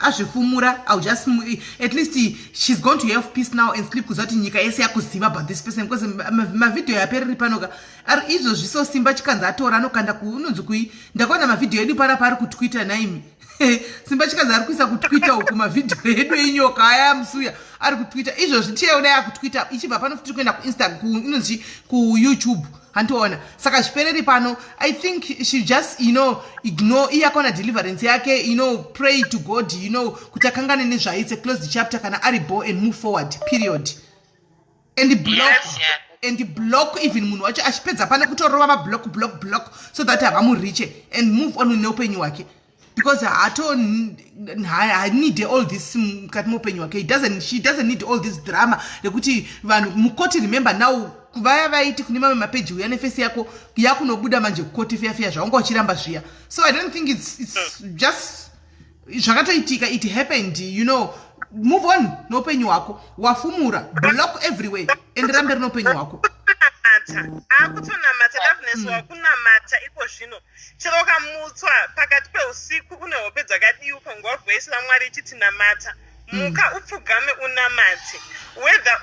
Azvifumura, I'll just, at least she's going to have peace now and sleep, kuziva kuti nyika yese yakuziva about this person, because mavhidhiyo yapereri panoka ari izvozvi. So Simba Chikanzi atora anokanda unonzi kui, ndakaona mavhidhiyo edu panapa ari kuTwitter naimi. Simba Chikanzi ari kuisa kuTwitter uku mavhidhiyo edu enyoka aya musuya ari kuTwitter izvozvi. Tiyeona yakuTwitter ichibva pano futi kuenda kuInsta, inonzi kuYouTube, handiona. Saka zvipereri pano. I think she just ignore iye, akaona deliverance yake, pray to God kuti akangane nezvayo. It's a closed chapter kana ari bo and move forward, period, and block. And block even munhu wacho achipedza pane kutorova mablock, block, block, so that havamuriche, and move on neupenyu hwake, because hato haneed all this mukati meupenyu hwake. She doesn't need all this drama rekuti vanhu mukoti. Remember now, vaya vaiti kune mamwe mapeji, uya neface yako yakunobuda manje kukoti fiya fiya zvaunga uchiramba zviya. So I don't think it's just zvakatoitika. It happened. Move on neupenyu hwako. Wafumura, block everywhere, enderera mberi neupenyu hwako. Kunamata, akutonamata Loveness. Wakunamata iko zvino. Chero ukamutswa pakati peusiku une hope dzakadii, ukanzwa voice raMwari ichiti namata, muka upfugame unamate. Whether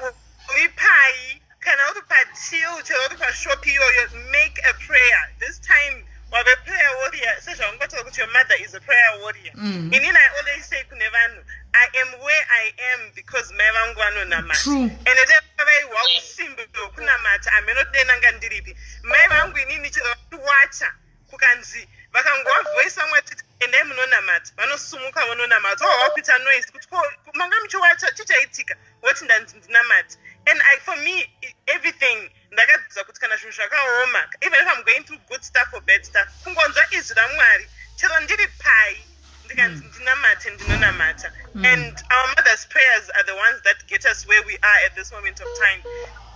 uri pai, kana uri patil, chero uri pashop iyoyo, make a prayer. This time wave prayer warrior, sezvaungataura kuti your mother is a prayer warrior. Inini I always say kune vanhu, I am where I am because mai vangu vanonamata. Ende dai vaiwa usimbi hwekunamata, hameno dai nanga ndiripi. Mai vangu inini chero vachiwacha, kukanzi vakangova voice vamwe vachiti endai munonamata, vanosumuka vononamata. Oh, wakuita noise kuti ko manga muchiwacha, chichaitika woti ndanzi ndinamate. And for me, everything ndakadzidza kuti kana zvinhu zvakaoma, even if I'm going through good stuff or bad stuff, kungonzwa izwi raMwari chero ndiri pai, ndikanzi ndinamate, ndinonamata. And our mother's prayers are the ones that get us where we are at this moment of time.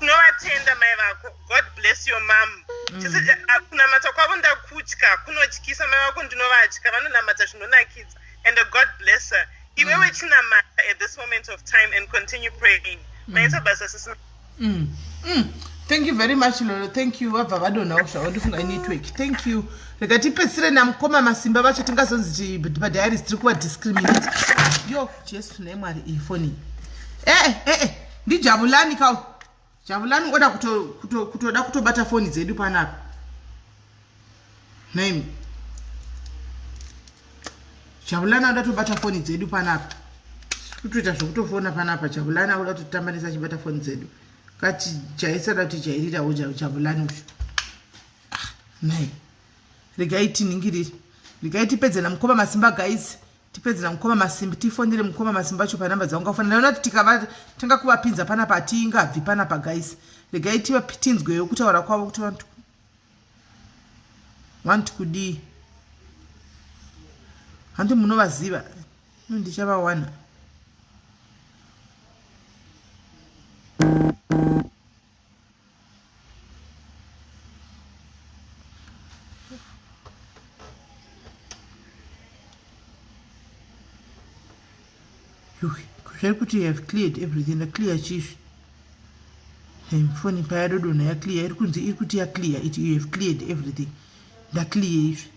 Tinovatenda mai vako. God bless your mom. Kunamata kwavo ndakutya, kunotyisa. Mai vako ndinovatya, vanonamata zvinonakidza, and God bless her. Iwewe chinamata at this moment of time and continue praying. Maita basa, sisi. Thank you very much, Lolo. Thank you. Vabva vadonhawo zvavo, ndifunga inetwork. Thank you. Rega tipedzisire namukoma Masimba vacho, tingazonzi padiaries tiri kuvadiscriminate. Yo Jesu nemwari, iyi foni ee ee ndijabulani kau. Jabulani oda kutoda kutobata foni dzedu panapa naimi. Jabulani oda tobata foni dzedu panapa, kutoita zvekutofona panapa. Jabulani akuda kutotambanisa achibata foni dzedu. Kati jaisada kuti jairirawo Jabulani uyu. Ah, nai regai tiningirire, regai tipedze namukoma Masimba. Guys, tipedze namukoma Masimba, tifonere mukoma Masimba acho panamba dzaungafanira. Ndaona kuti tanga kuvapinza panapa, hatingabvi panapa. Guys, regai tinzwewo kutaura kwavo kuti vanti kudii. Handi munovaziva, ndichavawana. Zvari kuti you have cleared everything. Ndaclear chizvi foni payadodonha yaclear, iri kunzi, iri kuti yaclear it, you have cleared everything. Ndaclear izvi.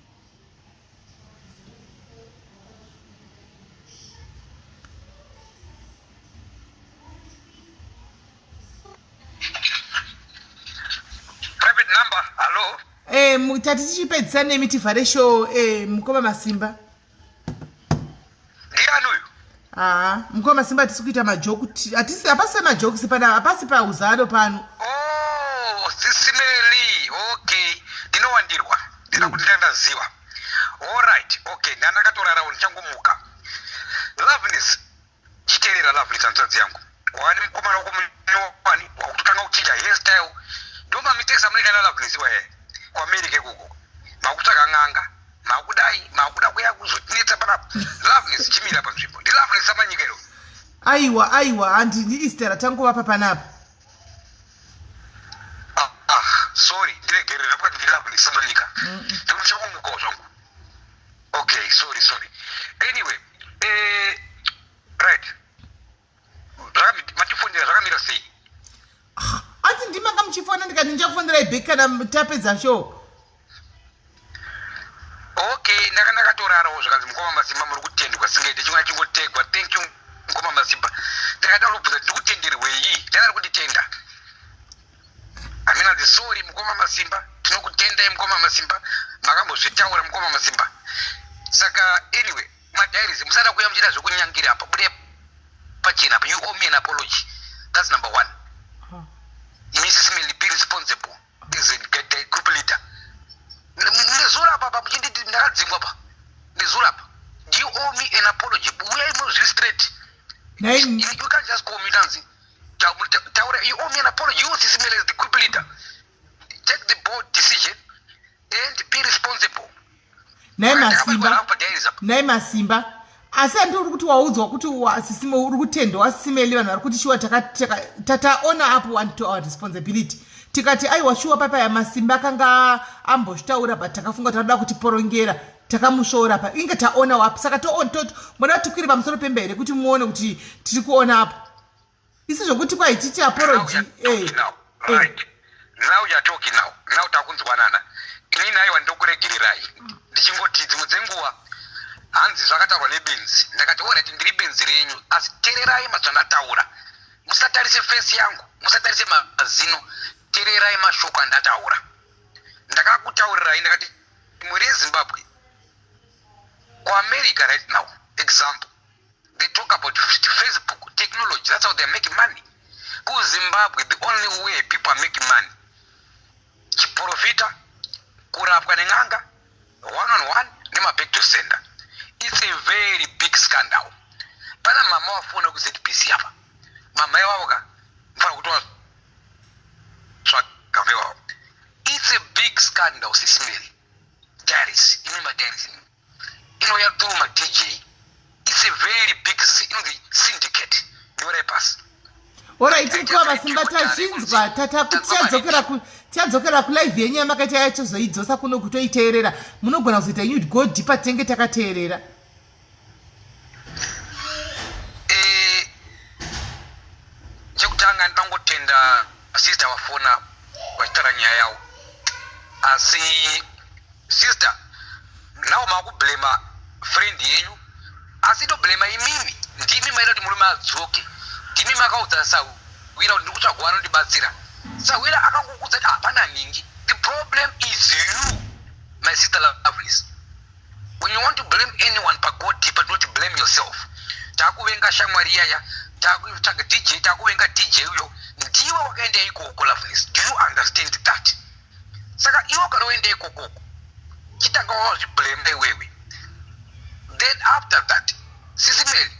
Tati tichipedzisa nemi tivhare show eh, mukoma Masimba. Ndiani uyu? Haa, mukoma Masimba, hatisi kuita majoku, hatisi, hapasi pemajokisi pana, hapasi pauzano pano. Oh, Sisi Melly, okay, ndinowandirwa, ndinoda kuti ndandaziva. Alright, okay, ndandakatorarawo, ndichangomuka. Loveness, chiteerera Loveness, hanzvadzi yangu, wani mukomana wako munyowani wakutotanga kuchinja hairstyle, ndo mamistakes amunoita na Loveness iwaye kuAmerica ikoko, makutsvaga n'anga, makudai, makuda kuya kuzotinetsa panapa. Loveness, chimira panzvimbo. NdiLoveness Samanyika iro? Aiwa, aiwa, handini Easter tangovapa panapa. Ah, ah, sorry, ndiregerere, ndakuti ndiLoveness Samanyika, ndikuti zvangu. Okay, sorry, sorry. Anyway, right, matifonera zvakamira sei? Ati ndimanga muchifona, ndikati ndichakufonerai back kana tapedza show. Okay, ndaka ndakatorarawo, zvakanzi mukoma Masimba muri kutendwa singaite, chimwe achingotegwa, "Thank you, mukoma Masimba." Ndakada kubvunza, "Ndikutenderwei?" Ndakari kunditenda hamina. Sorry, mukoma Masimba, tinokutendai mukoma Masimba, makambozvitaura mukoma Masimba. Saka anyway, madiaries, musada kuuya muchiita zvekunyangira apa, budai pachena apa. You owe me an apology, that's number one. Mrs Melly, be responsible as a group leader. Nezuro apa pa muchinditi ndakadzingwa pa nezuro apa. Do you owe me an apology? Uyai muzviri straight. You can't just call me tanzi taura. You owe me an apology. You, Sisi Melly, as the group leader, take the board decision and be responsible. Nhai Masimba, nhai Masimba, asi handi uri kuti waudzwa kuti wasisimo uri kutendwa, Sisi Melly? Vanhu vari kuti shuwa tataona up one to our responsibility, tikati aiwa, shuwa papaya Masimba akanga ambozvitaura, but takafunga takuda kutiporongera, takamusvoora pa inge taona wapo. Saka moda tikwire pamusoro pemba here kuti muone kuti tiri kuona apo isi zvokuti kwai titi apology? Right now you are talking now. Now takunzwanana. Inini aiwa, ndokuregererai, ndichingoti dzimwe dzenguva hanzi zvakataurwa nebenzi. Ndakati alright, ndiri benzi renyu, asi tererai mazvandataura. Musatarise face yangu, musatarise mazino, tererai mashoko andataura. Ndakakutaurirai, ndakati muri yeZimbabwe, kuAmerica right now, example, they talk about Facebook technology, that's how they're making money. KuZimbabwe, the only way people are making money, chiprofita, kurapwa nen'anga one on one, nemaback to sender. It's a very big scandal. Pana mama wafona kuZBC apa, mama ivavo ka mufana kuti watsvaga ivavo. It's a big scandal, Sisi Melly Diaries, imi madiaries inouya through madj. It's a very big inonzi syndicate, nyorai pasi. Alright, ikuva Masimba, tazvinzwa. Tichadzokera kulive yenyu yamakaita yachozoidzosa kuno kutoiteerera. Munogona kuzoita inyu go deeper, tinenge takateerera. Chekutanga ndinongotenda sister wafona vachitaura nyaya yavo. Asi sister, nawo makublema friend yenyu, asi toblema imimi. Ndimi maida kuti murume adzoke, ndimi makaudza sahwira kuti ndiri kutsvagwa anondibatsira. Sahwira akangokudza kuti hapana nhingi. The problem is you, my sister Loveness. When you want to blame anyone, pago deeper, not blame yourself. Takuvenga shamwari iyaya, takutsvaga DJ, takuvenga DJ uyo. Ndiwe wakaenda ikoko, Loveness, do you understand that? Saka iwe kana uenda ikokoko, chitanga wazviblame iwewe, then after that. Sisi Melly,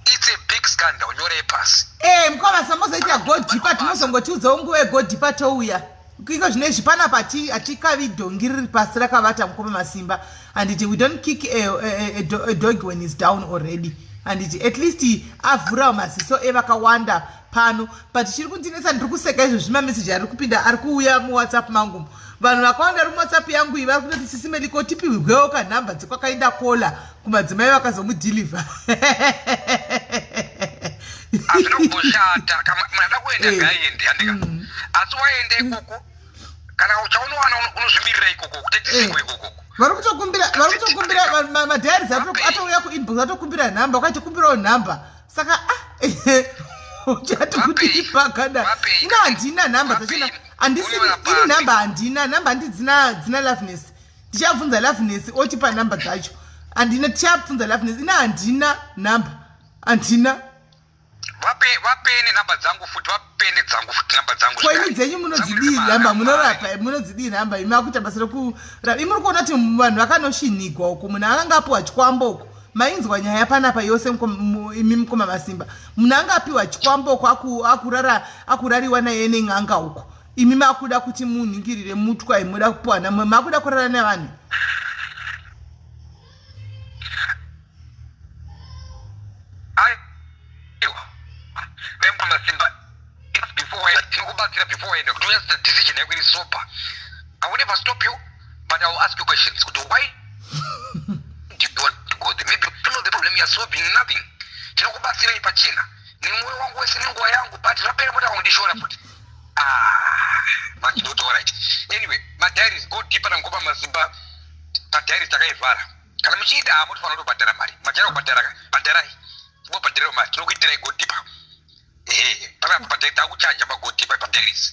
it's a big scandal, nyorei pasi. Ee, mukoma sambozoita go deeper, tinozongotiudzawo nguva yego deeper, touya iko zvino izvi. Panapa hatikavi dhongi riri pasi rakavata, mukoma Masimba, handiti? We don't kick a dog when is down already, handiti? At least avhurawo maziso evakawanda pano. But chiri kundinetsa, ndiri kuseka izvo zvimameseji ari kupinda, ari kuuya muWhatsApp mangu. Vanhu vakawanda vari muWhatsApp yangu iyi vari kutoti, "Sisi Melly, ko tipiwigwewo kanhamba dzekwakaenda kola kumadzimai vakazomudhilivha." Hazvina kumboshata. Munhu ada kuenda, ngaaende, handika? Asi waenda ikoko, kana chaunowana unozvimirira ikoko, kutetisiko ikoko. Vari kutokumbira madiaries, atouya kuinbox, atokumbira nhamba, wakaitokumbirawo nhamba. Saka ah, uchati kudii pakada? Ina handina nhamba dzachona. Handisi ini nhamba handina nhamba handidzina dzina Loveness. Ndichabvunza Loveness otipa nhamba dzacho. Handina tichabvunza Loveness. Ina handina nhamba. Handina. Vape vapene nhamba dzangu futi vapene dzangu futi nhamba dzangu. Ko imi dzenyu munodzidii nhamba munorapa munodzidii nhamba imi makuita basa rekurapa imi muri kuona kuti vanhu vakanoshinigwa uko munhu akanga apiwa chikwambo uko mainzwa nyaya panapa yose imi mukoma masimba munhu anga apiwa chikwambo uko akurara akurariwa naye nen'anga uko imi makuda kuti munhingirire mutwa imi muda kupiwa namwe makuda kurara nevanhu Aiwa. Vemukoma Simba before waenda tinokubatsira before waenda kuti unyatsoita decision yako iri sober. I will never stop you but I will ask you questions kuti why do you want to go there? Maybe you know the problem you are solving nothing. Tinokubatsirai pachena nemwoyo wangu wese nenguva yangu but zvapera mota kundishora futi. Ah, but not all right. Anyway, my diaries go deeper namukoma Masimba. Padiaries takaivhara. Kana muchiida hamo tofanira kutobhadhara mari. Majaira kubhadhara ka? Bhadharai. Mobhadharawo mari. Tinokuitirai go deeper. Ehe, panapa padai takuchaja mago deeper padiaries.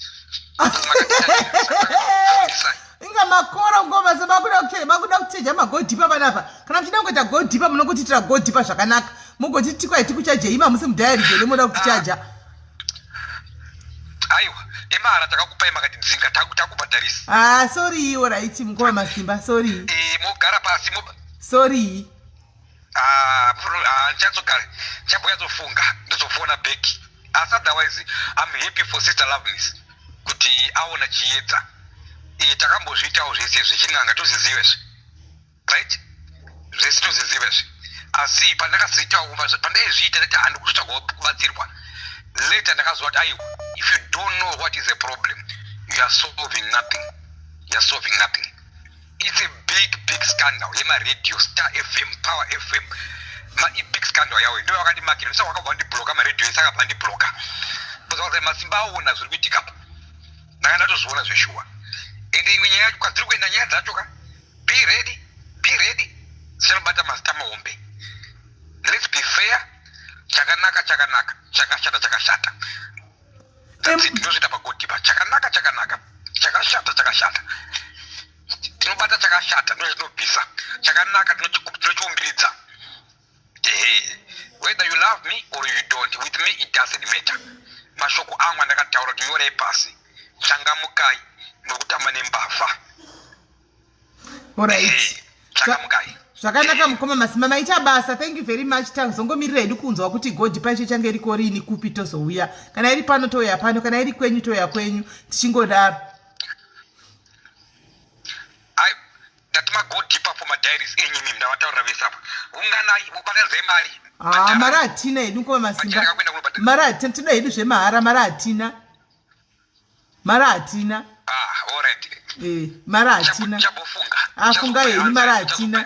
Inga makoro ngoma semakuda kucheja makuda kucheja magodhipa panapa. Kana muchida kungoita godhipa munongotiitira godhipa zvakanaka. Mugoti tikwai tikuchajei mamusi mudiaries here moda kutichaja. Aiwa, emahara takakupai makatidzinga takubhadharisa. Ah, sorry iwo right mukoma Masimba, sorry. Eh, mogara pasi mo Sorry. Ah, ah, ndichatsogara ndichambonyatsofunga ndozofona back. Asi otherwise I'm happy for sister Loveness kuti aona chiedza. Eh, takambozviitawo zvese zvechin'anga tozviziva izvi. Right zvese tozviziva izvi asi pandakazoitawo pandaizviita ndati handi kutotsvagawo kubatsirwa later ndakazoa kuti aiwa if you don't know what is a problem you are solving nothing you are solving nothing it's a big big scandal yemaradio star fm power fm big scandal yawo ndo vakandimakira ndisaka vakabva vandibloka maradio ese akabva andibloka because masimba aona zviri kuitika pa ndanga ndatozviona zveshuwa ende imwe nyaya yacho kwadziri kuenda nyaya dzacho ka Be ready, be ready. Dzichanobata mazita mahombe. Let's be fair. Chakanaka chakanaka, chakashata chakashata. That's it. Ndozviita pagoalkeeper. Chakanaka chakanaka, chakashata chakashata. Tinobata chakashata ndochatinobvisa. Chakanaka tinochiumbiridza. Ehe. Whether you love me or you don't, with me it doesn't matter. Mashoko angu andakataura kuti nyorei pasi. Changamukai nokutamba nembavha. Alright. Zvakanaka mukoma Masimba maita basa. Thank you very much. Tazongomirira hedu kunzwa kuti God pacho ichange iriko rini kupi tozouya. Kana iri pano touya pano, kana iri kwenyu touya kwenyu. Tichingodaro. Ndati ma go deeper for madiaries enyu imimi ndavataurira vese apa. Unganai mubatanizai mari. Ah, mari hatina hedu mukoma Masimba. Mari hatina tinoda hedu zvemahara mari hatina. Mari hatina. Ah, alright. Eh, mari hatina. Afunga ah, henyu mari hatina.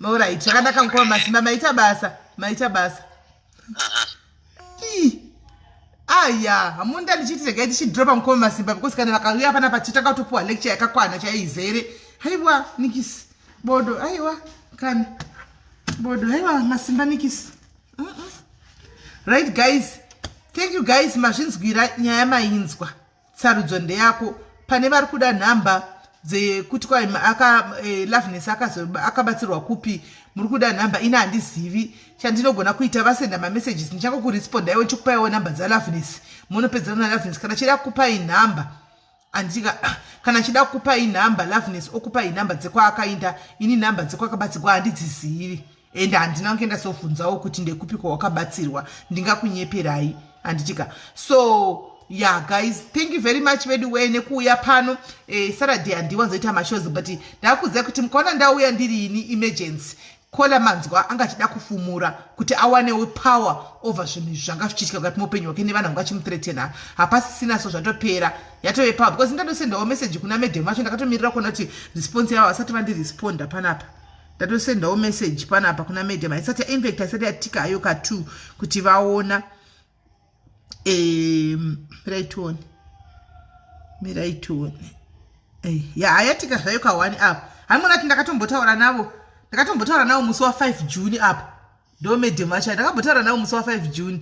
Alright, zvakanaka mukoma Masimba maita basa. Maita basa. Ii. Aya, hamunda ndichiti regai tichidropa mukoma Masimba because kana vakauya panapa titanga kutopuwa lecture yakakwana chaizere. Haiwa, nikisi. Bodo, aiwa, kana. Bodo, haiwa, Masimba nikisi. Mm -mm. Right guys, thank you guys, mazvinzwira nyaya mainzwa. Tsarudzo ndeyako. Pane vari kuda nhamba dzekuti kwai aka eh, Loveness akabatsirwa kupi muri kuda nhamba ini handizivi chandinogona kuita vasenda mamessages ndichangokuresponda iwe ndichikupaiwo nhamba dzaLoveness munopedzerana naLoveness kana chida kukupai nhamba andika kana chida kukupai nhamba Loveness okupai nhamba dzekwaakainda ini nhamba dzekwaakabatsirwa handidzizivi ende handina kunge ndazobvunzawo kuti ndekupi kwawakabatsirwa ndingakunyeperai handitika so yeah guys thank you very much vedu wee nekuuya pano eh, saturday handiwanzoita mashows but ndakuziva kuti mukaona ndauya ndiri ini emergency kola manzwa anga achida kufumura kuti awanewo power over zvinhu izvi zvanga zvichiitika kukati muupenyu hwake nevanhu vanga vachimuthreatena hapasisina so zvatopera yatove power because ndatosendawo message kuna madam vacho ndakatomirira kuona kuti response yavo vasati vandiresponda panapa ndatosendawo message panapa kuna madam haisati infact haisati yatika hayo ka two kuti vaona mirai tione mirai tione ya hayatika zvayo ka one apo haimona kuti ndakatombotaura navo ndakatombotaura navo musi wa 5 june apo ndo madam vacho ndakambotaura navo musi wa 5 june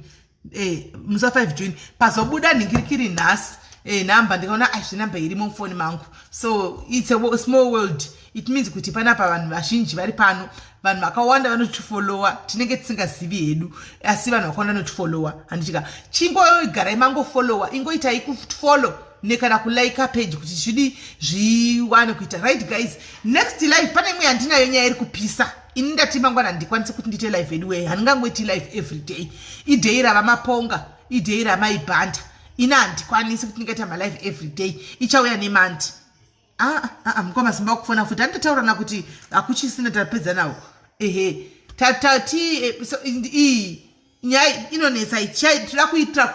eh, musi wa 5 june pazobuda nhingirikiri nhasi eh, nhamba ndikaona azve nhamba irimo mufoni mangu. So it's a small world. It means kuti panapa vanhu vazhinji vari pano, vanhu vakawanda vanotifollowa, tinenge tisingazivi hedu, asi vanhu vakawanda vanotifollowa. Handitika chingogarai mangofollowa, ingoitai kufollow nekana kulike page kuti zvidi zviwane kuita right. Guys, next live pane imwe yandinayo nyaya iri kupisa. Ini ndati mangwana handikwanisi kuti ndiite live anyway, handingangoiti live every day. Iday rava Maponga, iday ramaibhanda, ini handikwanisi kuti ndingaita malive every day. Ichauya nemandi. Ah, ah, ah, mukoma Simba kufona futi, anditotaurana kuti hakuchisina, tapedza nawo. Ehe, tati so, iyi nyaya inonetsa, toda kuitira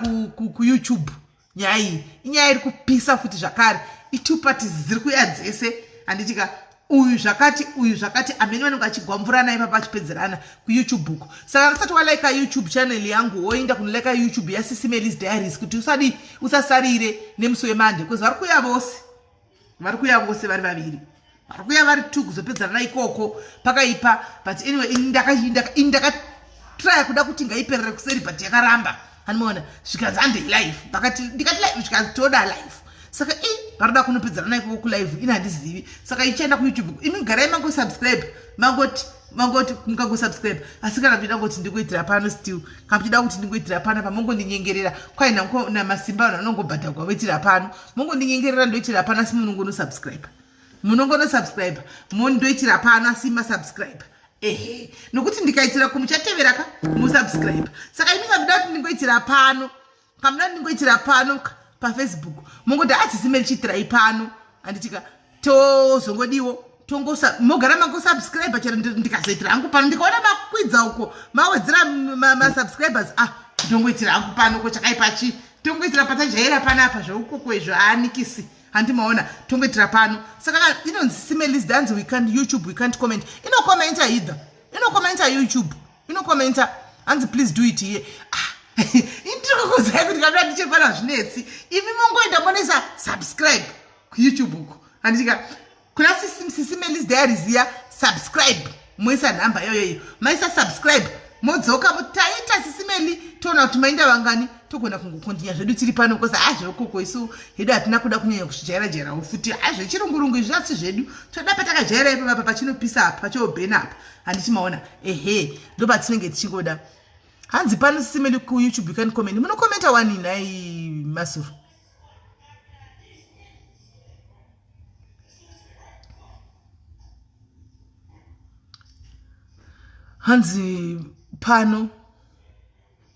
kuYouTube. Nyaya iyi inyaya iri kupisa futi zvakare, itwo parties dziri kuya dzese, handitika? Uyu zvakati, uyu zvakati, amene vanenge vachigwamvurana ipapa, vachipedzerana kuYouTube uko. Saka usati walika YouTube channel yangu, woenda kunolika YouTube yaSisi Melis Diaries kuti usadi usasarire nemusi weMande, because vari kuya vose, vari kuya vose vari vaviri, vari kuya vari two kuzopedzerana ikoko. Pakaipa. But anyway, ini ndakatraya kuda kuti ngaiperere kuseri, but yakaramba. Handimaona zvikanzi handei live, pakati ndikati live, zvikanzi toda live. Saka i varoda kunopedzerana ikoko kulive, ini handizivi. Saka ichaenda kuYouTube. Imi garai mangosubscribe, mangoti mukangosubscribe. Asi kana muchida kuti ndikuitira pano still, kana muchida kuti ndingoitira pano pamongondinyengerera, kwai namasimba vanhu vanongobhadhagwa voitira pano, mongondinyengerera ndoitira pano, asi munongonosubscribe, munongonosubscribe, mondoitira pano, asi masubscribe. Ehe, nokuti ndikaitira kumuchatevera ka musubscribe. Saka imi kamuda kuti ndingoitira pano, kamuda kuti ndingoitira pano paFacebook, mongoti adzisime ndichiitirai pano, handitika? Tozongodiwo tongosa mogara mangosubscribe. Chero ndikazoitira hangu pano, ndikaona makwidza uko, mawedzera masubscribers, ah, ndongoitira hangu pano. Ko chakaipa chi? Tongoitira patajaira panapa zveukoko izvo, haanikisi, handimaona? Tongoitira pano. Saka inonzi Simelis danzi we can't YouTube, we can't comment. Inokomenta either, inokomenta YouTube, inokomenta. Hanzi please do it here. Ah, indirikukuzai kuti kamira ndichefana zvinetsi. Imi mongoenda monoisa subscribe kuYouTube uko, handitika? Kuna Sisi Melis Diaries iya, subscribe, moisa nhamba iyoyoyo, maisa subscribe, modzoka taita Sisi Meli, toona kuti mainda vangani, togona kungokontinya zvedu tiri pano, because hazvekoko isu hedu hatina kuda kunyanya kuzvijaira jairawo futi. Hazvechirungurungu izvi asi zvedu toda patakajaira ipapapa, pachinopisa apa, pachiobhena apa, handiti maona? Ehe, ndo patinenge tichingoda. Hanzi pano Sisi Meli kuYouTube you can comment. Munokomenta wani nhai Masuru? Hanzi pano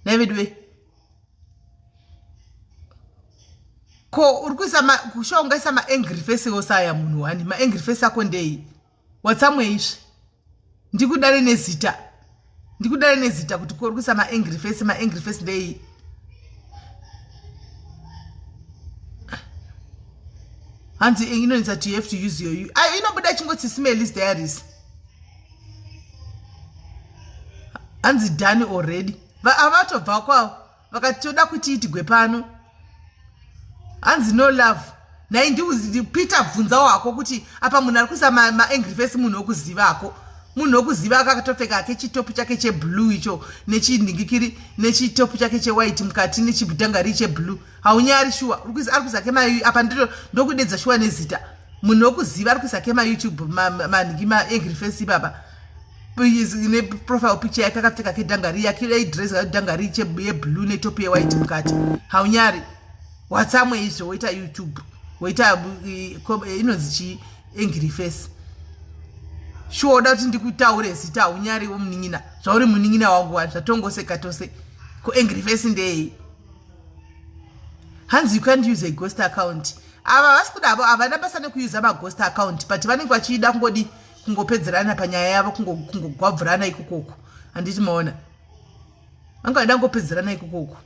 nhai veduwe, ko uri kuisa kushuwa ungaisa maangry face ose aya munhu wani? Maangry face ako ndei? Watsamwe izvi, ndikudare nezita, ndikudare nezita kuti ko uri kuisa maangry face, maangry face ndei? Hanzi inonetsa to have to use your ai, inobuda chingoti Sisi Diaries. Hanzi done already. Avatobva kwavo vakati toda kuti itigwe pano. Hanzi no love. Nhai ndiuzi Peter, bvunza wako kuti apa munhu ari kuisa maangry face, munhu wokuzivako, munhu wokuziva akatopfeka ake chitopu chake cheblue icho, nechinhingikiri, nechitopu chake chewhite mukati, nechibhutangari cheblue. Haunyari shuwa? Ari kuisa ke apa, ndokudedza shuwa nezita, munhu wokuziva ari kuisa ke maYouTube manhingi maangry face ipapa, neprofile picture yake akapfeka kedhangari yake, dress dhangari yeblue netop yewhite mukati. Haunyari? Watsamwe izvo, woita YouTube, woita inonzi chii, angry face. Shuwa uda kuti ndikutaure zita? Haunyariwo munin'ina, zvauri munin'ina wangu wani, zvatongoseka tose. Ko angry face ndei? Hanzi you can't use a ghost account. Ava vasi kuda avo, havana basa nekuusa maghost account, but vanenge vachida kungodi kungopedzerana panyaya yavo, kungogwabvurana ikokoko, handiti maona? Vanga vada kungopedzerana ikokoko.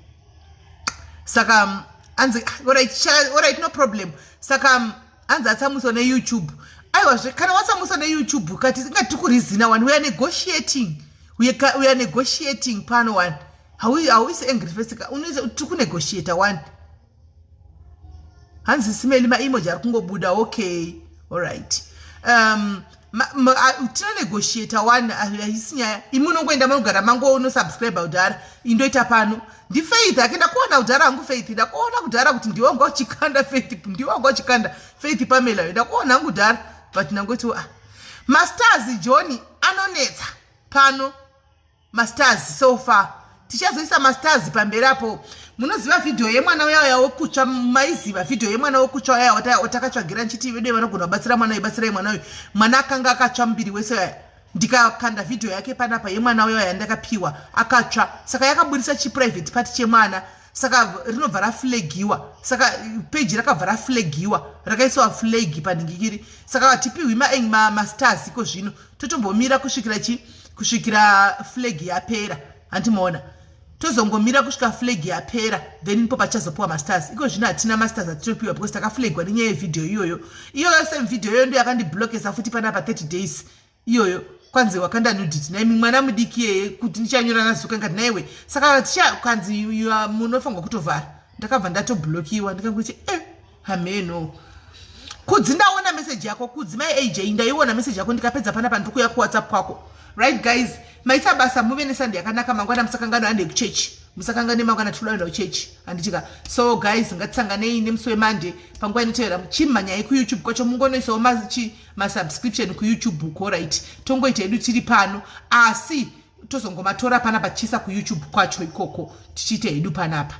Saka anzi alright, no problem. Saka anzi atsamuswa neYouTube. Aiwazve, kana watsamuswa neYouTube, kati ingati tikurizina one, we are negotiating, we are negotiating pano one. Hauisi angry face, tiri kunegotiata one. Hanzi Simeli, maemoji ari kungobuda. Okay, alright. Tinonegotiata one, haisi nyaya. Imi unongoenda manogara mangonosubscribe kudhara, indoita pano. NdiFaith ake, ndakuona kudhara hangu. Faith, ndakuona kudhara kuti ndiwe wanga uchikanda. Faith, ndiwe wanga uchikanda. Faith Pamela, ndakuona hangu kudhara, but ndangoti, ah, mastars John anonetsa pano. Mastars so far tichazoisa mastars pamberi apo. Munoziva vhidhiyo yemwana uya wekutsva? Maiziva vhidhiyo yemwana wekutsva uya watakatsvagira nchiti vedu vanogona kubatsira mwana uyu, batsirai mwana uyu? Mwana akanga akatsva muviri wese uya. Ndikakanda vhidhiyo yake panapa yemwana uya yandakapiwa akatsva. Saka yakaburisa chiprivate part chemwana, saka rinobva raflagiwa. Saka peji rakabva raflagiwa, rakaiswa flag panhingikiri. Saka hatipiwi mastars iko zvino, totombomira kusvikira chi kusvikira flag yapera. Handimaona, tozongomira kusvika flag yapera, then ipo pachazopiwa mastars. Iko zvino hatina mastars atitopiwa because takaflagwa nenyaya yevhidhiyo iyoyo. Iyoyo same vhidhiyo iyoyo ndo yakandiblokesa futi panapa 30 days iyoyo. Kwanzi wakanda nudity naimi mwana mudiki yeye, kuti ndichanyora nazuka ngati naiwe. Saka ticha kwanzi munofanirwa kutovhara. Ndakabva ndatoblokiwa, ndikangoti, e hameno. Kudzi, ndaona meseji yako. Kudzi mai AJ, ndaiona meseji yako. Ndikapedza panapa ndikuya kuWhatsApp kwako. Right guys, maita basa, muve neSunday yakanaka. Mangwana musakanganwa, ande kuchechi. Musakangane, mangwana tinoenda kuchechi, handitika? So guys, ngatisanganei nemusi weMonday panguva inotevera. Chimhanyai kuYouTube kwacho, mungonoisawo masubscription kuYouTube uko. Right, tongoita hedu tiri pano, asi tozongomatora panapa tichiisa kuYouTube kwacho ikoko, tichiita hedu panapa.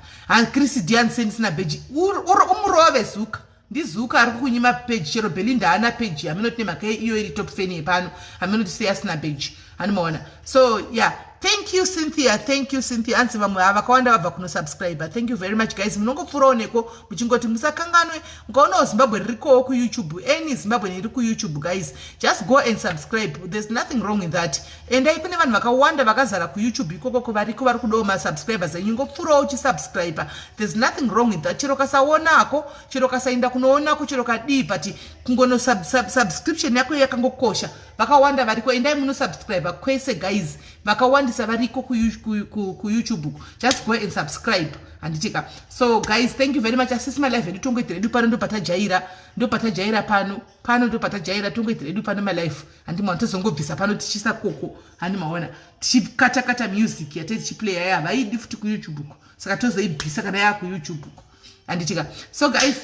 Chris Dianse, ndisina beji, umurove zuka. Ndizuka ari kukunyima peji. Chero Belinda haana peji. Haminoti nemhaka iyo iri top fan yepano, haminoti sei asina peji. Handimaona. So yeah, thank you Cynthia, thank you Cynthia. Anzi vamwe vakawanda vabva kunosubscribe. Thank you very much guys. Munongopfuurawo neko muchingoti musakanganwe, mukaonawo Zimbabwe ririkowo kuYouTube, any Zimbabwe iri kuYouTube, guys, just go and subscribe. There's nothing wrong in that. Endai, kune vanhu vakawanda vakazara kuYouTube ikokoko variko vari kudawo masubscribers enyu. Ngopfuurawo uchisubscribe. There's nothing wrong in that. Chero kasaonako, chero kasaenda kunoonako, chero kadii, but kungono subscription yako yakangokosha. Vakawanda variko, endai munosubscribe kwese guys. Vakawandisa variko kuYouTube. Just go and subscribe, handitika? So guys, thank you very much. Asisi malive edu tongoitira edu pano, ndopatajaira, ndopatajaira pano, pano ndopatajaira. Tongoitira edu pano malive, handimaona? Tozongobvisa pano tichiisa koko, handimaona? Tichikatakata music yate tichiplaya yaya, havaidi futi kuYouTube uko, saka tozoibvisa kana yakuYouTube uko, handitika? So guys,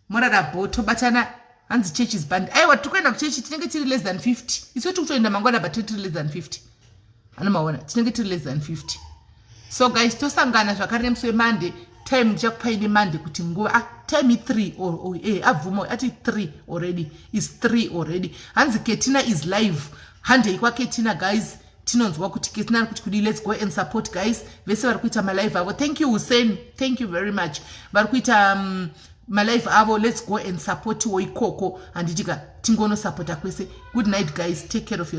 morarabo, tobatana. Hanzi church is banned. Aiwa, tiri kuenda kuchechi, tinenge tiri less than 50. Isu tiri kutoenda mangwana, but tiri less than 50. Anomaona, tinenge tiri less than 50. So guys, tosangana zvakare nemusi weMonday. Time ndichakupai neMonday kuti nguva. Ah, time i3 or abvuma ati 3 already, is 3 already. Hanzi Ketina is live. Handei kwaKetina guys, tinonzwa kuti Ketina ari kuti kudii. Let's go and support guys, vese vari kuita malive avo. Thank you Hussein, thank you very much. Vari kuita malive avo, let's go and supportwo ikoko, handitika? Tingonosapota kwese. Good night guys, take care of your